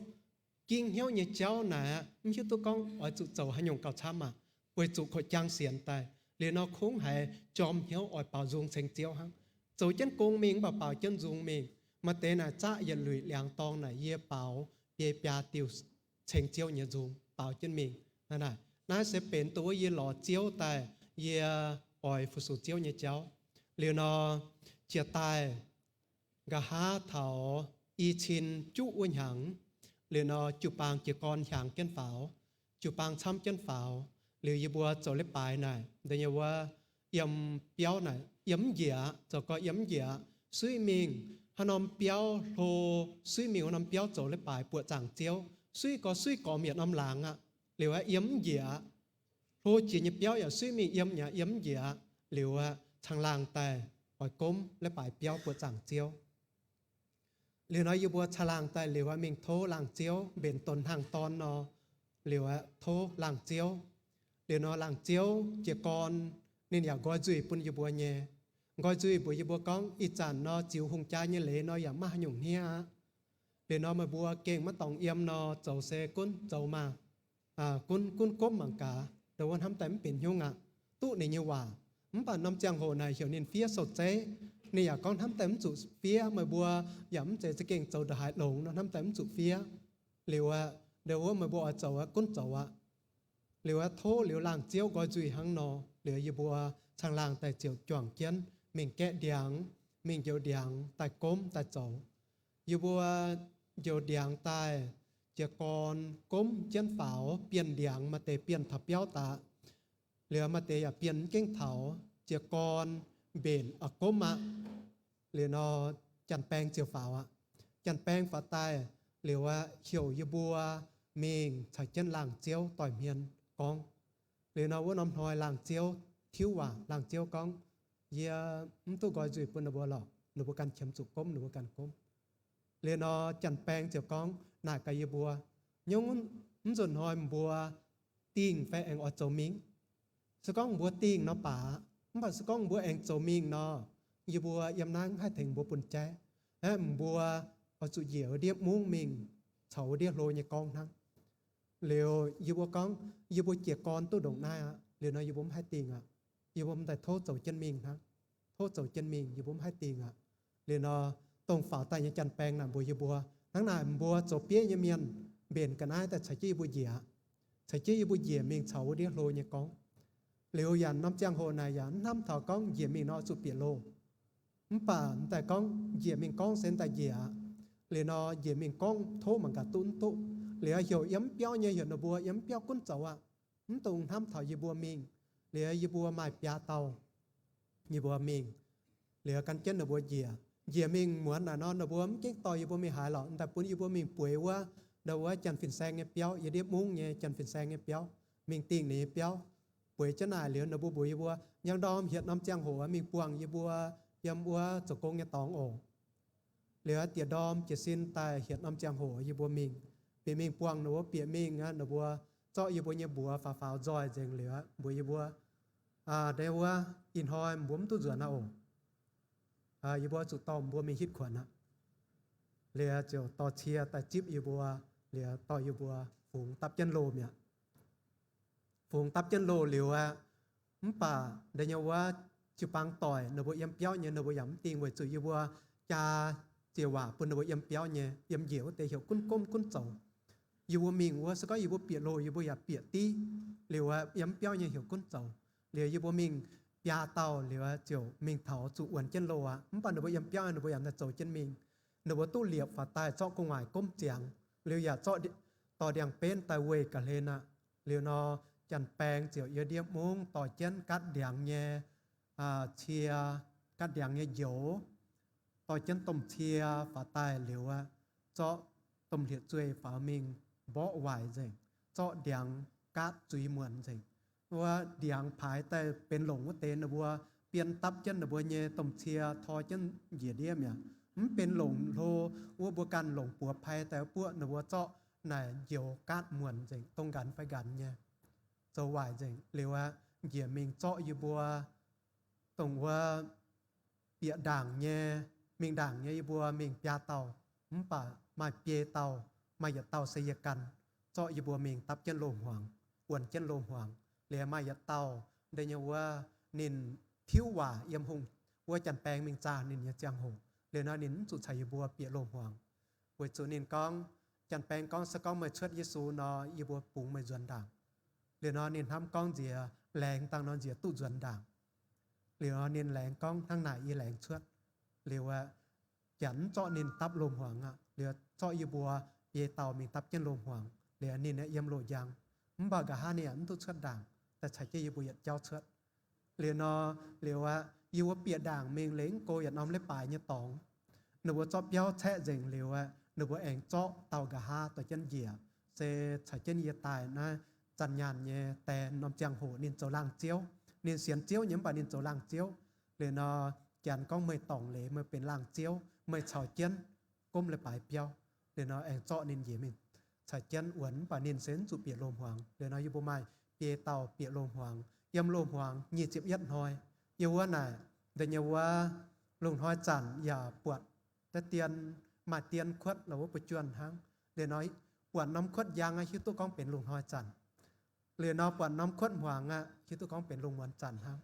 Ging hnyouv nyei jauv naaic aqv, mv hiuv duqv gorngv oix zuqc zoux haaix nyungc gauh camv aqv, weic zuqc koqv jang sienx daaih. Liuz nor kungx haiz jorm hnyouv oix baaux nzung ceng Ziouv hnangv. Zoux jienv gong mingh mv baac baaux jienv nzung mingh. Maaih deix naaic zaqv yietc luic liangx dorng naaic yie baaux biei biaa diuh ceng Ziouv nyei nzung baaux jienv mingh. Naaiv se benx dongh wuov yie lorz Ziouv daaih yie oix fu-sux Ziouv nyei jauv. Liuz nor, jiex daaih nqa'haav taux i cin juqv wuov hnyangx, liuz nor jiu-baang jiez gorn hiaangx jienv faaux, jiu-baang camv jienv faaux. Liuz yie mbuo zoux leiz-baaix naaic, da'nyeic wuov, yiem biauv naaic yiem mv njiec aqv, zoux gau yiem mv njiec aqv. Suiv mingh haaix norm biauv hlo, suiv mingh wuov norm biauv zoux leiz-baaix buoqc zaangc Ziouv, suiv gau suiv gormx yietc norm laangz aqv. Liuz aqv, yiem mv njiec aqv. Hlo jiex nyei biauv yaac suiv mingh yiem nyei, yiem mv njiec aqv. Liuz aqv, caangh laangh daaih oix gomv leiz-baaix biauv buoqc zaangc Ziouv. Liuz nor yie mbuo caangh laangh daaih liuz aqv, mingh tov laangh Ziouv mbenc donx hnaangx dorn nor, liuz aqv, tov laangh Ziouv. Liuz nor laangh Ziouv jiez gorn ninh yaac nqoi nzuih bun yie mbuo nyei. Nqoi nzuih mbuox yie mbuo gorngv ih zanc nor ziux hungh jaa nyei leiz nor yaac maiv haaix nyungc hniev aqv. Liuz nor meih mbuo gengh maiv dorngx yiem nor, zoux se gunv zoux maah, gunv, gunv gomv mangc gaax, ndongc wuov hnamv daaih mv benx haaix nyungc aqv. Duqv ninh nyei waac. Mv baac norm ziangh hoc naaic heuc ninh fiev sou-zeiv, ninh yaac gorngv hnamv daaih mv zuqc fiev, meih mbuo yaac mv zeiz za'gengh zoux ndongc haaix longx nor, hnamv daaih mv zuqc fiev. Liuz aqv, ndongc wuov meih mbuo oix zoux aqv, gunv zoux aqv. Liuz aqv, tov liuz laangh Ziouv nqoi nzuih hnangv nor, liuz yie mbuo caangh laangh daaih ziouc juangc jienv mingh gaeqv ndiangx, mingh njoux ndiangx daaih gomv daaih zoux. Yie mbuo njoux ndiangx daaih, jiez gorn gomv jienv faaux, bienh ndiangx, maaih deix bienh taux biauv daaih, liuz maaih deix yaac bienh mv gengh taux. Jiez gorn mbenc aqv, gomv aqv. Liuz nor, janx-baeng ziouc faaux aqv. Janx-baeng faaux daaih, liuz aqv, heuc yie mbuo mingh caux jienv laangh Ziouv doix-hmien gorngv. Liuz nor wuov norm hnoi laangh Ziouv tiuv waac, laangh Ziouv gorngv, yie mv duqv nqoi nzuih bun ninh mbuo lorqc, ninh mbuo ganh qiemx zuqc gomv ninh mbuo ganh gomv. Liuz nor janx-baeng ziouc gorngv naaic gaax yie mbuo, nyungc mv nzunc hnoi mbuo dingh fai aengx oix zoux mingh? Se gorngv mbuo dingh nor baac, mv baac se gorngv mbuo aengx zoux mingh nor, yie mbuo yiem naaiv mv haih tengx mbuo bun jaiv. Aeqv, mbuo oix zuqc njiec wuov ndiev mungv mingh caux wuov ndiev hlo nyei gorngv hnangv. Liuz yie mbuo gorngv, yie mbuo jiez gorn duqv ndongc naaiv aqv. Liuz nor yie mbuo mv haih dingh aqv. Yie mbuo m'daaih tov zoux jienv mingh hnangv. Tov zoux jienv mingh, yie mbuo mv haih dingh aqv. Liuz nor, dongh faaux daaih nyei janx-baeng naaic mbuox yie mbuo, hnangv naaic mbuo zoux bieiv nyei mienh mbenc ga'naaiv daaih caux jienv yie mbuo njiec, caux jienv yie mbuo njiec mingh caux wuov ndiev hlo nyei gorngv. Liuz yaac norm ziangh hoc naaic yaac mv hnamv taux gorngv njiec mingh nor zuqc bieqc loh. Mv baac m'daaih gorngv njiec mingh gorngv se m'daaih njiec aqv. Liuz nor njiec mingh gorngv tov mangc gaax duqv mv duqv. Liuz heuc yiem mv biauv nyei, heuc ninh mbuo yiem mv biauv gunv zoux aqv. Mv dungx hnamv taux yie mbuo mingh. Liuz yie mbuo maaih biaa dauh, yie mbuo mingh. Liuz gan jienv ninh mbuo njiec. Njiec mingh muonz naaic nor ninh mbuo mv gengh dorh yie mbuo mingh haaix lorqc, m'daaih bun yie mbuo mingh bueix wuov, ndau wuov janx fin-saeng nyei biauv, yiem ndiev mungv nyei janx fin-saeng nyei biauv, mingh dingh ninh nyei biauv. Bueix jienv naaic liuz ninh mbuo mbuox yie mbuo, njang ndorm hietc norm ziangh hoc mingh buangh yie mbuo yiem wuov zoux gong nyei dorngx oc. Liuz diec ndorm jiez sin daaih hietc norm ziangh hoc yie mbuo mingh. Bieqc mingh buangh ninh mbuo, bieqc mingh aqv, ninh mbuo zorqv yie mbuo nyei mbuox faaux faaux nzoih nzengc liuz aqv, mbuox yie mbuo, ndau wuov ih hnoi mbuo mv duqv nzuonx aqv oc. Yie mbuo zuqc dorh mbuo mingh hitv kuonx aqv. Liuz ziouc dorh cie daaih zipv yie mbuo, liuz dorh yie mbuo fungx dapv jienv loh mi'aqv. Fungx dapv jienv loh liuz aqv, mv baac ndau wuov jiu-baang doic ninh mbuo yiem biauv nyei ninh mbuo yaac mv dingh weic zuqc yie mbuo jaa ziec waac bun ninh mbuo yiem biauv nyei, yiem njiec wuov deix heuc gunv gomv gunv zoux. Yie mbuo mingh wuov, se gorngv yie mbuo bieqc loh, yie mbuo yaac bieqc div. Liuz yiem biauv nyei heuc gunv zoux. Liuz yie mbuo mingh biaa dauh liuz ziouc mingh taux zuqc wuonx jienv loh aqv. Mv baac ninh mbuo yiem biauv ninh mbuo yaac daaih zoux jienv mingh. Ninh mbuo duqv liepc faaux daaih zorqv gu'nguaaic gomv ziangx, liuz yaac zorqv dorh ndiangx-benv daaih weih ga'hlen aqv. Liuz nor, janx-baeng ziouc yiem ndiev mungv dorh jienv gaatv ndiangx nyei cie, gaatv ndiangx nyei njoux, dorh jienv domh cie faaux daaih liuz aqv, zorqv domh hlieqv-zueih faaux mingh mborqv waaic nzengc, zorqv ndiangx gaatv zuiz muonc nzengc. Wuov ndiangx paaix daaih benx longc wuov deix ninh mbuo bien dapv jienv ninh mbuo nyei domh cie tor jienv njiec ndiev mi'aqv. Mv benx longc hlo, wuov mbuo ganh longc buoz pai daaih buoqv ninh mbuo zorqv naaic njoux gaatv muonc nzengc, dongh nqanx fai nqanx nyei, zoux waaic nzengc. Liuz aqv, njiec mingh zorqv yie mbuo dongh wuov bieqc ndaangc nyei, mingh ndaangc nyei yie mbuo mingh biaa dauh, mv baac maaih biei dauh, maaih yietc dauh se yie ganh, zorqv yie mbuo mingh dapv jienv loh hmuangx, wuonx jienv loh hmuangx. Liuz maaih yietc dauh deix nyei wuov, ninh tiuv waac yiem hungh, wuov janx-baeng mingh zaah ninh nyei ziangh hoc, liuz nor ninh mv zuqc caux yie mbuo bieqc loh hmuangx, weic zuqc ninh gorngv, janx-baeng gorngv, se gorngv meih cuotv Yesu nor, yie mbuo bungx meih nzuonx ndaangc. Liuz nor ninh hnamv gorngv nziex laengz dangh nor nziex duqv nzuonx ndaangc. Liuz nor ninh laengz gorngv, hnangv naaic yie laengz cuotv. Liuz aqv, janx mv zorqv ninh dapv loh hmuangx aqv. Liuz zorqv yie mbuo biei dauh mingh dapv jienv loh hmuangx. Liuz ninh aeqv, yiem loh njang. Mv baac nqa'haav ninh yaac mv duqv cuotv ndaangc, daaih caux jienv yie mbuo yietc jauv cuotv. Liuz nor, liuz aqv, yie mbuo bieqc ndaangc mingh liuz mv go yietc norm leiz-baaix nyei dorngx, ninh mbuo zorqv biauv caeqv nzengc liuz aqv, ninh mbuo aengx zorqv dauh nqa'haav dorh jienv njiec, se caux jienv yie daaih naaiv zanc nyaanh nyei dae norm ziangh hoc ninh zoux laangh ziouv. Ninh sienx Ziouv nyei mv baac ninh zoux laangh ziouv. Liuz nor, janx gorngv, meih dorngc leiz meih benx laangh ziouv, meih caux jienv gomv leiz-baaix biauv. Liuz nor aengx zorqv ninh njiec mingh caux jienv wuonx, mv baac ninh se mv zuqc bieqc loh hmuangx. Liuz nor yie mbuo maaih biei dauh bieqc loh hmuangx, yiem loh hmuangx nyic ziepc yietv hnoi. Yiem wuov naaic, da'nyeic wuov, lungh hnoi zanc yaac buatc deix dien, maaih dien kuotv la'wuov buo juonh hnangv. Liuz nor buatc norm kuotv njang aqv, hiuv duqv gorngv benx lungh hnoi zanc. Liuz nor buatc norm kuotv hmuangx aqv, hiuv duqv gorngv benx lungh muonz zanc hnangv.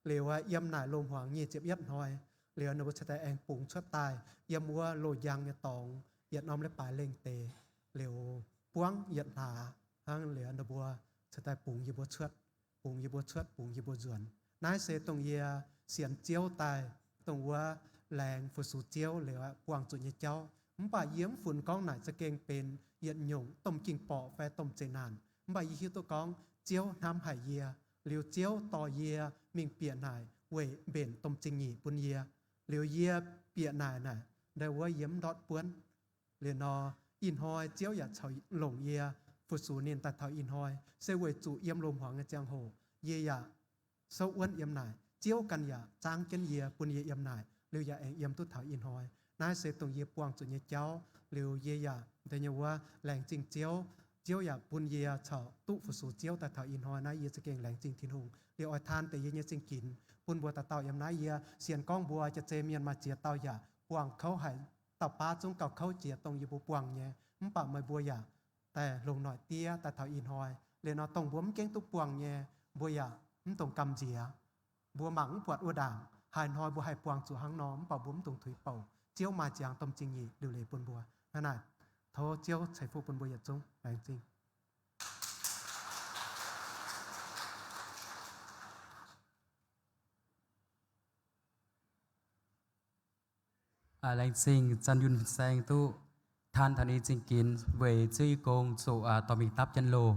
Liuz yiem naaic loh hmuangx nyic ziepc yietv hnoi, liuz ninh mbuo cingx daaih aengx bungx cuotv daaih yiem wuov loh njang nyei dorngx yietc norm leiz-baaix lengh deix. Liuz buangv yietc hlaax hnangv, liuz ninh mbuo cingx daaih bungx yie mbuo cuotv, bungx yie mbuo cuotv, bungx yie mbuo nzuonx. Naaiv se dongh yie sienx Ziouv daaih dongh wuov laengz fu-sux Ziouv liuz buangh zuqc nyei jauv. Mv baac yie mv funx gorngv naaic za'gengh benx yietc nyungc domh ging-borqc fai domh zeqc naanc. Mv baac yie hiuv duqv gorngv Ziouv hnamv haic yie, liuz Ziouv dorh yie mingh bieqc naaic weic mbenc domh zingh nyeic bun yie. Liuz yie bieqc naaic naaic, ndau wuov yie mv ndortv buonv. Liuz nor, ih hnoi Ziouv yaac caux longc yie fu-sux ninh daaih taux ih hnoi, se weic zuqc yiem loz-hmuangx nyei ziangh hoc yie yaac souv wuonv yiem naaic. Ziouv ganh yaac zaangv jienv yie, bun yie yiem naaic, liuz yaac aengx yiem duqv taux ih hnoi. Naaiv se dongh yie buangh zuqc nyei jauv. Liuz yie yaac deix nyei wuov laengz zingh Ziouv. Ziouv yaac bun yie caux duqv fu-sux Ziouv daaih taux ih hnoi. Naaiv yie za'gengh laengz zingh Tin-Hungh. Liuz oix taan deix yie nyei zingh ginx bun mbuo dauh dauh yiem naaiv. Yie sienx gorngv mbuo jaav-zei mienh maaih ziex dauh yaac buangh kouv haic, dauh baav zungv gauh kouv jiex dongh yie mbuo buangh nyei. Mv baac meih mbuo yaac daaih longc noic diev daaih taux ih hnoi. Liuz nor dongh mbuo mv gengh duqv buangh nyei, mbuo yaac mv dungx gamh nziex. Mbuo mangc mv buatc wuov ndaangc, haaix hnoi mbuo haih buangh zuqc hnangv nor, mv baac mbuo mv dungx tuix bouc. Ziouv maaih ziangx domh zingh nyeic liuc leiz bun mbuo. Hnangv naaic, tov Ziouv ceix fuqv bun mbuo yietc zungv. Laengz zingh. Laengz zingh Zanh Yunh Fin-Saeng duqv taan taux ninh zingh ginx weic Ziouv nyei gong zuqc dorh mingh dapv jienv loh.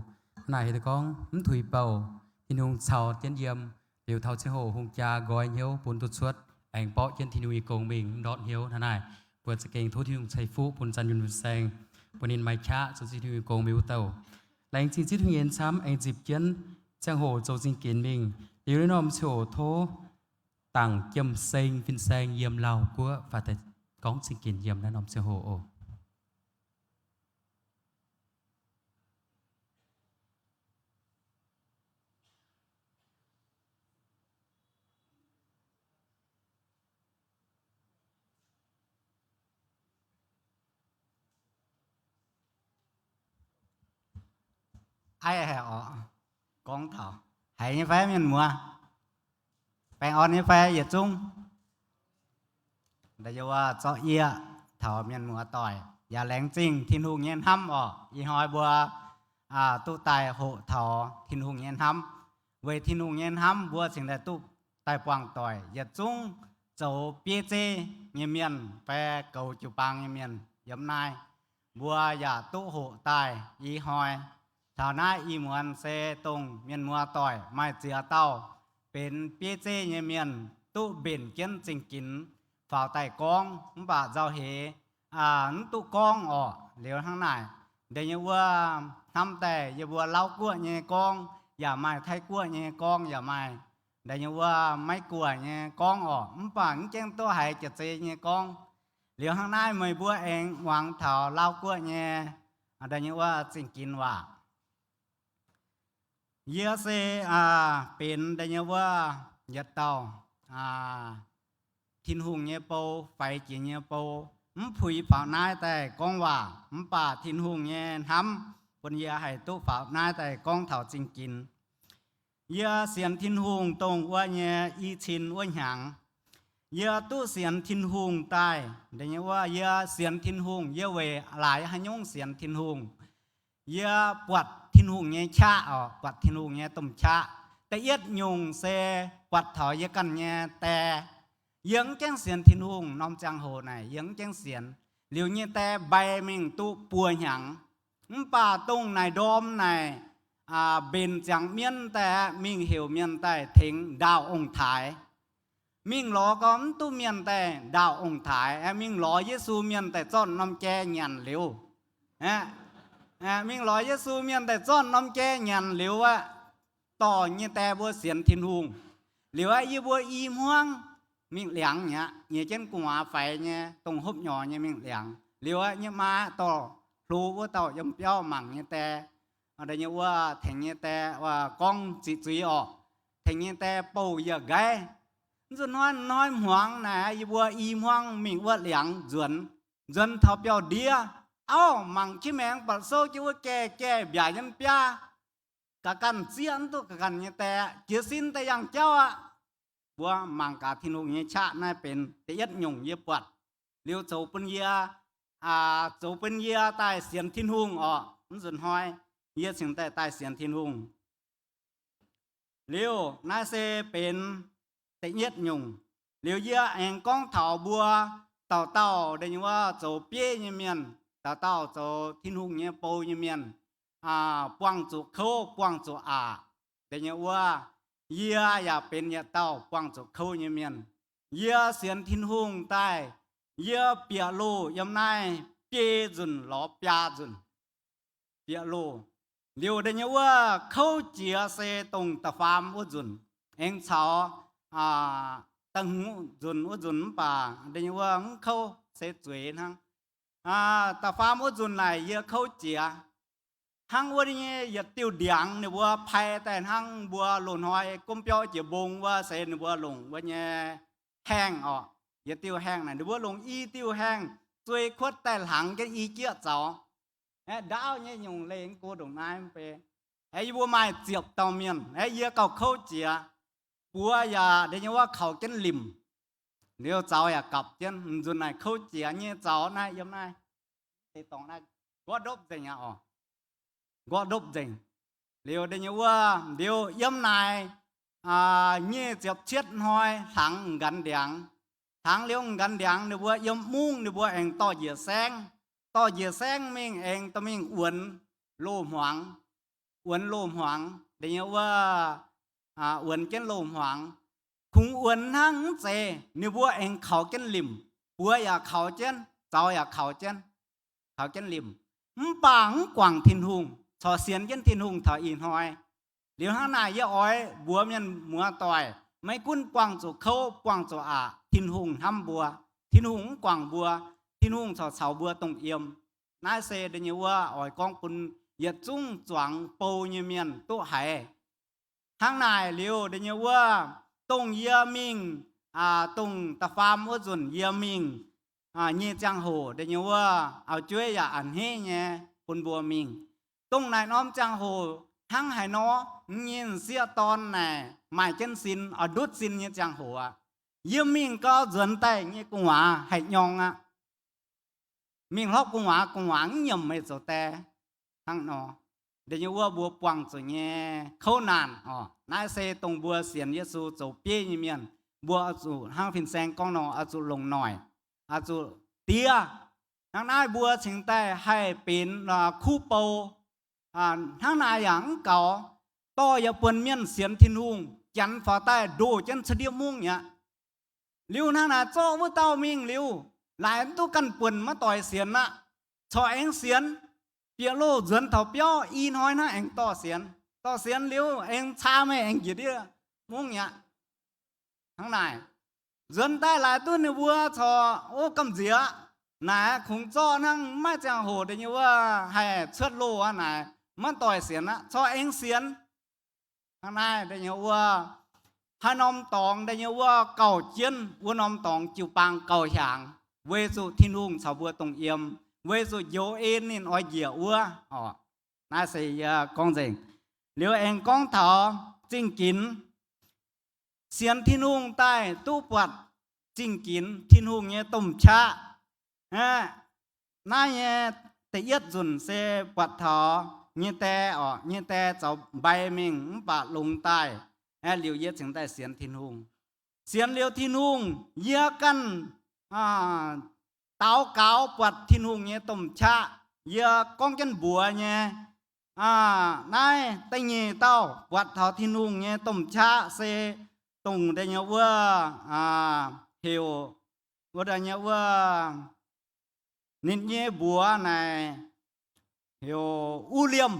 Hnangv naaic heuc duqv gorngv mv tuix bouc, Tin-Hungh caux jienv yiem. Liuz taux ziangh hoc hungh jaa nqoi hnyouv bun duqv cuotv, aengx mborqv jienv Tin-Hungh nyei gong mingh, mv ndortv hnyouv. Hnangv naaic, mbuo za'gengh tov Tin-Hungh ceix fuqv bun Zanh Yunh Fin-Saeng, bun ninh maaih qaqv zoux Tin-Hungh nyei gong mingh wuov douh. Laengz zingh Ziouv Tin-Hungh nyei nyei camv, aengx nzipc jienv ziangh hoc zoux zingh ginx mingh. Liuz naaiv norm ziangh hoc tov Dangc Jiem Seng Fin-Saeng yiem Laauh Guoqv fai daaih gorngv zingh ginx yiem naaiv norm ziangh hoc oc. Aa, haiz oc, gorngv taux haiz nyei fai mienh muoz? Baengh orn nyei fai yietc zungv? Da'yietv wuov zorqv yie taux mienh muoz doic. yaac laengz zingh Tin-Hungh nyei hnamv orqc. Ih hnoi mbuo duqv daaih hoqc taux Tin-Hungh nyei hnamv. Weic Tin-Hungh nyei hnamv mbuo cingx daaih duqv daaih buangh doic. Yietc zungv zoux bieiv zeiv nyei mienh fai goux jiu-baang nyei mienh yiem naaiv, mbuo yaac duqv hoqc daaih. Ih hnoi taux naaiv ih muonz se dongh mienh muoz doic maaih ziex dauh benx bieiv zeiv nyei mienh duqv mbenc jienv zingh ginx faaux daaih gorngv, mv baac nzauh heix mv duqv gorngv orqc. Liuz hnangv naaic, deix nyei wuov hnamv daaih yie mbuo Lauv guoqv nyei gorngv yaac maaih, Taiv guoqv nyei gorngv yaac maaih, deix nyei wuov Meiv guoqv nyei gorngv orqc, mv baac mv gaengh duqv haiz jiex zei nyei gorngv. Liuz hnangv naaiv meih mbuo aengx muangx taux Lauv guoqv nyei, deix nyei wuov zingh ginx waac. Yie se benx deix nyei wuov yietc dauh Tin-Hungh nyei bou, faix jiex nyei bou, mv puix faaux naaiv daaih gorngv waac, mv baac Tin-Hungh nyei hnamv bun yie haih duqv faaux naaiv daaih gorngv taux zingh ginx. Yie sienx Tin-Hungh dongh wuov nyei i cin wuov hnyangx. Yie duqv sienx Tin-Hungh daaih, deix nyei wuov yie sienx Tin-Hungh, yie weic laaix haaix nyungc sienx Tin-Hungh? Yie buatc Tin-Hungh nyei qaqv orqc, buatc Tin-Hungh nyei domh qaqv. Da'yietv nyungc se buatc taux yie ganh nyei die. Yie mv gaengh sienx Tin-Hungh, norm ziangh hoc naaic yie mv gaengh sienx. Liuz nyei die mbaih mingh duqv buo hnyangx. Mv baac dongh naaic ndorm naaic mbenc ziangx mienv daaih, mingh heuc mienh daaih tengx ndaauh ong-taaix. Mingh lorz gau mv duqv mienh daaih ndaauh ong-taaix, mingh lorz Yesu mienh daaih zorqv norm jai nyanc liuz. Mingh lorz Yesu mienh daaih zorqv norm jai nyanc liuz aqv, dorh nyei die mbuo sienx Tin-Hungh. Liuz aqv, yie mbuo i hmuangv mingh liangx mi'aqv, nyiex jienv gu'nguaaz faix nyei, dongh hopv nyorx nyei mingh liangx. Liuz aqv, nyei maa dorh hlo wuov dauh yiem biauv mangc nyei die, deix nyei wuov tengx nyei die gorngv ziqc zuiz orqc, tengx nyei die bouh yaac nqaiv. Mv zuqc hnoi hnoi hmuangx naaic, yie mbuo i hmuangv mingh wuov liangx nzuonx, nzuonx taux biauv-ndiev, auv, mangc jienv maengx buatc souv jienv wuov gaeqv gaeqv mbiaauc nyei biaav, ga'ganh zieqv mv duqv ga'ganh nyei die, jiez sin daaih yangh jauv aqv. Mbuo mangc gaax Tin-Hungh nyei qaqv naaiv benx da'yietv nyungc yie buatc. Liuz zoux bun yie, zoux bun yie daaih sienx Tin-Hungh orqc. Mv zuqc hnoi yie cingx daaih daaih sienx Tin-Hungh. Liuz naaiv se benx da'yietv nyungc. Liuz yie aengx gorngv taux mbuo dauh dauh deix nyei wuov zoux bieiv nyei mienh, dauh dauh zoux Tin-Hungh nyei bou nyei mienh, buangh zuqc kouv, buangh zuqc aqc deix nyei wuov, yie yaac benx yietc dauh buangh zuqc kouv nyei mienh. Yie sienx Tin-Hungh daaih, yie bieqc loh yiem naaiv biei nzunc lorz biaa nzunc bieqc loh. Liuz deix nyei wuov kouv jiex se dongh da'faam wuov nzunc, aengx caux da'hmz nzunc wuov nzunc mv baac deix nyei wuov mv kouv se zueiz hnangv. Da'faam wuov nzunc naaic yie kouv jiex. Hnangv wuov nyei yietc diuh ndiangx ninh mbuo pai daaih hnangv mbuo loz-hnoi gomv biauv jiex mbong wuov se ninh mbuo longc wuov nyei haengh orqc. Yietc diuh haengh naaic ninh mbuo longc i diuh haengh zuei kuotv daaih hlangx jienv i jieqv zaux. Aeqv, ndaauv nyei nyungc leih go ndongc naaiv mv bei. Aeqv, yie mbuo maaih ziepc dauh mienh. Aeqv, yie gauh kouv jiex. Buoz yaac deix nyei wuov kaux jienv limc. Liuz zaux yaac gapc jienv. M'nzunc naaic kouv jiex nyei zaux naaiv yiem naaiv, deix dorngx naaiv nqortv ndopv nzengc aqv orqc. Nqortv ndopv nzengc. Liuz deix nyei wuov, liuz yiem naaic nyic ziepc cietv hnoi hlangx m'nqanx ndiangx. Hlangx liuz m'nqanx ndiangx ninh mbuo yiem mungv ninh mbuo aengx dorh njiec saengv. Dorh njiec saengv mingh aengx dorh mingh uonx loz-hmuangx. Uonx loz-hmuangx deix nyei wuov, uonx jienv loz-hmuangx. Kungx uonx hnangv mv zeiz, ninh mbuo aengx kaux jienv limc. Buoz yaac kaux jienv, zaux yaac kaux jienv, kaux jienv limc. Mv baac mv guangc Tin-Hungh, corc sienx jienv Tin-Hungh taux ih hnoi. Liuz hnangv naaic yie oix mbuox mienh muoz doic, maiv gunv buangh zuqc kouv buangh zuqc aqc, Tin-Hungh hnamv mbuo. Tin-Hungh mv guangc mbuo. Tin-Hungh corc caux mbuo dongh yiem. Naaiv se deix nyei wuov oix gorngv bun yietc zungv zuangx bou nyei mienh duqv haiz. Hnangv naaic liuz deix nyei wuov, dongh yie mingh, dongh da'faam wuov nzunc yie mingh nyei ziangh hoc deix nyei wuov, auv-jueiv yaac a'hneiv nyei bun mbuo mingh. Dongh naaic norm ziangh hoc hnangv haaix nor, m'nyei m'sieqv dorn naaic maaih jienv sin, oix ndutv sin nyei ziangh hoc aqv. Yie mingh gau, nzuonx daaih nyei gu'nguaaz haih nyorng aqv. mingh hlopv gu'nguaaz, gu'nguaaz mv nyiemc meih zoux die. Hnangv nor, da'nyeic wuov mbuo buangh zuqc nyei kouv naanc oc. Naaiv se dongh mbuo sienx Yesu zoux bieiv nyei mienh, mbuo oix zuqc hnangv fin-saeng gorngv nor, oix zuqc longc noic, oix zuqc diev. Hnangv naaiv mbuo cingx daaih haih benx kuv bou. Hnangv naaic yaac mv gaux, dorh yaac buonc mienh sienx Tin-Hungh, janx faaux daaih ndoh jienv cuotv ndiev mungv mi'aqv. Liuz hnangv naaic zorqv wuov dauh mingh liuz, laaix mv duqv ganh buonc maiv doix sienx aqv. Corc aengx sienx, bieqc loh nzuonx taux biauv, i hnoi hnangv aengx dorh sienx. Dorh sienx liuz aengx caa meih aengx njiec ndiev mungv mi'aqv. Hnangv naaic, nzuonx daaih laaix duqv ninh mbuo corc, o, gamh nziex aqv. Naaic kungx zorqv hnangv, maiv ziangh hoc da'nyeic wuov haih cuotv loh aqv. Naaic maiv doix sienx aqv, corc aengx sienx. Hnangv naaiv da'nyeic wuov, haaix norm dorngx da'nyeic wuov gauh jienv, wuov norm dorngx jiu-baang gauh hiaangx, weic zuqc Tin-Hungh caux mbuo dongh yiem, weic zuqc njoux en ninh oix njiec wuov oc. Naaiv se yie gorngv nzengc. Liuz aengx gorngv taux zingh ginx, sienx Tin-Hungh daaih duqv buatc zingh ginx Tin-Hungh nyei domh qaqv. Naaiv nyei da'yietv nzunc se buatc taux nyei die oc, nyei die zoux mbai mingh mv baac longx daaih. Liuz yie cingx daaih sienx Tin-Hungh. Sienx liuz Tin-Hungh, yie ganh daux gaux buatc Tin-Hungh nyei domh qaqv. Yie gorngv jienv mbuox nyei, naaiv da'nyeic dauh buatc taux Tin-Hungh nyei domh qaqv se dongh da'nyeic wuov, heuc wuov da'nyeic wuov, ninh nyei mbuox naaic heuc Uliemh.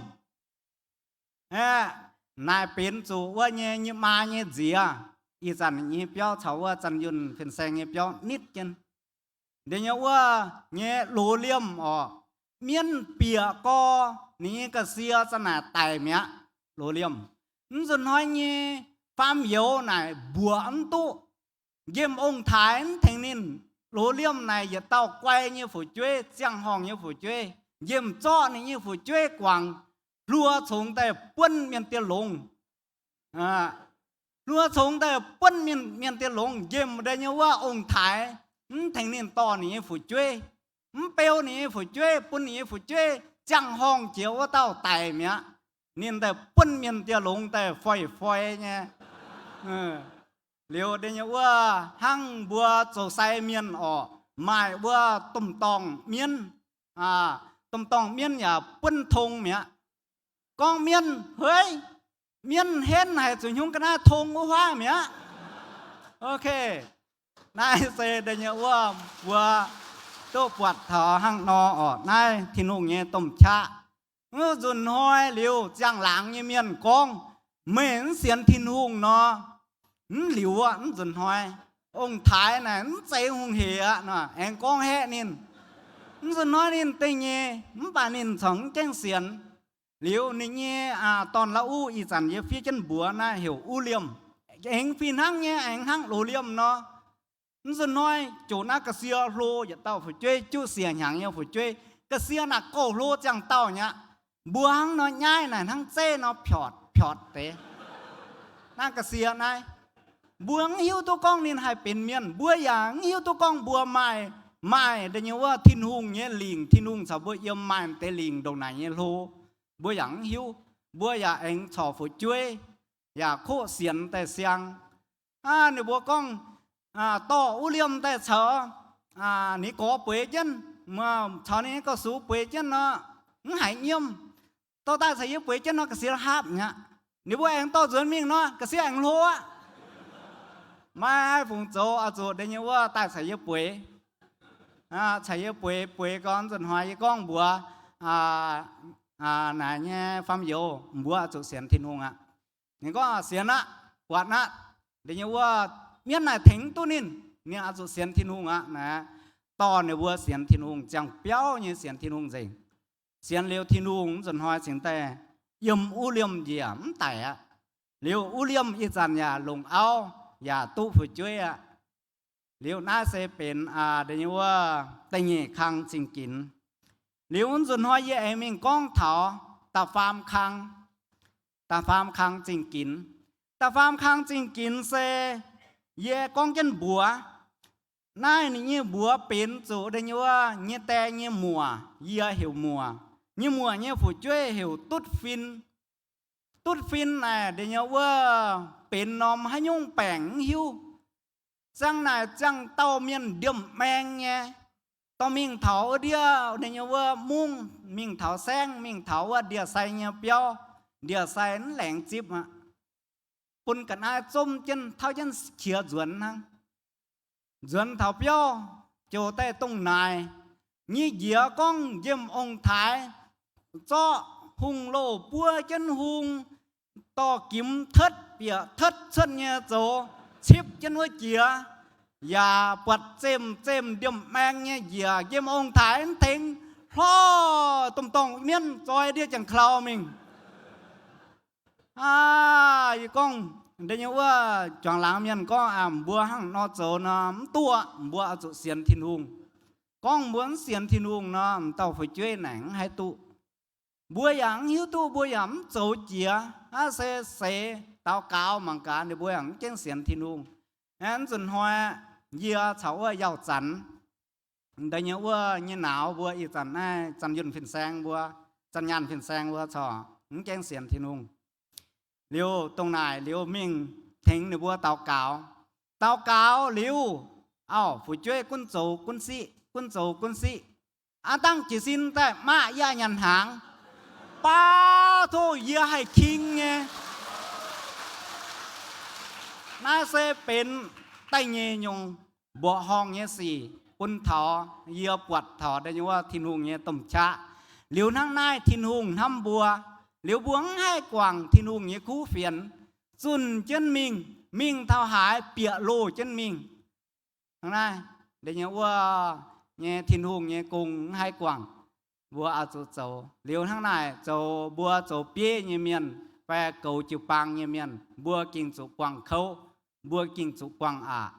Aeqv, naaic benx zuqc wuov nyei, nyei maa nyei nziex. Ih zanc ninh nyei biauv caux wuov Zanh Yunh fin-saeng nyei biauv nitv jienv. Da'nyeic wuov nyei Loz Liemh oc, mienv bieqc gorx, ninh nyei ga'sie za'naaic daic mi'aqv. Loz Liemh, mv nzunc hnoi nyei faam youz naaic mbuoqc mv duqv. Nqemh ong-taaix mv tengx ninh. Loz Liemh naaic yietc dauh guai nyei fu'jueiv, ziangh horngh nyei fu'jueiv, nqemh zorqv ninh nyei fu'jueiv guangc, hluo congx daaih buonv mienh dieh longx. Hluo congx daaih buonv mienh, mienh dieh longx, nqemh da'nyeic wuov ong-taaix mv tengx ninh dorh ninh nyei fu'jueiv, mv beu ninh nyei fu'jueiv, bun ninh nyei fu'jueiv ziangh horngh jiex wuov dauh daic mi'aqv. Ninh daaih buonv mienh dieh longx daaih foi-foi nyei. Liuz da'nyeic wuov hnangv mbuo zoux sai mienh orqc, maaih wuov domh dorngh mienv. Domh dorngh mienv yaac buonv tong mi'aqv. Gorngv mienv, hei, mienv henv haic, zuqc hnyungv ga'naaiv tong wuov huaav mi'aqv. Ok, naaiv se da'nyeic wuov mbuo duqv buatc taux hnangv nor orqc, naaiv Tin-Hungh nyei domh qaqv. Mv nzunc hnoi liuz ziangh laangz nyei mienh gorngv, meih mv sienx Tin-Hungh nor, mv liuz aqv. Mv nzunc hnoi ong-taaix naaic mv zeiz hungh heic aqv nor, aengx gorngv haeqv ninh. Mv nzunc hnoi ninh dingh nyei, mv baac ninh corc mv gaengh sienx. Liuz ninh nyei dorn-lauv uv, ih zanc yie fiev jienv mbuox naaiv heuc Uv Liemh, aengx fih hnangv nyei, aengx hnangv Loz Liemh nor. Mv nzunc hnoi ziouc naaiv ga'sie hlo yietc dauh fu'jueiv, juqv siec hnyangx nyei fu'jueiv. Ga'sie naaic gouh hlo ziangh dauh nyei aqv. Mbuo hnangv nor nyaiv naaic hnangv zeiv nor piotc piotc deix. Naaiv ga'sie naaiv, mbuo mv hiuv duqv gorngv ninh haih benx mienh. Mbuo yaac mv hiuv duqv gorngv mbuo maaih, maaih da'nyeic wuov Tin-Hungh nyei lingc, Tin-Hungh caux mbuo yiem, maaih deix lingc ndongc naaic nyei hlo. Mbuo yaac mv hiuv. Mbuo yaac aengx corc fu'jueiv yaac koqv sienx daaih siang. Ninh mbuo gorngv, dorh Uv Liemh daaih caux ninh gorx bueix jienv, caux ninh nyei gauh sux bueix jienv nor, mv haiz nyiemv. Dorh daaih caux yie bueix jienv nor, ga'sie haapv mi'aqv. Ninh mbuo aengx dorh nzuonx mingh nor, ga'sie aengx hlo aqv. Maiv fungc zoux, oix zuqc da'nyeic wuov daaih caux yie bueix. Caux yie bueix, bueix gorngv nzunc hnoi yie gorngv mbuox naaic nyei faam youz, mbuo oix zuqc sienx Tin-Hungh aqv. Ninh gorngv, sienx aqv, buatc aqv. Da'nyeic wuov mienv naaic tengx mv duqv ninh, ninh oix zuqc sienx Tin-Hungh aqv naaic. Dorh ninh mbuo sienx Tin-Hungh ziangh biauv nyei sienx Tin-Hungh nzengc. Sienx liuz Tin-Hungh mv nzunc hnoi cingx daaih yiem Uv Liemh njiec mv daic aqv. Liuz Uv Liemh ih zanc yaac longc auv yaac duqv fu'jueiv aqv. Liuz naaiv se benx da'nyeic wuov da'nyeic kang zingh ginx. Liuz mv nzunc hnoi yie aengx mingh gorngv taux da'faam kang. Da'faam kang zingh ginx. Da'faam kang zingh ginx se yie gorngv jienv mbuox Naaiv ninh nyei mbuox benx zuqc da'nyeic wuov nyei die nyei muoc, yie heuc muoc. Nyei muoc nyei fu'jueiv heuc Dutv Fin. Dutv Fin naaic da'nyeic wuov benx norm haaix nyungc baengc mv hiuv. Ziangh naaic ziangh dauh mienh ndiemh maeng nyei, dorh mingh taux wuov ndiev da'nyeic wuov mungv, mingh taux saengv, mingh taux wuov ndie-sai nyei biauv, ndie-sai mv laengz zipv aqv. Bun ga'naaiv zomv jienv tauv jienv qiex nzuonx hnangv. Nzuonx taux biauv, jouh daaih dongh naaic nyei njiec gorngv njiem ong-taaix, zorqv hungh loh buov jienv hung, dorh gimx tetv bieqc tetv cuotv nyei zoux, cipv jienv wuov jiex, yaac buatc zemh zemh ndiemh maeng nyei njiec, njiem ong-taaix mv tengx, hlorv domh dorngh mienv zoi ndiev jangx-klau mingh. Aa, yie gorngv, da'nyeic wuov juangc laangz mienh gorngv, Aa, mbuo hnangv nor zoux nor mv duqv, mbuo oix zuqc sienx Tin-Hungh. Gorngv mbuo mv sienx Tin-Hungh nor, m'dauh fu'jueiv naaic mv haih duqv. Mbuo yaac mv hiuv duqv, mbuo yaac mv zoux jiex, aa, se seix daux gaux mangc gaax, ninh mbuo yaac mv gengh sienx Tin-Hungh. Aa, nzunc hnoi yie caux wuov Yaauh Zanc, da'nyeic wuov nyei nauz mbuo ih zanc naaiv Zanc Yunh fin-saeng mbuo, Zanc Nyaanh fin-saeng mbuo corc mv gengh sienx Tin-Hungh. Liuz dongh naaic liuz mingh tengx ninh mbuo daux gaux. Daux gaux liuz, auv, fu'jueiv gunv zoux gunv siqv, gunv zoux gunv siqv. Aa, dangh jiez sin daaih maqv yie nyanc hnaangx. Baav tov yie haih king nyei. Naaiv se benx da'nyeic nyungc mbuoqc horngh nyei sic bun taux yie buatc taux da'nyeic wuov Tin-Hungh nyei domh qaqv. Liuz hnangv naaiv Tin-Hungh hnamv mbuo, liuz mbuo mv haih guangc Tin-Hungh nyei kuv fienx, zunh jienv mingh, mingh taux haaix bieqc loh jienv mingh. Hnangv naaiv, da'nyeic wuov nyei Tin-Hungh nyei gong mv haih guangc, mbuo oix zuqc zoux. Liuz hnangv naaic zoux, mbuo zoux bieiv nyei mienh fai goux jiu-baang nyei mienh, mbuo gengh zuqc buangh kouv, mbuo gengh zuqc buangh aqc.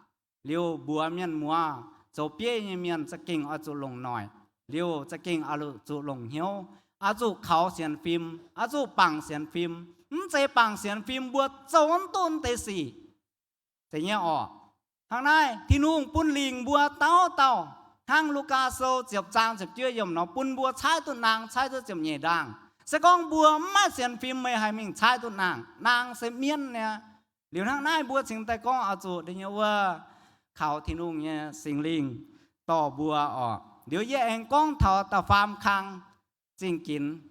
Liuz mbuox mienh muoz, zoux bieiv nyei mienh za'gengh oix zuqc longc noic, liuz za'gengh oix zuqc longc hnyouv, oix zuqc kaux sienx fim, oix zuqc bangc sienx fim. Mv zeiz bangc sienx fim mbuo zoux mv duqv deix sic. Zeiz nyei orqc? Hnangv naaiv Tin-Hungh bun lingc mbuo dauh dauh, hnangv Lugaa Sou ziepc zaang ziepc juov yiemc nor, bun mbuo caaiv duqv naang, caaiv duqv ziepc nyeic ndaangh. Se gorngv mbuo mv maaih sienx fim, meih haih mingh caaiv duqv naang? Naang se mienv nyei. Liuz hnangv naaiv mbuo cingx daaih gorngv oix zuqc da'nyeic wuov kaux Tin-Hungh nyei Singx Lingh dorh mbuo orqc. Liuz yie aengx gorngv taux da'faam kang zingh ginx.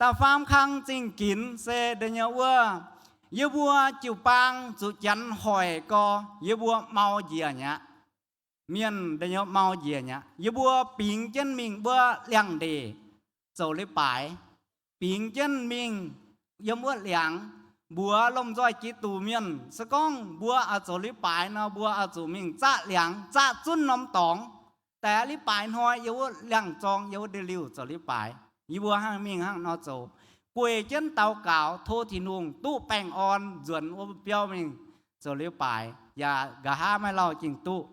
Da'faam kang zingh ginx se da'nyeic wuov, yie mbuo jiu-baang zuqc Janx hoic gorx, yie mbuo mau njiec mi'aqv. Mienh da'nyeic mau njiec mi'aqv. Yie mbuo bingx jienv mingh wuov liangx-ndeic zoux leiz-baaix, bingx jienv mingh yiem wuov liangx, mbuox lomh nzoih Giduc mienh, se gorngv mbuo oix zoux leiz-baaix nor, mbuo oix zuqc mingh zaqv liangx, zaqv zunv norm dorngx, daaih leiz-baaix hnoi yiem wuov liangx-zorng, yiem wuov ndeic-liuh zoux leiz-baaix. Yie mbuo hnangv mingh hnangv nor zoux, gueic jienv daux gaux tov Tin-Hungh duqv baengh orn nzuonx wuov biauv mingh zoux leiz-baaix, yaac nqa'haav maiv lauh gengh duqv.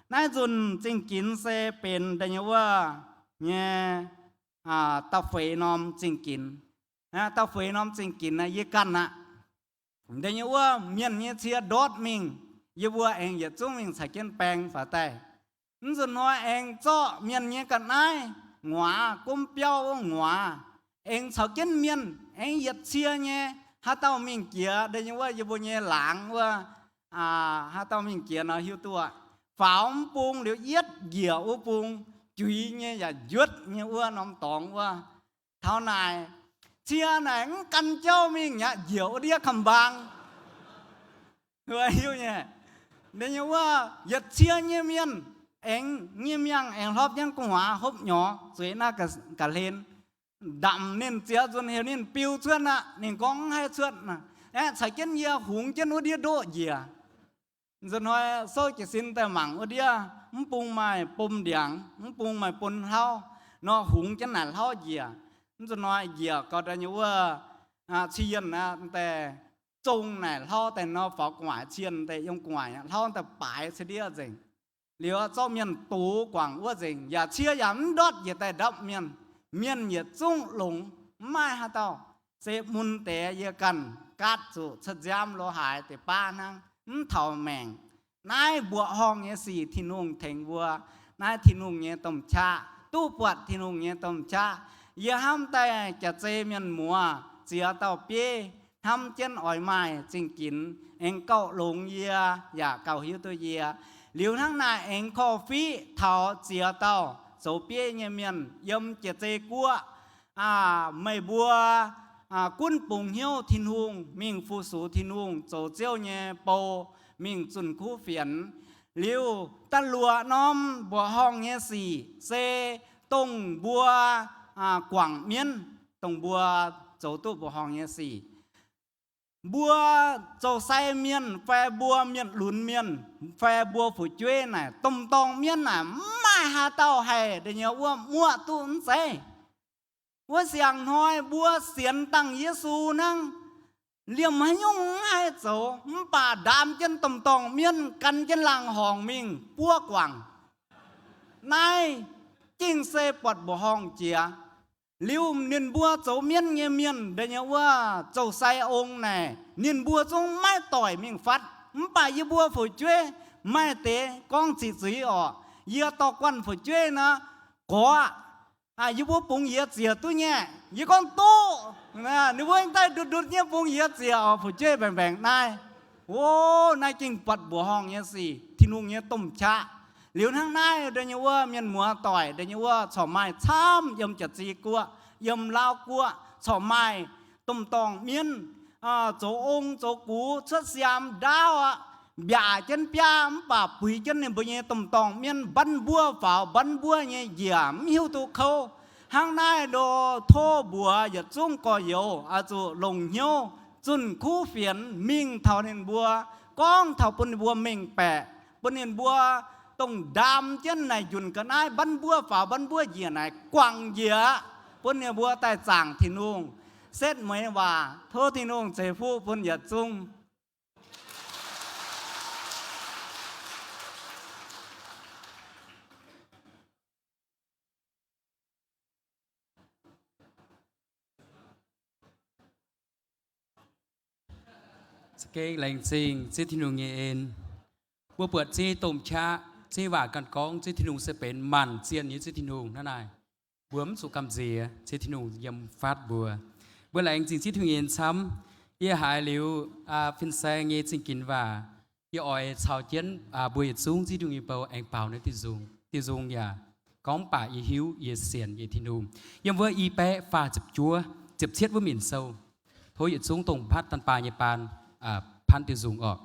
Naaiv nzunc zingh ginx se benx da'nyeic wuov nyei, aa, da'feix norm zingh ginx. Aa, da'feix norm zingh ginx naaiv yie ganh aqv. Da'nyeic wuov mienh nyei cie ndortv mingh, yie mbuo aengx yietc zungv mingh caux jienv baeng faaux daaih. Mv nzunc hnoi aengx zorqv mienh nyei ga'naaiv nguaaz, gomv biauv wuov nguaaz, aengx caux jienv mienh aengx yietc cie nyei. Haaix dauh mingh jiex da'nyeic wuov yie mbuo nyei laangz wuov, aa, haaix dauh mingh jiex nor hiuv duqv, faaux mv bung liuz yietv njiec wuov bung, juiz nyei yaac njuotv nyei wuov norm dorngx wuov. Taux naaic, cie naaic mv gan jauv mingh aqv, njiec wuov ndiev kamv-mbaang. Hiuv nyei, da'nyeic wuov yietc cie nyei mienh aengx nyei miangh aengx hlopv jienv gu'nguaaz hopv nyorx zueiz naaiv ga'hlen, ndamc ninh ziex nzunc heuc ninh biu cuotv aqv. Ninh gorngv mv haih cuotv aqv, caux jienv yie hungx jienv wuov ndiev ndoqv njiec. Nzunc hnoi souv jiez sin daaih mangc wuov ndiev, mv bung maaih bom ndiangx, mv bung maaih bun hlauv, nor hungx jienv naaic hlauv njiec. Mv nzunc hnoi njiec gau da'nyeic wuov, aa, ci yienh aqv, daaih zong naaic hlauv daaih nor faaux gu'nguaaic, ci yienh daaih yiem gu'nguaaic aqv, hlauv daaih baaix ciex ndiev nzengc. Liuz zorqv mienh dox guangc wuov nzengc, yaac cie yaac mv ndortv njiec daaih ndapv mienh. Mienh yietc zungv longx, mv maaih haaix dauh. Se mun deix yie ganh gaatv zuqc cuotv nziaamv lo haaix deix baav hnangv, mv taux maengc. Naaiv mbuoqc horngh nyei sic Tin-Hungh tengx mbuo. Naaiv Tin-Hungh nyei domh qaqv, duqv buatc Tin-Hungh nyei domh qaqv. Yie hnamv daaih jaax zei mienh muoz ziex dauh bieiv hnamv jienv oix maaih zingh ginx, aengx gauh longx yie, yaac gauh hiuv duqv yie. Liuz hnangv naaic aengx korv-fiqv taux ziex dauh zoux bieiv nyei mienh yiem jaax zei guoqv. Meih mbuo gunv bungx hnyouv Tin-Hungh, mingh fu-sux Tin-Hungh, zoux Ziouv nyei bou, mingh zunh kuv fienx. Liuz da'luoqc norm mbuoqc horngh nyei sic se dongh mbuo guangc mienv, dongh mbuo zoux duqv mbuoqc horngh nyei sic. Mbuo zoux sai mienh fai mbuo mienh lunx mienh fai mbuo fu'jueiv naaic, domh dorngh mienv naaic mv maaih haaix dauh haih da'nyeic nyei wuov muoqv duqv mv zeiz. Wuov siang hnoi mbuo sienx dangh Yesu hnangv, liemh haaix nyungc mv haih zoux, mv baac ndaam jienv domh dorngh mienv gan jienv laangz horngc mingh buov guangc. Naaiv gengh se buatc mbuoqc horngh jiex. Liuz ninh mbuo zoux mienv nyei mienh da'nyeic nyei wuov zoux sai ong naaic, ninh mbuo zungv maiv doic mingh fatv. Mv baac yie mbuo fu'jueiv maaih deix gorngv ziqc zuiz orqc. Yie dorh guanh fu'jueiv nor, gorx, yie mbuo bungx yiez ziec duqv nyei? Yie gorngv duqv. Ninh mbuo daaih ndutv-ndutv nyei bungx yiez ziec orqc. Fu'jueiv mbaengx-mbaengx naaiv. O, naaiv gengh buatc mbuoqc horngh nyei sic, Tin-Hungh nyei domh qaqv. Liuz hnangv naaiv da'nyeic nyei wuov mienh muoz doic, da'nyeic nyei wuov corc maaih camv yiem jaax zei guoqv, yiem Laauv guoqv corc maaih domh dorngh mienv zoux ong zoux gux cuotv siaam ndaauv aqv, mbiaac jienv biaav mv baac buix jienv ninh mbuo nyei domh dorngh mienv mbanv mbuov faaux, mbanv mbuov nyei njiec mv hiuv duqv kouv. Hnangv naaiv ndo, tov mbuox yietc zungv gorx-youz oix zuqc longc hnyouv zunh kuv fienx mingh taux ninh mbuo, gorngv taux bun ninh mbuo mengh baeqc, bun ninh mbuo dongh ndaam jienv naaic njunc ga'naaiv mbanv mbuov faaux, mbanv mbuov njiec naaic guangc njiec, bun ninh mbuo daaih zaangc Tin-Hungh. Setv mueiz waac, tov Tin-Hungh ceix fuqv bun yietc zungv. Za'gengh laengz zingh Ziouv Tin-Hungh nyei en. Mbuo buatc Ziouv domh qaqv, Ziouv waac ganh gorngv Ziouv Tin-Hungh se benx maanc zienh nyei Ziouv Tin-Hungh hnangv naaic. Mbuo mv zuqc gamh nziex, Ziouv Tin-Hungh yiem fatv mbuo. Mbuo laengz zingh Ziouv Tin-Hungh nyei en camv. Yie haiz liuz fin-saeng nyei zingh ginx waac, yie oix caux jienv mbuo yietc zungv Ziouv Tin-Hungh nyei bou aengx baaux naaiv diuh nzung. Diuh nzung yaac gorngv baac yie hiuv yie sienx nyei Tin-Hungh. Yiem wuov i baeqv faah ziepc juov, ziepc cietv wuov minc sou. Tov yietc zungv dongh patv daan baaix nyei baan patv diuh nzung orqc.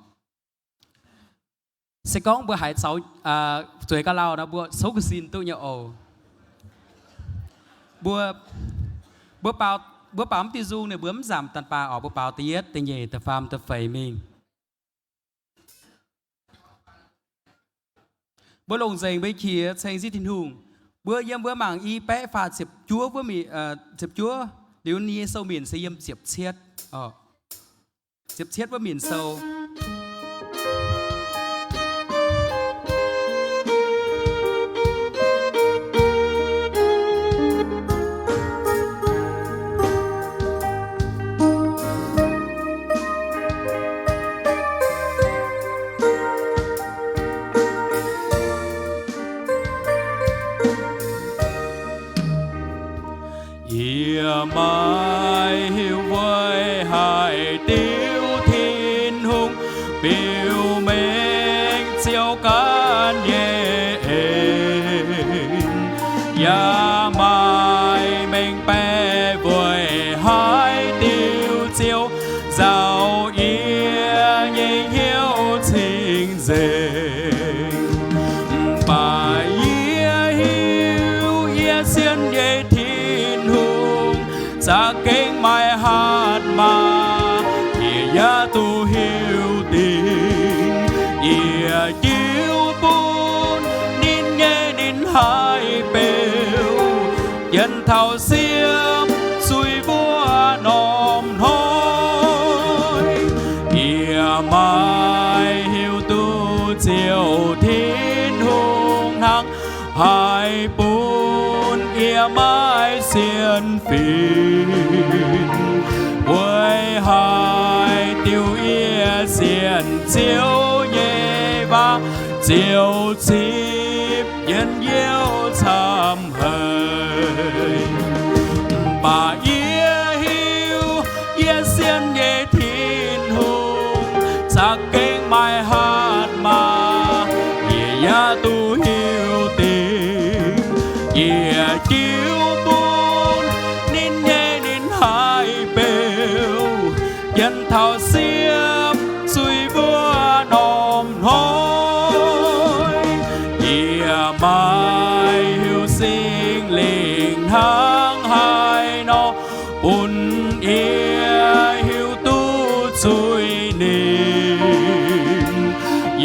Se gorngv mbuo haiz zaux zueiz ga'lauh nor, mbuo souv ga'sin duqv nyei oc. Mbuo, mbuo baaux mv diuh nzung ninh mbuo mv nzamc daan baaix orqc. Mbuo baaux da'yietv, da'nyeic, da'faam, da'feix mingh. Mbuo longc nzengc mbuo nyei qiex ceng Ziouv Tin-Hungh. Mbuo yiem mbuo mangc i baeqv faah ziepc juov wuov, ziepc juov, liuz nyei sou minc se yiem ziepc cietv, ziepc cietv wuov minc sou. Yie maiv hiuv weic haaix diuc Tin-Hungh biux mengh Ziouv ganh nyei en, yaac maiv mengh baeqc weic haaix diuc Ziouv nzaaux yie nyei hnyouv cing-nzengc. Mv baac yie hiuv yie sienx nyei Tin-Hungh za'gengh maiv hatc maaz, yie yaac duqv hiuv dingc. Yie jiu bun ninh nyei ninh haih beu, jienv taux sieqv suiv mbuo norm hnoi. Yie maiv hiuv duqv Ziouv Tin-Hungh hnangv haaix bun yie maiv sienx fih, weic haaix diuc yie sienx Ziouv nyei waac Ziouv zipv njien-youh camv haic. Mv baac yie hiuv, yie sienx nyei Tin-Hungh za'gengh maaih hatc maaz, yie yaac duqv hiuv dingc. Yie jiu bun ninh nyei, ninh haih beu, janx taux siepv zuiz mbuo norm hnoi. Yie maiv hiuv Singx Lingh hnangv haaix nor bun yie hiuv duqv zuiz-nimc,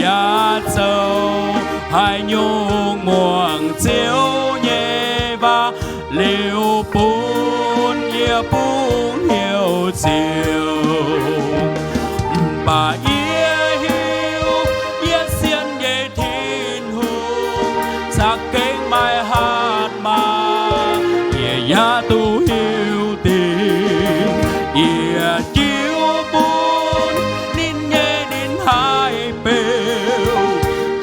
yaac zoux haaix nyungc muangx Ziouv nyei waac liuz bun yie bungx hnyouv ziouc. Mv baac yie hiuv, yie sienx nyei Tin-Hungh za'gengh maaih hatc maaz, yie yaac duqv hiuv dingc. Yie jiu bun ninh nyei, ninh haih beu,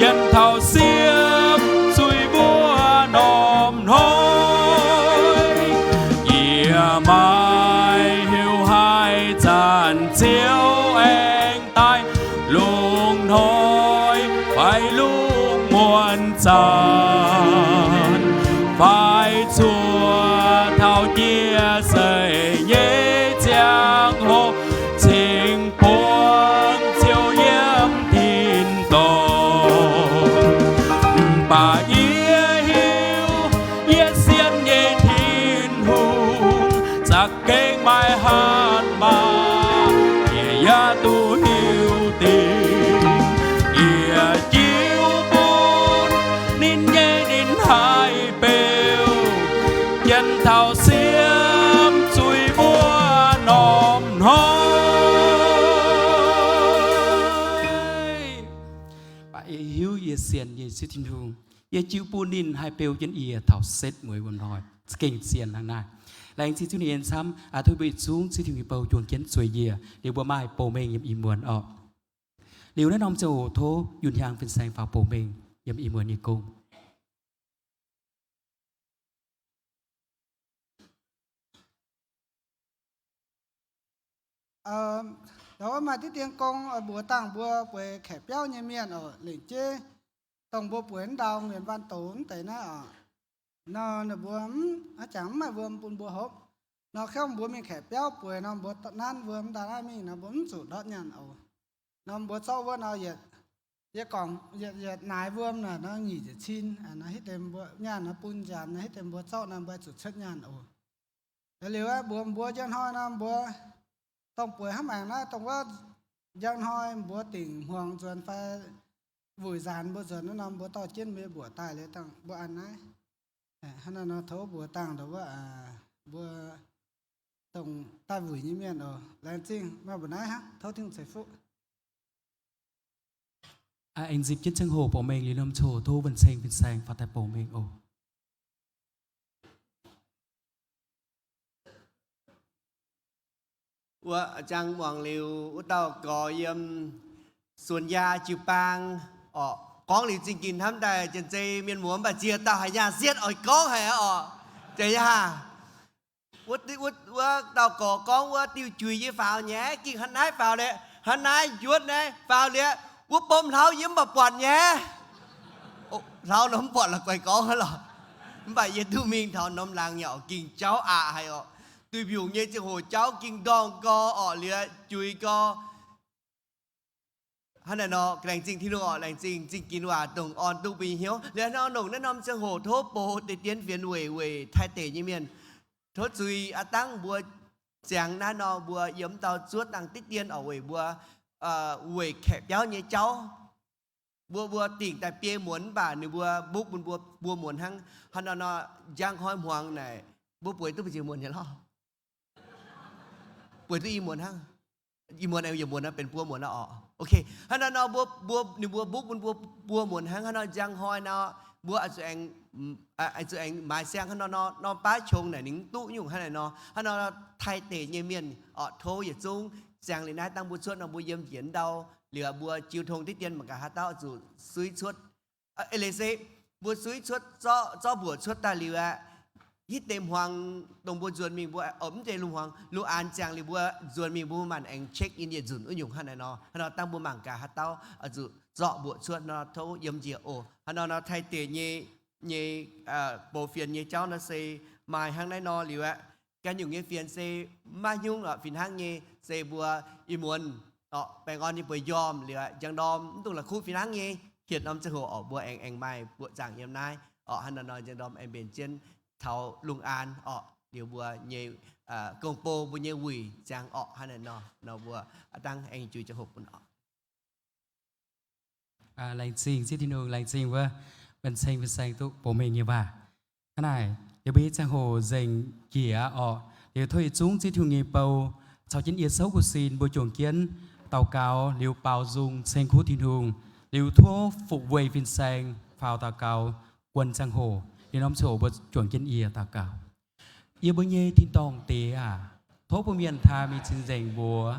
janx taux siepv zuiz mbuo norm hnoi. Yie maiv hiuv haaix zanc Ziouv aengx daaih, lungh hnoi fai lungh muonz zanc, fai cuotv taux jiex seix nyei ziangh hoc, cingx buangh Ziouv yiem tin-dorngh. Mv baac yie hiuv, yie sienx nyei Tin-Hungh za'gengh maaih hatc maaz, yie yaac duqv hiuv dingc. Yie jiu bun ninh nyei, ninh haih beu, janx taux siepv zuiz mbuo norm hnoi. Mv baac yie hiuv, yie sienx nyei Ziouv Tin-Hungh, yie jiu bun ninh haih beu jienv yie taux setv mueiz wuom hnoi, za'gengh sienx hnangv naaiv. Laengz zingh Ziouv Tin-Hungh nyei en camv, aa, tov mbuo yietc zungv Ziouv Tin-Hungh nyei bou juangc jienv zueiz yie, liuz mbuo maaih bouh mengh yiem ih muonz orqc. Liuz naaiv norm ziangh hoc tov Yunh Hiaang fin-saeng faaux bouh mengh yiem ih muonz nyei gong. Ndau wuov maaih diqv dien gong mbuox dangh mbuo bueix kaeqv biauv nyei mienh oc, lengc jeiv dongh mbuo bueix ndau mienh waanh doz mv deix naaiv oc. Nor ninh mbuo, aa, jangx mv maaih wuom bun mbuo hopv. Nor kangv mbuo mingh kaeqv biauv bueix nor mbuo nanv wuom daaih naaiv mingh nor mbuo mv zuqc ndortv nyaanh oc. Nor mbuo zorqv wuov nor yietc, yie gorngv yietc, yietc naaic wuom naaic nor nyic ziepc cin, nor hitv deix mbuo nyaanh nor bun nziaamx nor hitv deix mbuo zorqv nor mbuo zuqc cuotv nyaanh oc. Liuz aqv, mbuox mbuo njang hnoi nor mbuo dongh bueix hnangv maengx naaiv dongh wuov njang hnoi mbuo dingc hmuangx nzuonx fai wuic nzaanx mbuo nzuonx naaiv nor mbuo dorh jienv mbuo nyei mbuoqc daaih liuz dangh mbuo an naaiv. Hnangv naaiv nor tov mbuox dangh ndau wuov, mbuo dongh daaih wuic nyei mienh oc. Laengz zingh maaih mbuo naaiv hnangv, tov Tin-Hungh ceix fuqv. Aengx nzipc jienv ziangh hoc bouh mengh liuz norm ziangh hoc tov wuonh ceng fin-saeng faaux daaih bouh mengh oc. Wuov jangx muangx liuz wuov dauh gorx yiem Suonx Yaa jiu-baang orqc, gorngv liuz zingh ginx hnamv daaih janx-zei mienh muoz mv baac ziex dauh haiz nyaah sietv oix gorngv haic orqc. Janx-yaa, wuov, wuov dauh gorx gorngv wuov diuh juiz yie faaux nyei, gengh hnangv naaiv faaux liuz, hnangv naaiv njuotv naaiv faaux liuz, wuov bom hlauv yie mv baac buatc nyei. Hlauv nor mv buatc la'guaih gorngv hnangv lorqc. Mv baac yie duqv mingh taux norm laangz nyei orqc, gengh jauv aqc haic orqc. Duih mbiungc nyei ziangh hoc jauv gengh ndorngh gorx orqc, liuz juiz gorx. Hnangv naaiv nor, laengz zingh Tin-Hungh orqc, laengz zingh zingh ginx waac dongh orn duqv mbuo nyei hnyouv. Liuz nor longc naaiv norm ziangh hoc tov bou deix dien fienx weic, weic Taiv deic nyei mienh. Tov zuiz aqv, dangv mbuo ziangx naaiv nor mbuo yiem dauh zuov dangh diqv dien orqc, weic mbuo, weic kaeqv biauv nyei jauv. Mbuo, mbuo dingc daaih biei muonz mv baac ninh mbuo mbopv bun mbuo buo muonz hnangv. Hnangv nor nor, njang hnoi hmuangx naaic, mbuo bueix duqv mbu'ziex muonz nyei lorqc? Bueix duqv i muonz hnangv. I muonz aengx yietc muonz nor benx buo muonz nor orqc. Ok, hnangv nor nor mbuo, mbuo, ninh mbuo mbopv bun mbuo buo muonz hnangv. Hnangv nor njang hnoi nor, mbuo zuqc aengx, zuqc aengx maaiz siang hnangv nor nor, norm baav qongx naaic ninh mv duqv nyungc hnangv naaic nor. Hnangv nor Taiv deic nyei mienh orqc, tov yietc zungv ziangx liuz naaiv dangh mbuo cuotv nor mbuo yiem njiec ndau liuz mbuo jiu tong diqv dien mangc gaax haaix dauh zuqc suiv cuotv Eix leiz se mbuo suiv cuotv, zorqv mbuoqc cuotv daaih liuz aqv, hitv deix hmuangx dongh mbuo nzuonx mingh mbuo, mv zeiz lungh hmuangx, lungh aanx ziangh liuz mbuo nzuonx mingh mbuo maanc aengx check in yietc nzunc wuov nyungc hnangv naaiv nor. Hnangv nor dangh mbuo mangc gaax haaix dauh oix zuqc zorqv mbuoqc cuotv nor tov yiem njiec oc. Hnangv nor nor Taiv deic nyei, nyei, bouh fienx nyei jauv nor se maaih hnangv naaiv nor liuz aqv. Ganh nyungc nyei fienx se maiv nyungc oc, fih hnangv nyei se mbuo ih muonz oc baengh orn nyei bueix njormh liuz aqv, njang ndorm mv dungx la'kuqv fih hnangv nyei. Hietc norm ziangh hoc oc mbuo aengx, aengx maaih buoqc zaangc yiem naaiv oc. Hnangv naaiv nor njang ndorm aengx mbenc jienv taux lungh aanx oc, liuz mbuo nyei gong-bou mbuo nyei wuic ziangx oc. Hnangv naaiv nor, nor mbuo dangh aengx juix ziangh hoc bun oc. Laengz zingh Ziouv Tin-Hungh, laengz zingh wuov Mienh Ceng fin-saeng duqv bouh mengh nyei waac. Hnangv naaic, yie mbuo nyei ziangh hoc nzengc njiec oc. Liuz tov yietc zungv Ziouv Tin-Hungh nyei bou caux jienv yie souv kuv sin, mbuo juangc jienv daux gaux liuz baaux nzung ceng kuv Tin-Hungh, liuz tov fu'jueiv fin-saeng faaux daux gaux guon ziangh hoc. Liuz norm ziangh hoc mbuo juangc jienv yie daux gaux. Yie mbuo nyei tin-dorngh Diex aac, tov bun mienh taaih meih cing-nzengc mbuox.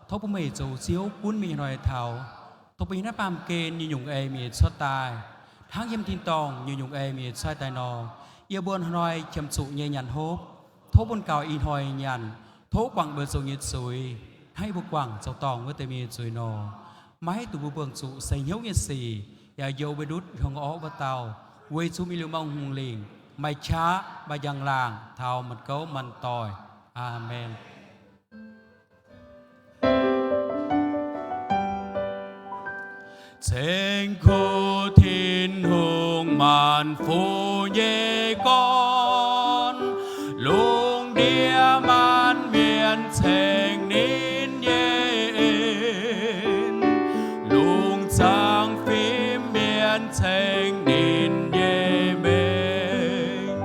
Tov bun meih zoux Ziouv gunv mienh nyei hnoi taux. Tov bun yiem naaiv baamh gen nyungc-nyungc ei meih cuotv daaih, hnangv yiem tin-dorngh nyungc-nyungc ei meih cuotv daaih nor, yie mbuo hnoi qiemx zuqc nyei nyanc hopv, tov bun gaux ih hnoi nyanc. Tov guangc mbuo zoux nyei zuiz, hnangv yie mbuo guangc zoux dorngc wuov deix mienh nyei zuiz nor. Maiv dungx bun mbuo buangh zuqc seix hnyouv nyei sic, yaac njoux mbuo ndutv hnyongx orqv wuov dauh, weic zuqc meih liuz mangc Hungh Lingc, maaih qaqv maaih njang-laangc taux maanc gouv maanc doic. Aamen. Ceng kuv Tin-Hungh, maanc fu nyei gorn, lungh ndiev maanc mienh ceng ninh nyei en, lungh zaangc fim mienh ceng ninh nyei mengh,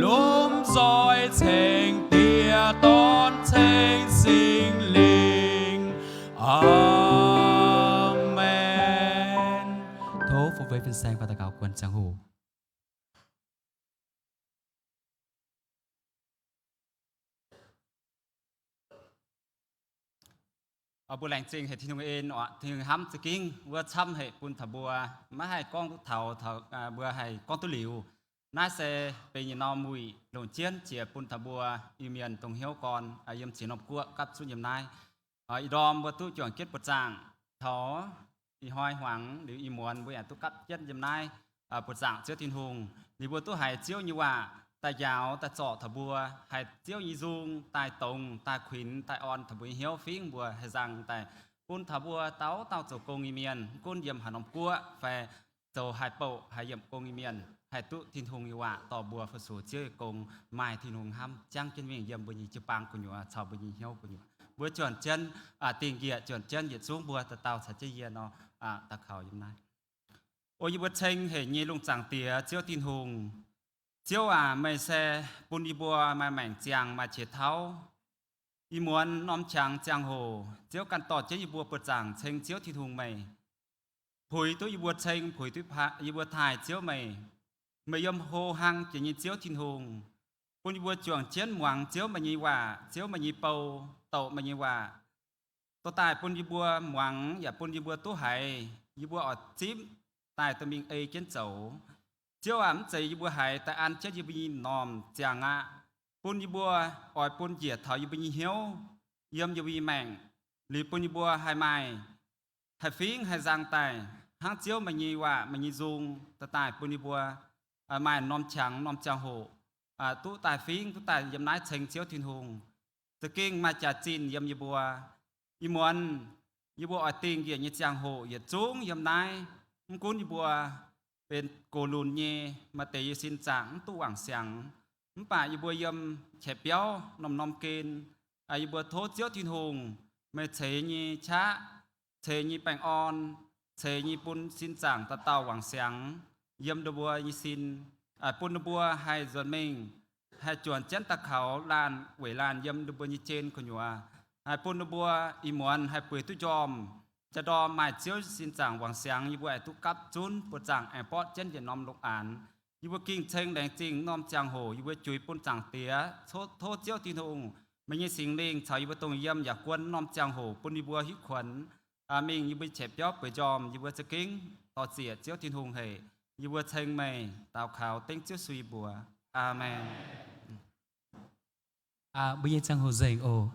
lomh nzoih ceng Diex, Dorn, ceng Singx Lingh. Aamen. Tov fu'jueiv fin-saeng faaux daux gaux guon ziangh hoc. Mbuo laengz zingh haic Tin-Hungh en oc. Tin-Hungh hnamv za'gengh wuov camv haic bun taux mbuo, maiv haih gorngv duqv taux, mbuo haih gorngv duqv liuz. Naaiv se benx yietc norm wuic longc jienv jiex bun taux mbuo Iu-Mienh dongh hnyouv gorn yiem ziex norm guoqv gapv zunv yiem naaiv. Ih ndorm mbuo duqv juangc jienv buoz-zaangc taux ih hnoi hmuangx liuz ih muonz mbuo yaac duqv gapv jienv yiem naaiv buoz-zaangc Ziouv Tin-Hungh. Liuz mbuo duqv haiz Ziouv nyei waac daaih njaaux daaih zorc taux mbuo, haiz Ziouv nyei nzung daaih dongz, daaih kuinx, daaih orn taux mbuo nyei hnyouv, fingv mbuo haih nzang daaih, bun taux mbuo dauh dauh zoux gong nyei mienh, mv gunv yiem haaix norm guoqv fai zoux haaix bouh haih yiemc gong nyei mienh, haih duqv Tin-Hungh nyei waac dorh mbuo fu-sux Ziouv nyei gong, maaih Tin-Hungh hnamv, jangv jienv mingh yiem mbuo nyei jiu-baang gu'nyuoz caux mbuo nyei hnyouv gu'nyuoz. Mbuo juangc jienv dingh njiec, juangc jienv yietc zungv mbuo dauh dauh caux jienv yie nor, daux gaux yiem naaiv. O yie mbuo ceng haic nyei lungh zaangc Diex Ziouv Tin-Hungh, Ziouv aac, meih se bun yie mbuo maaih maengc ziangh, maaih qiex tauv. Ih muonz norm qangx ziangh hoc, Ziouv ganh dorh jienv yie mbuo buoz-zaangc ceng Ziouv Tin-Hungh meih. Puix duqv yie mbuo ceng, puix duqv yie mbuo taaih Ziouv meih. Meih yiem hlo hlang jiex nyei Ziouv Tin-Hungh, bun yie mbuo juangc jienv muangx Ziouv meih nyei waac, Ziouv meih nyei bou, douc meih nyei waac, dorh daaih bun yie mbuo muangx yaac bun yie mbuo duqv haiz, yie mbuo oix zipv daaih dorh mingh ei jienv zoux. Ziouv aac, mv zeiz yie mbuo haiz daaih an jienv yie mbuo nyei m'normh ziangh aqv. Bun yie mbuo oix bun njiec taux yie mbuo nyei hnyouv, yiem yie mbuo nyei maengc, liuz bun yie mbuo haih maaih, haih fingv haih nzang daaih hnangv Ziouv meih nyei waac, meih nyei nzung dorh daaih bun yie mbuo maaih norm qangx norm ziangh hoc duqv daaih fingv, duqv daaih yiem naaiv ceng Ziouv Tin-Hungh. Za'gengh maaih jaax-zinh yiem yie mbuo. Ih muonz yie mbuo oix dingh njiec nyei ziangh hoc yietc zungv yiem naaiv. Mv gunv yie mbuo benx gox lunx nyei, maaih deix yie sin zaangc mv duqv wangc siangx, mv baac yie mbuo yiem qaqv biauv norm-norm gen, yie mbuo tov Ziouv Tin-Hungh meih ceix nyei qaqv, ceix nyei baengh orn, ceix nyei bun sin zaangc dauh dauh wangc siangx yiem ninh mbuo nyei sin, bun ninh mbuo haih nzuonx mingh, haih juangc jienv daux kaux laanh weic laanh yiem ninh mbuo nyei jien gu'nyuoz, haih bun ninh mbuo ih muonz haih bueix duqv njormh. Jaa-ndorm maaih Ziouv sin zaangc wangc siangx, yie mbuo aengx duqv gapv zunv buoz-zaangc aengx borqv jienv yietc norm lungh aanx. Yie mbuo gengh ceng laengz zingh norm ziangh hoc yie mbuo juix bun Zaangc Diex, tov Ziouv Tin-Hungh, meih nyei Singx Lingh caux yie mbuo dongh yiem yaac guon norm ziangh hoc bun yie mbuo hitv kuonx mingh yie mbuo qaqv biauv bueix njormh. Yie mbuo za'gengh dor-ziec Ziouv Tin-Hungh haic. Yie mbuo ceng meih daux kaux dengv Ziouv Yesu mbuox. Aamen. Mbuo nyei ziangh hoc nzengc oc.